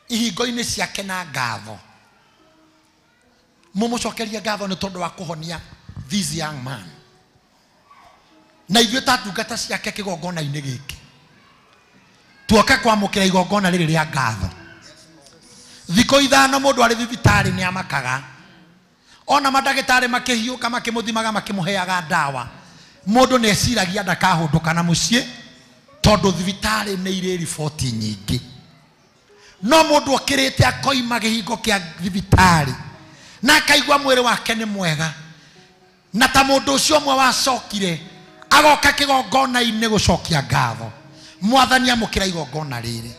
ihingo-inĩ ciake na ngatho. Mũmũcokerie ngatho nĩ tondũ wa kũhonia this young man. Na ithuĩ ta ndungata ciake kĩgongona-inĩ gĩkĩ tuoke kwamũkĩra igongona rĩrĩ rĩa ngatho. Thikũ ithano mũndũ arĩ thibitarĩ nĩ amakaga. Ona mandagĩtarĩ makĩhiũka makĩmũthimaga makĩmũheaga ndawa. Mũndũ nĩ eciragia ndakahũndũka na mũciĩ tondũ thibitarĩ nĩ irĩ riboti nyingĩ. No mũndũ okĩrĩte akoima kĩhingo kĩa thibitarĩ na akaigua mwĩrĩ wake nĩ mwega, na ta mũndũ ũcio ũmwe wacokire agoka kĩgongona-inĩ gũcokia ngatho. Mwathani amũkĩra igongona rĩrĩ.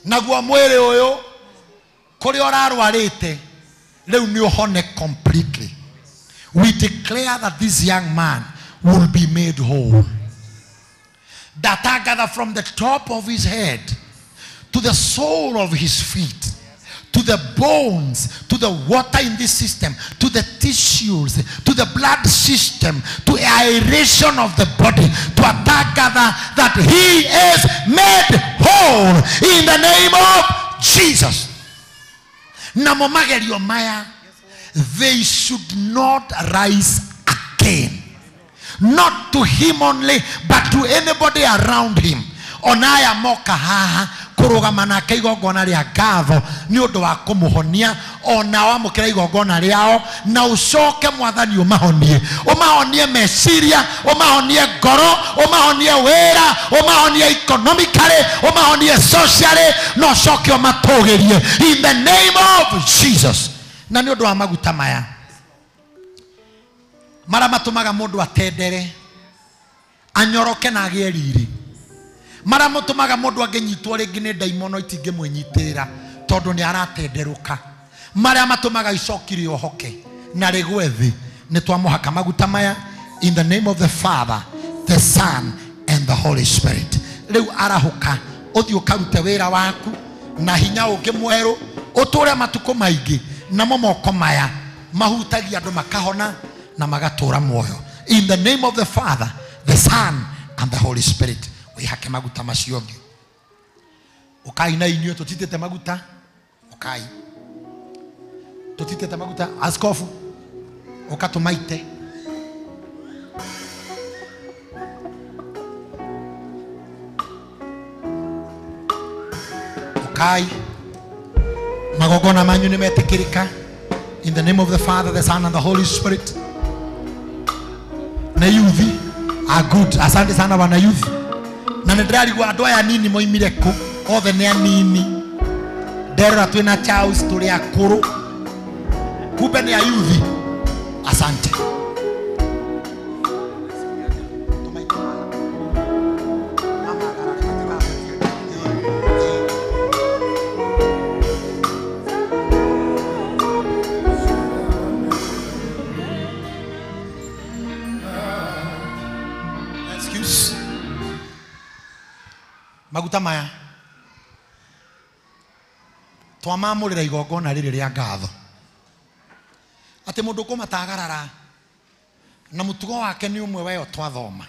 Naguo mwĩrĩ ũyũ kũrĩa ũrarwarĩte rĩu nĩ ũhone completely. We declare that this young man will be made whole. Ndatangatha from the top of his head to the sole of his feet, to the bones, to the water in this system, to the tissues, to the blood system, to aeration of the body, to atangatha that he is made whole in the name of Jesus. Namo magerio maya, they should not rise again. Not to him only, but to anybody around him. Onaya moka haha kũrũgama nake igongona rĩa ngatho nĩ ũndũ wa kũmũhonia, ona wamũkĩra igongona rĩao, na ũcoke Mwathani ũmahonie. Ũmahonie meciria, ũmahonie ngoro, ũmahonie wĩra, ũmahonie economically, ũmahonie socially, na ũcoke ũmatũgĩrie in the name of Jesus. Na nĩ ũndũ wa maguta maya marĩa matũmaga mũndũ atendere, anyoroke na agĩe riri, marĩa matũmaga mũndũ angĩnyitwo rĩngĩ nĩ ndaimono itingĩmwĩnyitĩrĩra tondũ nĩ aratenderũka, marĩa matũmaga icoki rĩohoke na rĩgwe thĩ, nĩ twamũhaka maguta maya in the name of the Father, the Son and the Holy Spirit. Rĩu arahũka ũthiĩ ũkarute wĩra waku na hinya ũngĩ mwerũ, ũtũre matukũ maingĩ, namo moko maya mahutagia andũ makahona na magatũra muoyo. In the name of the Father, the Son and the Holy Spirit. Wĩhake maguta macio ũthiũ. Ũkai na inyuĩ tũtitĩte maguta. Ũkai. Tũtitĩte maguta. Askofu, Ũka tũmaite. Ũkai. Magongona manyu nĩ metĩkĩrĩka. In the name of the Father, the Son and the Holy Spirit. Na youth are good. Asante sana wana youth. Na nĩ ndĩrarigwo andũ aya nini moimire kũ? Othe nĩ anini. Nderora twĩna Charles tũrĩ akũrũ. Kumbe nĩ a youth. Asante. Excuse. Maguta maya twamamũrĩra igongona rĩrĩ rĩa ngatho atĩ mũndũ kũmatagarara na mũtugo wake nĩ ũmwe weyo twathoma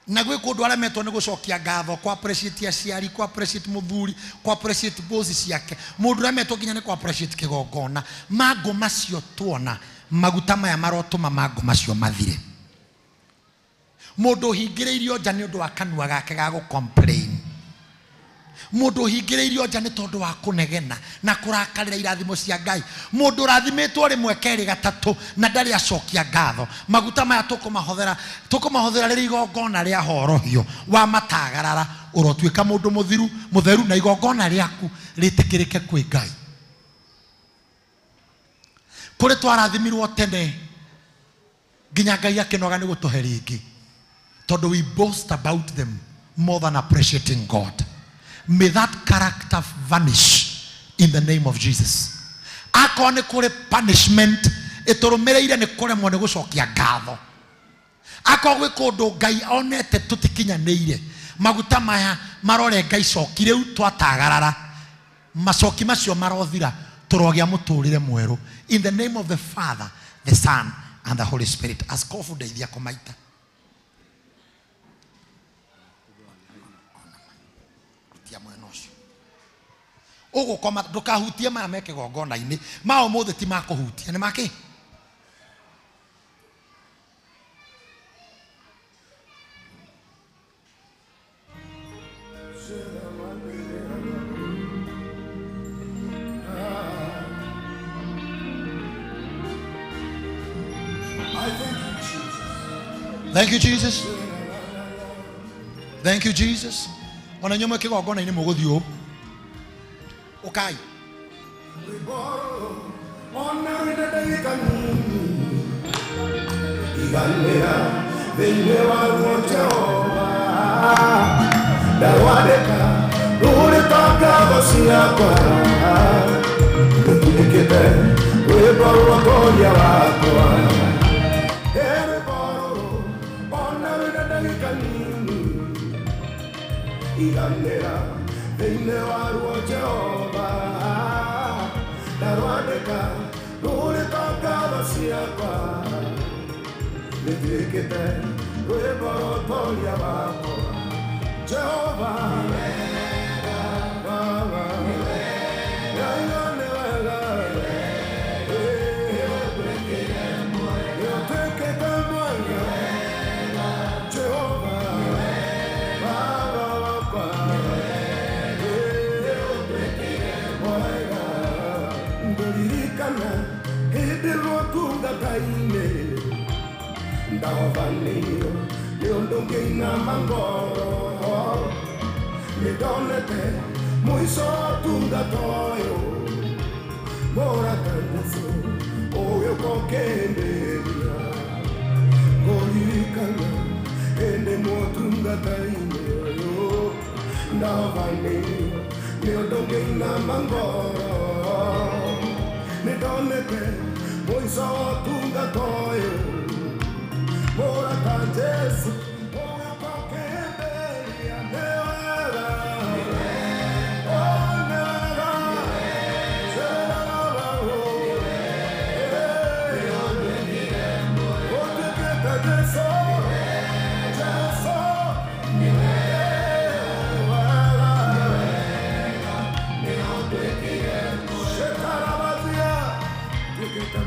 na gwĩ kũndũ aremetwo nĩ gũcokia ngatho kwa appreciate aciari, kwa appreciate mũthuri, kwa appreciate boss ciake, mũndũ ũremetwo nginya nĩ kwa appreciate kĩgongona. Mangũ macio tuona maguta maya marotũma mangũ macio mathire. Mũndũ ũhingĩrĩirio nja nĩ ũndũ wa kanua gake ga gũ complain, mũndũ ũhingĩrĩirio nja nĩ tondũ wa kũnegena na kũrakarĩra irathimo cia Ngai, mũndũ ũrathimĩtwo rĩmwe kerĩ gatatũ na ndarĩ acokia ngatho. Maguta maya tũkũmahũthĩra rĩrĩ igongona rĩa horohio wa matagarara, ũrotuĩka mũndũ mũthiru mũtheru na igongona rĩaku rĩtĩkĩrĩke kwĩ Ngai. Kũrĩ twarathimirwo tene nginya Ngai akĩnoga nĩ gũtũhe rĩngĩ, tondũ we boast about them more than appreciating God. May that character vanish in the name of Jesus. Akorwo nĩ kũrĩ punishment ĩtũrũmĩrĩire nĩ kũremwo nĩ gũcokia ngatho, akorwo gwĩ kũndũ Ngai onete tũtikinyanĩire, maguta maya marorenga icoki rĩu twatagarara, macoki macio marothira, tũrogĩa mũtũrĩre mwerũ. In the name of the Father, the Son and the Holy Spirit. Askofu ndeithia kũmaita. Ũgũkoma ndũkahutie maya me kĩgongona-inĩ ma ũmũthĩ ti makũhutia nĩ makĩ. Thank you, Jesus. Thank you, Jesus. Ona inyuĩ mwĩ kĩgongona-inĩ mũgũthiĩ ũũ. Ukai.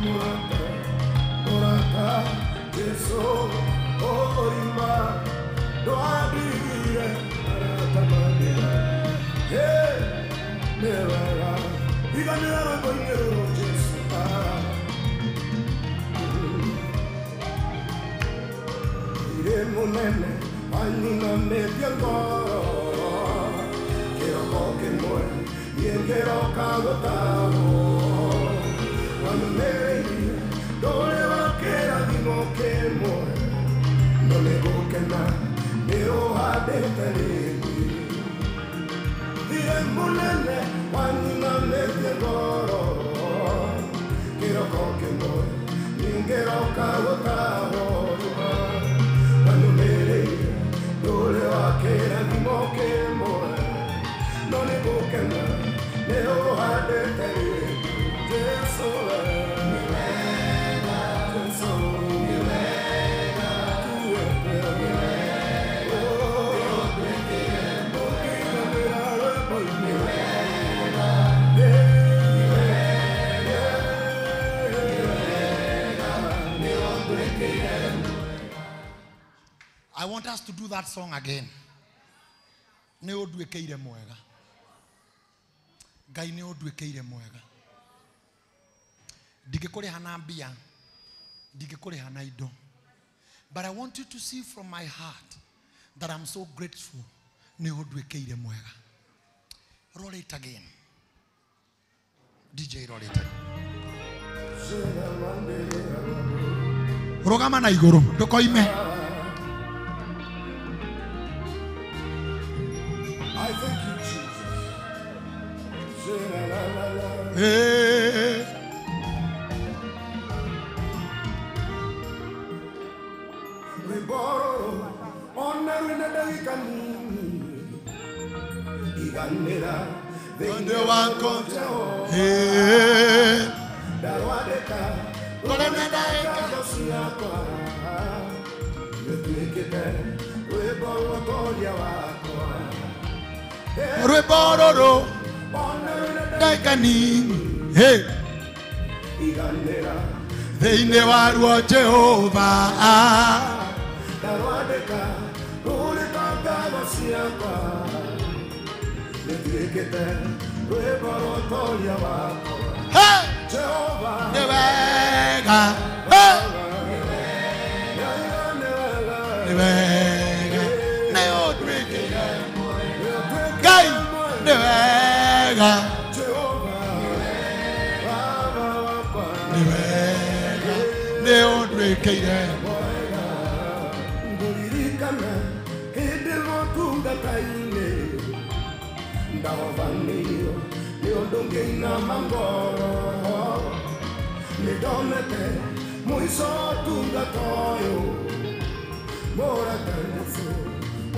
Murata. Jesu orima ndwandigire arata mandĩra. Hey, nĩ wega iganĩra rwĩmbo-inĩ rũrũ Jesu. Irĩ mũnene wanyinamĩtie ngoro kĩroko kĩmwe niĩ ngĩroka gũtahwo wanyumĩrĩirie ndũrĩ wa kĩrathimo kĩmwe no nĩ gũkena nĩ ũhandĩte rĩngĩ. Thirĩ mũnene wanyinamĩtie ngoro kĩroko kĩmwe niĩ ngĩroka gũtahwo wanyumĩrĩirie ndũrĩ wa kĩrathimo kĩmwe no nĩ gũkena nĩ ũhandĩte rĩngĩ. Jesu nĩ wega, Jesu nĩ wega, tuwete nĩ wega, ũkĩiganĩra rwĩmbo-inĩ wega, nĩ wega, nĩ ũndwĩkĩire. I want us to do that song again. Nĩ ũnduĩkĩire mwega. Ngai nĩ ũnduĩkĩire mwega. Ndingĩkũrĩha na mbia, ndingĩkũrĩha na indo. But I want you to see from my heart that I'm so grateful. Nĩ ũnduĩkĩire mwega. Roll it again. DJ, roll it again. Rũgama na igũrũ, ndũkoime. I thank you, Jesus. La, la, la. Hey. Rwĩmbo rũrũ ona rwĩna ndagĩka nini iganĩra thĩinĩ wakwa Jehova. Hey. Ndarwandĩka Rũrĩ na ndagĩka ngatho ciakwa rũtuĩkĩte rwĩmbo rwa ũtoria wakwa. Rwĩmbo rũrũ Ona rwĩna ndagĩka nini. Hey. iganĩra Thĩinĩ waruo Jehova. Ndarwandĩka rũrĩ ta ngatho ciakwa rũtuĩkĩte rwĩmbo rwa ũtoria wakwa. Hey. Jehova Nĩ wega. Hey. Nĩ wega. Nĩ ũnduĩkĩire Ngai nĩ wega. Nĩ wega. Nĩ ũnduĩkĩire. Ngũririkana hĩndĩ motungata-inĩ ndahovanĩirio nĩ ũndũ ngĩinama ngoro nĩ ndonete mũico ũtungata ũyũ mũrata Jesũ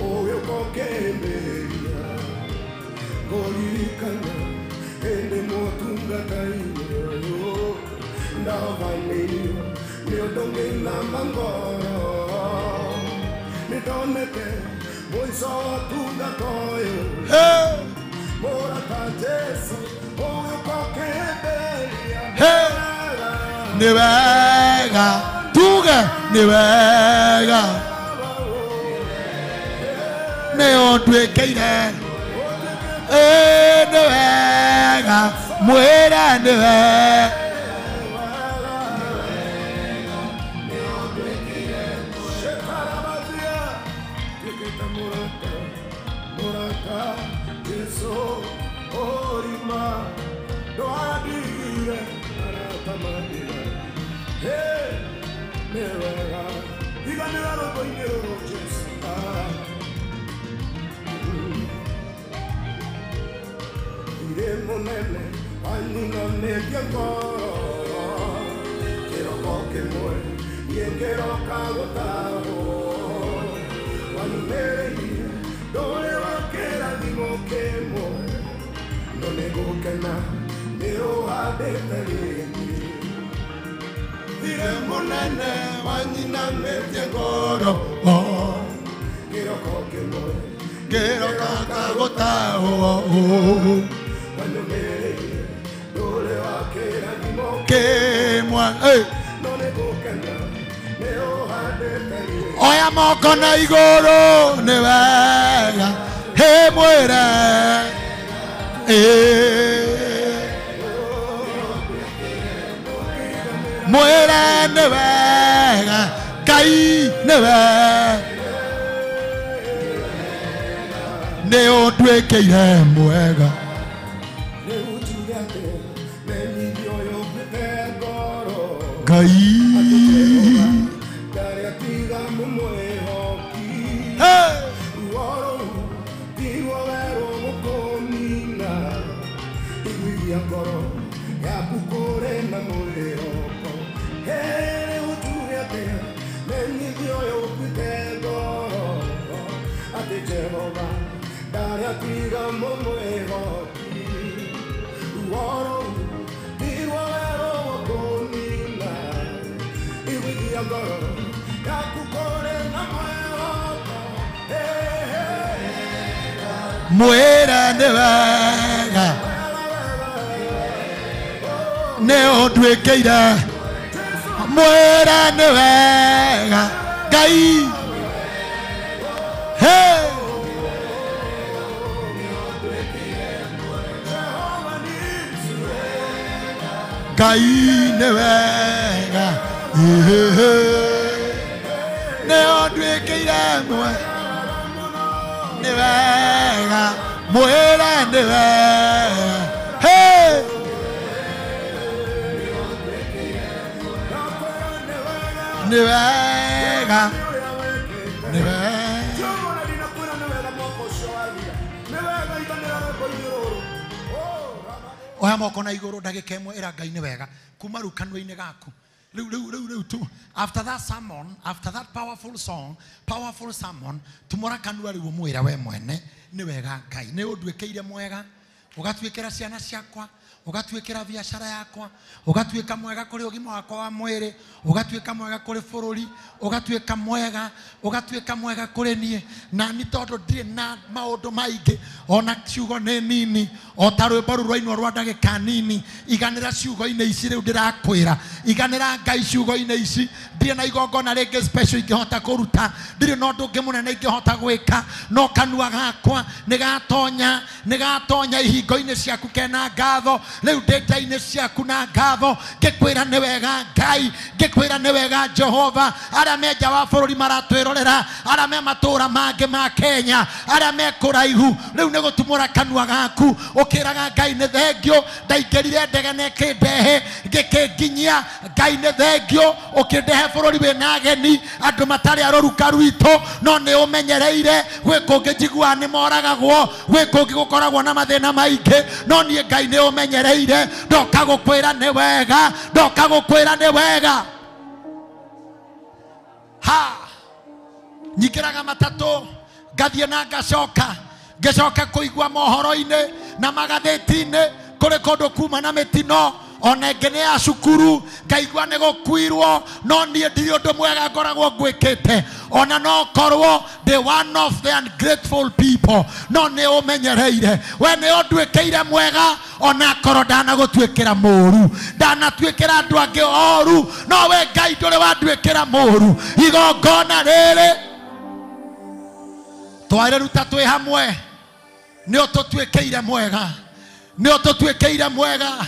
ũgĩũka ũkĩmbĩria. Ngũririkana hĩndĩ motungata-inĩ ũyũ ndahovanĩirio nĩ ũndũ ngĩinama ngoro nĩ ndonete mũico ũtungata ũyũ Hey. mũrata Jesũ ũgĩũka ũkĩmbĩria. Hey. Nĩ wega. Tuge nĩ wega. Nĩ ũnduĩkĩire. Ĩ nĩ wega. Mwĩre nĩ wega. Shekarabatia, tuĩkĩte mũrata, mũrata Jesũ orima ndwandigire arata mandĩra. Hey, nĩ wega iganĩra rwĩmbo-inĩ rũrũ Jesũ. Irĩ mũnene wanyinamĩtie ngoro kĩroko kĩmwe niĩ ngĩroka gũtahwo wanyumĩrĩirie ndũrĩ wa kĩrathimo kĩmwe no nĩ gũkena nĩ ũhandĩte rĩngĩ. Thirĩ mũnene wanyinamĩtie ngoro kĩroko kĩmwe Ngĩroka gũtahwo wanyumĩrĩirie ndũrĩ wa kĩrathimo kĩmwe. Hey. no nĩ gũkena nĩ ũhandĩte Oya moko na igũrũ nĩ wega. He mwĩre mwĩre nĩ wega Ngai nĩ wega nĩ ũnduĩkĩire mwega. Ngai hey! Mwĩre nĩ wega nĩ ũnduĩkĩire mwĩre nĩ wega Ngai hey! Ngai nĩ wega nĩ ũnduĩkĩire nĩ wega mwĩre nĩ wega hey! Nĩ wega nĩ wega. Oya moko na igũrũ ndagĩka ĩmwe ĩra Ngai nĩ wega kuma rĩu kanua-inĩ gaku rĩu rĩu rĩu rĩu tu after that sermon, after that powerful song, powerful sermon, tumũra kanua rĩu ũmwĩre we mwene nĩ wega Ngai nĩ ũnduĩkĩire mwega ũgatuĩkĩra ciana ciakwa ũgatuĩkĩra biacara yakwa ũgatuĩka mwega kũrĩ ũgima wakwa wa mwĩrĩ ũgatuĩka mwega kũrĩ bũrũri ũgatuĩka mwega ũgatuĩka mwega kũrĩ niĩ na nĩ tondũ ndirĩ na maũndũ maingĩ ona ciugo nĩ nini o ta rwĩmbo rũu rwainwo rwa ndagĩka nini iganĩra ciugo-inĩ ici rĩu ndĩrakwĩra iganĩra Ngai ciugo-inĩ ici ndirĩ na igongona rĩngĩ special ingĩhota kũruta ndirĩ na ũndũ ũngĩ mũnene ingĩhota gwĩka no kanua gakwa nĩgatonya ihingo-inĩ ciaku kena ngatho rĩu ndĩ nja-inĩ ciaku na ngatho ngĩkwĩra nĩ wega Ngai ngĩkwĩra nĩ wega Jehova arĩa me nja wa bũrũri maratwĩrorera arĩa me matũũra mangĩ ma Kenya arĩa me kũraihu rĩu nĩ gũtumũra kanua gaku ũkĩraga Ngai nĩ thengio ndaingĩrire ndege na ĩkĩndehe ngĩkĩnginyia Ngai nĩ thengio ũkĩndehe bũrũri wĩna ageni andũ matarĩ a rũruka rwitũ no nĩ ũmenyereire gwĩ kũngĩ njiguaga nĩ moragagwo gwĩ kũngĩ gũkoragwo na mathĩna maingĩ no niĩ Ngai nĩ ũmenyereire ndoka gũkwĩra nĩ wega ndoka gũkwĩra nĩ wega ha nyingĩraga matatũ ngathiĩ na ngacoka ngĩcoka kũigua mohoro-inĩ na magathĩti-inĩ kũrĩ kũndũ kuma na mĩtino ona ĩngĩ nĩ ya cukuru ngaigua nĩ gũkuirwo no niĩ ndirĩ ũndũ mwega ngoragwo ngwĩkĩte ona no korwo the one of the ungrateful people no nĩ ũmenyereire we nĩ ũnduĩkĩire mwega ona korwo ndanagũtuĩkĩra mũũru ndanatuĩkĩra andũ angĩ oru no we Ngai ndũrĩ wanduĩkĩra mũũru igongona rĩrĩ twarĩruta twĩ hamwe nĩ ũtũtuĩkĩire mwega nĩ ũtũtuĩkĩire mwega.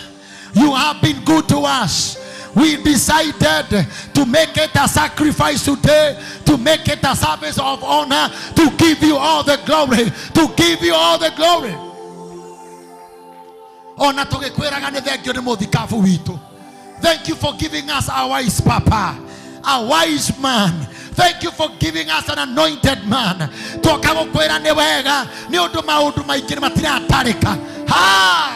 You have been good to us. We decided to make it a sacrifice today, to make it a service of honor, to give you all the glory, to give you all the glory. Ona tũgĩkwĩraga nĩ thengio nĩ mũthikabu witũ. Thank you for giving us a wise papa, a wise man. Thank you for giving us an anointed man. Twoka gũkwĩra nĩ wega nĩ ũndũ maũndũ maingĩ matiratarĩka. Ha!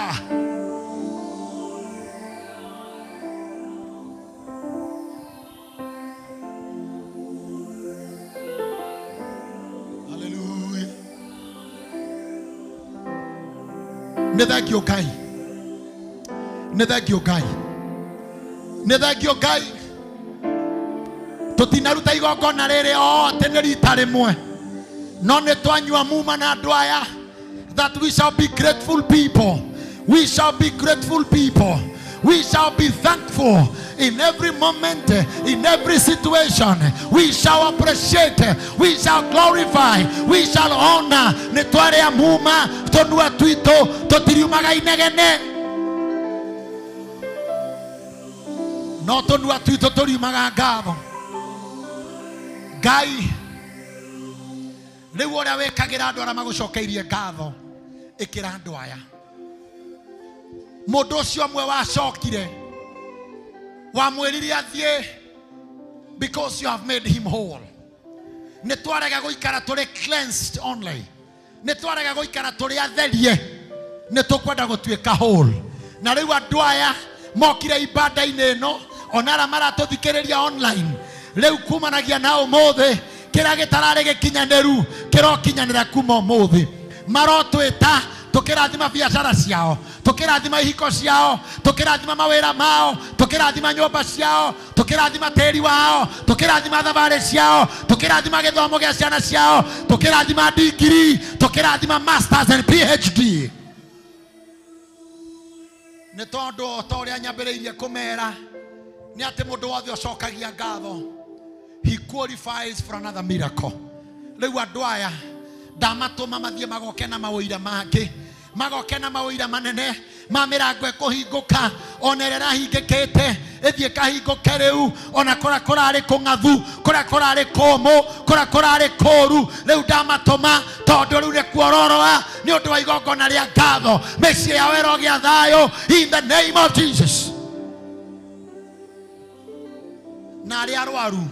Nĩ thengio Ngai nĩ thengio Ngai nĩ thengio Ngai tũtinaruta igongona rĩrĩ o atĩ nĩ rita rĩmwe no nĩ twanyua muma na andũ aya that we shall be grateful people, we shall be grateful people, we shall be thankful In every moment, in every situation, we shall appreciate, we shall glorify, we shall honor. Nĩ twarĩa muma tũnua twitũ tũtiriumaga inegene, no tũnua twitũ tũriumaga ngatho. Ngai rĩu ũrĩa wĩkagĩra andũ arĩa magũcokeirie ngatho, ĩkĩra andũ aya. Mũndũ ũcio ũmwe wacokire wamwĩrire athiĩ because you have made him whole. Nĩ twarega gũikara tũrĩ cleansed only, nĩ twarega gũikara tũrĩ atherie, nĩ tũkwenda gũtuĩka whole. Na rĩu andũ aya mokire ibanda-inĩ ĩno, ona arĩa maratũthikĩrĩria online, rĩu kumanagia na ũmũthĩ kĩrĩa gĩtararĩ gĩkinyanĩru kĩrokinyanĩra kuma ũmũthĩ. Marotwĩta tukirathima biacara ciao, tukirathima ihiko ciao, tukirathima mawĩra mao, tukirathima nyũmba ciao, tukirathima tĩri wao, tukirathima thabarĩ ciao, tukirathima gĩthomo gĩa ciana ciao, tukirathima degree, tukirathima masters and PhD. Nĩ tondũ ta ũrĩa nyambĩrĩirie kũmera nĩ atĩ mũndũ wothe ũcokagia ngatho, he qualifies for another miracle. Rĩu andũ aya ndamatũma mathiĩ magoke na mawĩira mangĩ, magoke na mawĩira manene ma mĩrango ĩkũhingũka, ona ĩrĩa ĩrahingĩkĩte ĩthiĩ ĩkahingũke rĩu, ona kũrĩa kũrarĩ kũng'athu, kũrĩa kũrarĩ kũmũ, kũrĩa kũrarĩ kũũru, rĩu ndamatũma tondũ rĩu nĩ kuororoa nĩ ũndũ wa igongona rĩa ngatho. Mĩciĩ yao ĩrogĩa thayũ in the name of Jesus. Na arĩa arwaru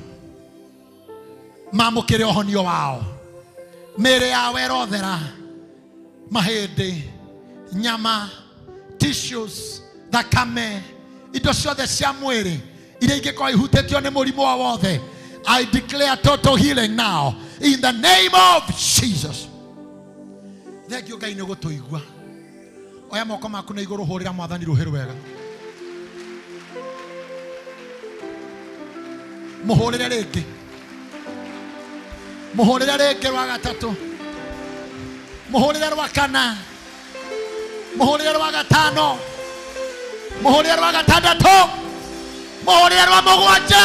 mamũkĩre ũhonio wao, mĩĩrĩ yao ĩrothera, mahĩndĩ, nyama, tissues, thakame, indo ciothe cia mwĩrĩ iria ingĩkorwo ihutĩtio nĩ mũrimũ o wothe, I declare total healing now in the name of Jesus. Thank you Ngai nĩ gũtũigua. Oya moko maku na igũrũ, hũrĩra Mwathani rũhĩ rwega, mũhũrĩre rĩngĩ, mũhũrĩre rĩngĩ rwa gatatũ, mũhũrĩre rwa kana, mũhũrĩre rwa gatano, mũhũrĩre rwa gatandatũ, mũhũrĩre rwa mũgwanja.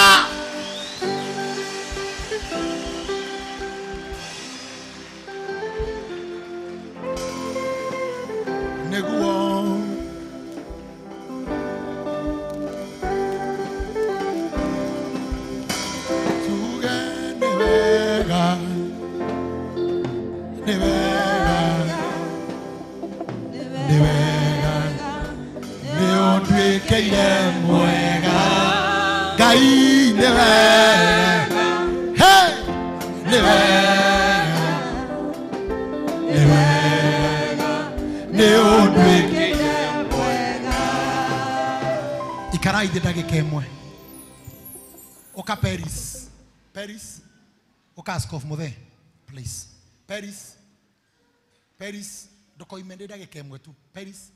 Nĩguo tuge nĩ wega, nĩ wega, nĩ wega, nĩ ũnduĩkĩire mwega. Ngai nĩ wega, hey, nĩ wega, nĩ wega, nĩ ũnduĩkĩire mwega. Ikarai thĩ ndagĩka ĩmwe. Ũka Paris, Paris, ũka Askofu Muthee, please. Paris, Paris, ndũkoime ndĩ ndagĩka ĩmwe tu. Paris,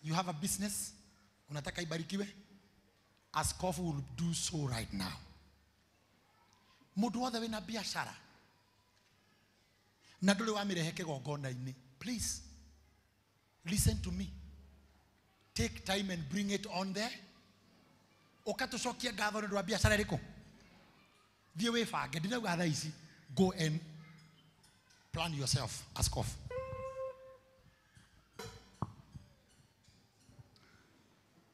you have a business, unataka ibarikiwe, Askofu will do so right now. Mũndũ wothe wĩna biashara na ndũrĩ wamĩrehe kĩgongona-inĩ, please listen to me, take time and bring it on there. Ũka tũcokie ngatho nĩ ũndũ wa biashara ĩrĩkũ, thiĩ wĩbange, ndinauga thaa ici, go and plan yourself, Askofu.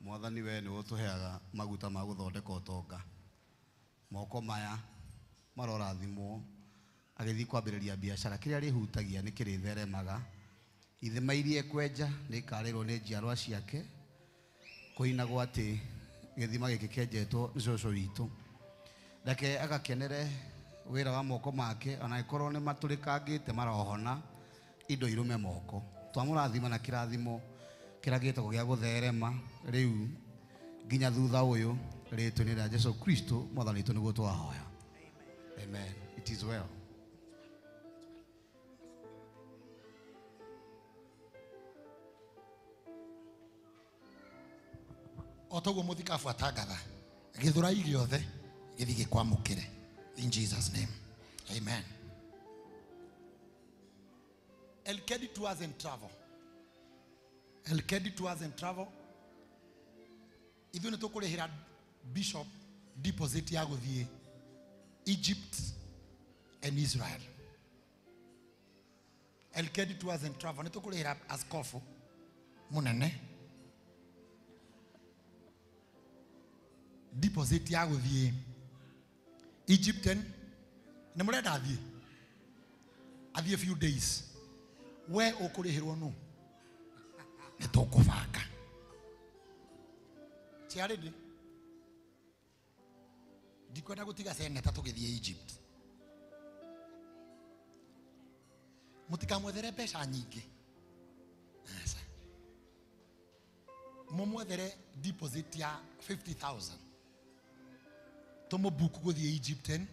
Mwathani we nĩ ũtũheaga maguta ma gũthondeka ũtonga. Moko maya marorathimwo agĩthiĩ kwambĩrĩria biacara, kĩrĩa rĩhutagia nĩ kĩrĩtheremaga. Ithima iria ekwenja nĩ ikarĩrwo nĩ njiarwa ciake. Kũinagwo atĩ gĩthima gĩkĩ kĩenjetwo nĩ cũcũ witũ. Reke agakenere wĩra wa moko make, ona angĩkorwo nĩ matũrĩkangĩte marohona indo irume moko. Twamũrathima na kĩrathimo kĩrĩa gĩtagwo gĩa gũtherema rĩu nginya thutha ũyũ, rĩtwa-inĩ rĩa Jesu Kristo Mwathani witũ nĩguo twahoya. Amen. It is well. O toguo mũthikabu atangatha, gĩthũrai gĩothe gĩthiĩ gĩkwamũkĩre in Jesus name. Amen. Elkedi Tours and Travel, Elkedi Tours and Travel Ithuĩ nĩ tũkũrĩhĩra bishop deposit ya gũthiĩ Egypt and Israel. Elkedi Tours and Travel nĩ tũkũrĩhĩra askofu mũnene deposit ya gũthiĩ Egypt and nĩ mũrenda athiĩ athiĩ few days we ũkũrĩhĩrwo nũ nĩ tũkũbanga ciarĩndĩ ndikwenda gũtiga seneta tũgĩthiĩ Egypt mũtikamwethere mbeca nyingĩ aca mũmwethere deposit ya 50,000 tũmũbuku gũthiĩ Egypt and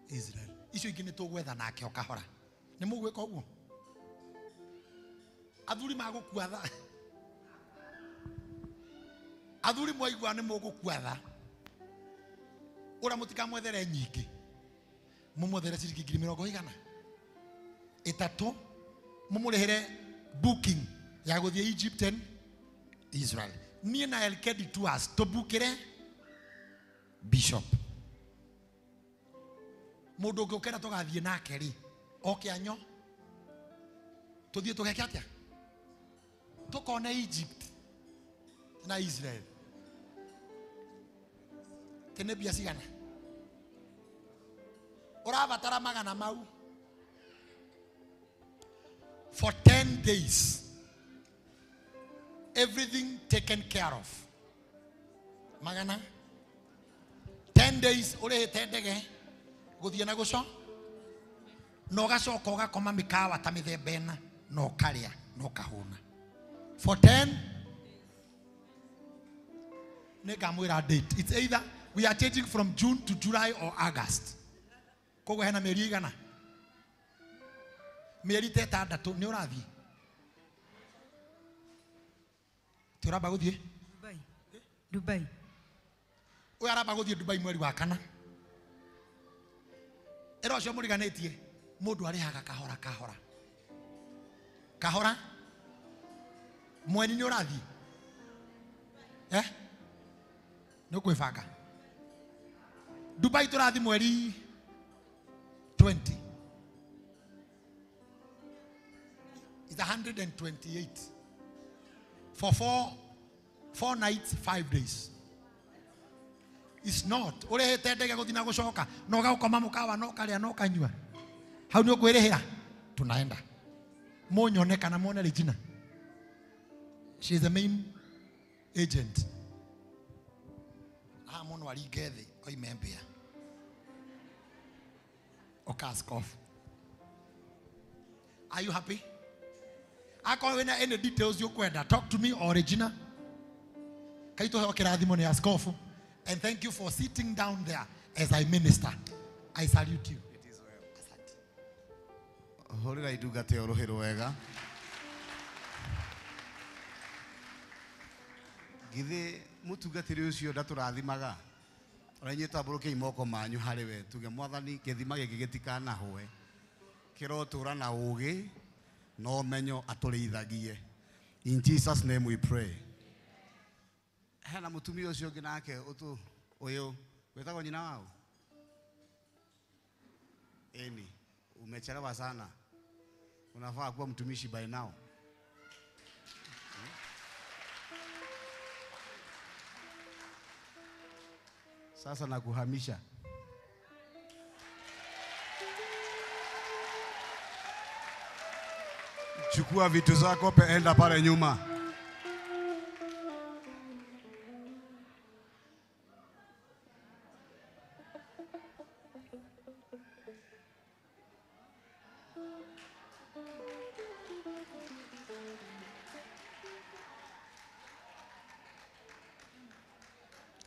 Israel icio ingĩ nĩ tũgwetha nake o kahora nĩ mũgwĩka ũguo athuri magũkua tha athuri mwaigua nĩ mũgũkua tha ũrĩa mũtikamwethere nyingĩ mũmwethere ciringi ngiri mĩrongo igana ĩtatũ mũmũrĩhĩre booking ya gũthiĩ Egypt and Israel niĩ na Elkedi Tours tũbukĩre bishop mũndũ ũngĩ ũkenda tũgathiĩ nake rĩ oke anyo tũthiĩ tũgeke atĩa tũkone Egypt na Israel tene mbia cigana ũrabatara magana mau for 10 days everything taken care of magana 10 days ũrĩhĩte ndege gũthiĩ na gũco na ũgacoka ũgakoma mĩkawa ta mĩthemba ĩna na ũkarĩa na ũkahũna for 10 nĩngamwĩra date it's either we are changing from June to July or August koguo hena mĩeri igana mĩeri ta ĩtandatũ nĩ ũrathiĩ ti ũramba gũthiĩ Dubai ũyũ aramba gũthiĩ Dubai mweri wa kana ĩra ũcio mũriganĩtie mũndũ arĩhaga kahora kahora kahora mweni nĩ ũrathiĩ eh nĩ ũkwĩbanga Dubai tũrathiĩ mweri 20 It's 128 for four nights 5 days. It's not ũrĩhĩte ndege gũthiĩ na gũcoka na ũgakoma mũkawa na ũkarĩa na ũkanyua hau nĩ ũkwĩrĩhĩra tunaenda mũnyone kana muone Regina she is the main agent haha mũndũ aringe thĩ oime mbĩa ũkaskofu are you happy akorwo wĩna any details ũkwenda talk to me or Regina kaitũheo kĩrathimo nĩ askofu. And thank you for sitting down there as I minister. I salute you. It is well. Asante. Hũrĩra indungata ĩyo rũhĩ rwega. Githĩ mũtungatĩri ũcio ndatũrathimaga ona inyuĩ tambũrũkiai moko manyu harĩ we tuge mwathani gĩthima gĩkĩ gĩtikanahũe kĩrotũra na ũũgĩ na ũmenyo atũrĩithagie. In Jesus name we pray. Hena mũtumia ũcio ũngĩ nake ũtũ ũyũ wĩtagwo nyina wao eni umechelewa sana unafaa kuwa mtumishi by now. Sasa nakuhamisha. Chukua vitu zako enda pale nyuma.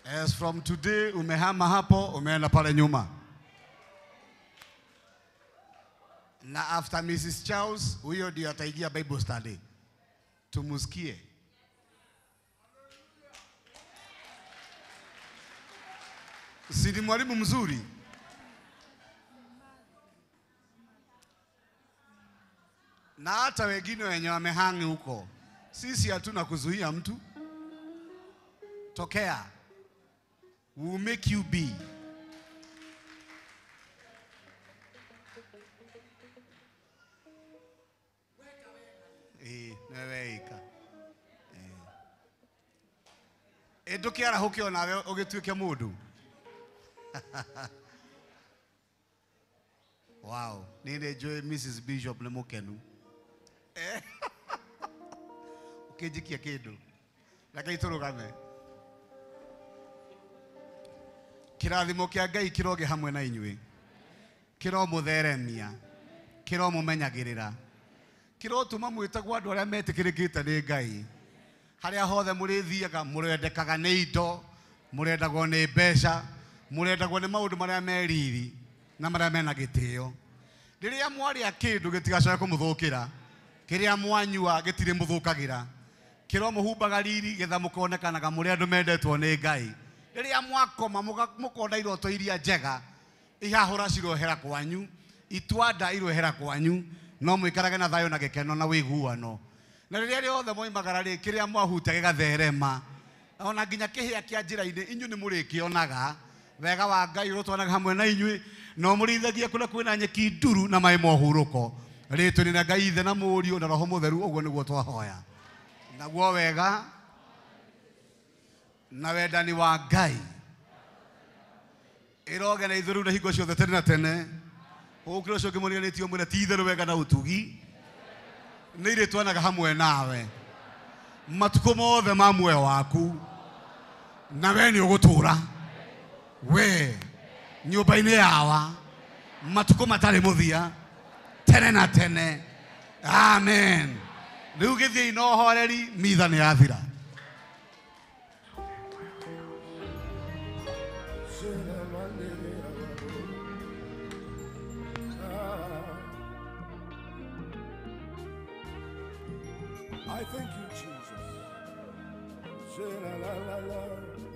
As from today, umehama hapo, umeenda pale nyuma. Na after Mrs. Charles, huyo ndio ataingia Bible study. Tumusikie. Si ni mwalimu mzuri? Na hata wengine wenye wamehangi huko. Sisi hatuna kuzuia mtu. Tokea. We will make you be. Nĩwe weika. Ĩ ndũkĩarahũke onawe ũgĩtuĩke mũndũ. Wow, nĩ njũĩ Mrs. Bishop nĩ mũkenu. Ũkĩnjikia kĩndũ. Reke tũrũgame. Kĩrathimo kĩa Ngai kĩroge hamwe na inyuĩ. Kĩromũtheremia. Kĩromũmenyagĩrĩra. Kĩrotũma mwĩtagwo andũ arĩa metĩkĩrĩkĩte nĩ Ngai. Harĩa hothe mũrĩthiaga mũrendekaga nĩ indo, mũrendagwo nĩ mbeca, mũrendagwo nĩ maũndũ marĩa me riri na marĩa mena gĩtĩo. Rĩrĩa mwarĩa kĩndũ gĩtigacoke kũmũthũkĩra, kĩrĩa mwanyua gĩtirĩ mũthũkagĩra. Kĩromũhumbaga riri getha mũkonekanaga mũrĩ andũ mendetwo nĩ Ngai. Rĩrĩa mwakoma mũkona iroto iria njega, ihahũra cirohera kwanyu, itwanda irohera kwanyu, no mũikarage na thayũ na gĩkeno na wĩiguano. Na rĩrĩa rĩothe moimagara rĩ, kĩrĩa mwahutia gĩgatherema, ona nginya kĩhĩa kĩa njĩra-inĩ inyuĩ nĩ mũrĩkĩonaga. Wega wa Ngai ũrotwanaga hamwe na inyuĩ, no mũrĩithagia kũrĩa kwĩna nyeki nduru na maĩ ma ũhurũko. Rĩtwa-inĩ rĩa Ngai Ithe na Mũriũ na Roho Mũtheru, ũguo nĩguo twahoya. Naguo wega na wendani wa Ngai ĩroge na ithuĩ rĩu na hingo ciothe tene na tene. Ũkĩra ũcio ũngĩ mũriganĩtio mwĩre ti itherũ wega na ũtugi nĩ irĩtwanaga hamwe nawe matukũ mothe ma muoyo waku, na we nĩ ũgũtũũra we nyũmba-inĩ yawa matukũ matarĩ mũthia tene na tene. Amen. Rĩu gĩthiĩi na ũhoreri, mitha nĩ yathira. I thank you, Jesus. La, la, la, la.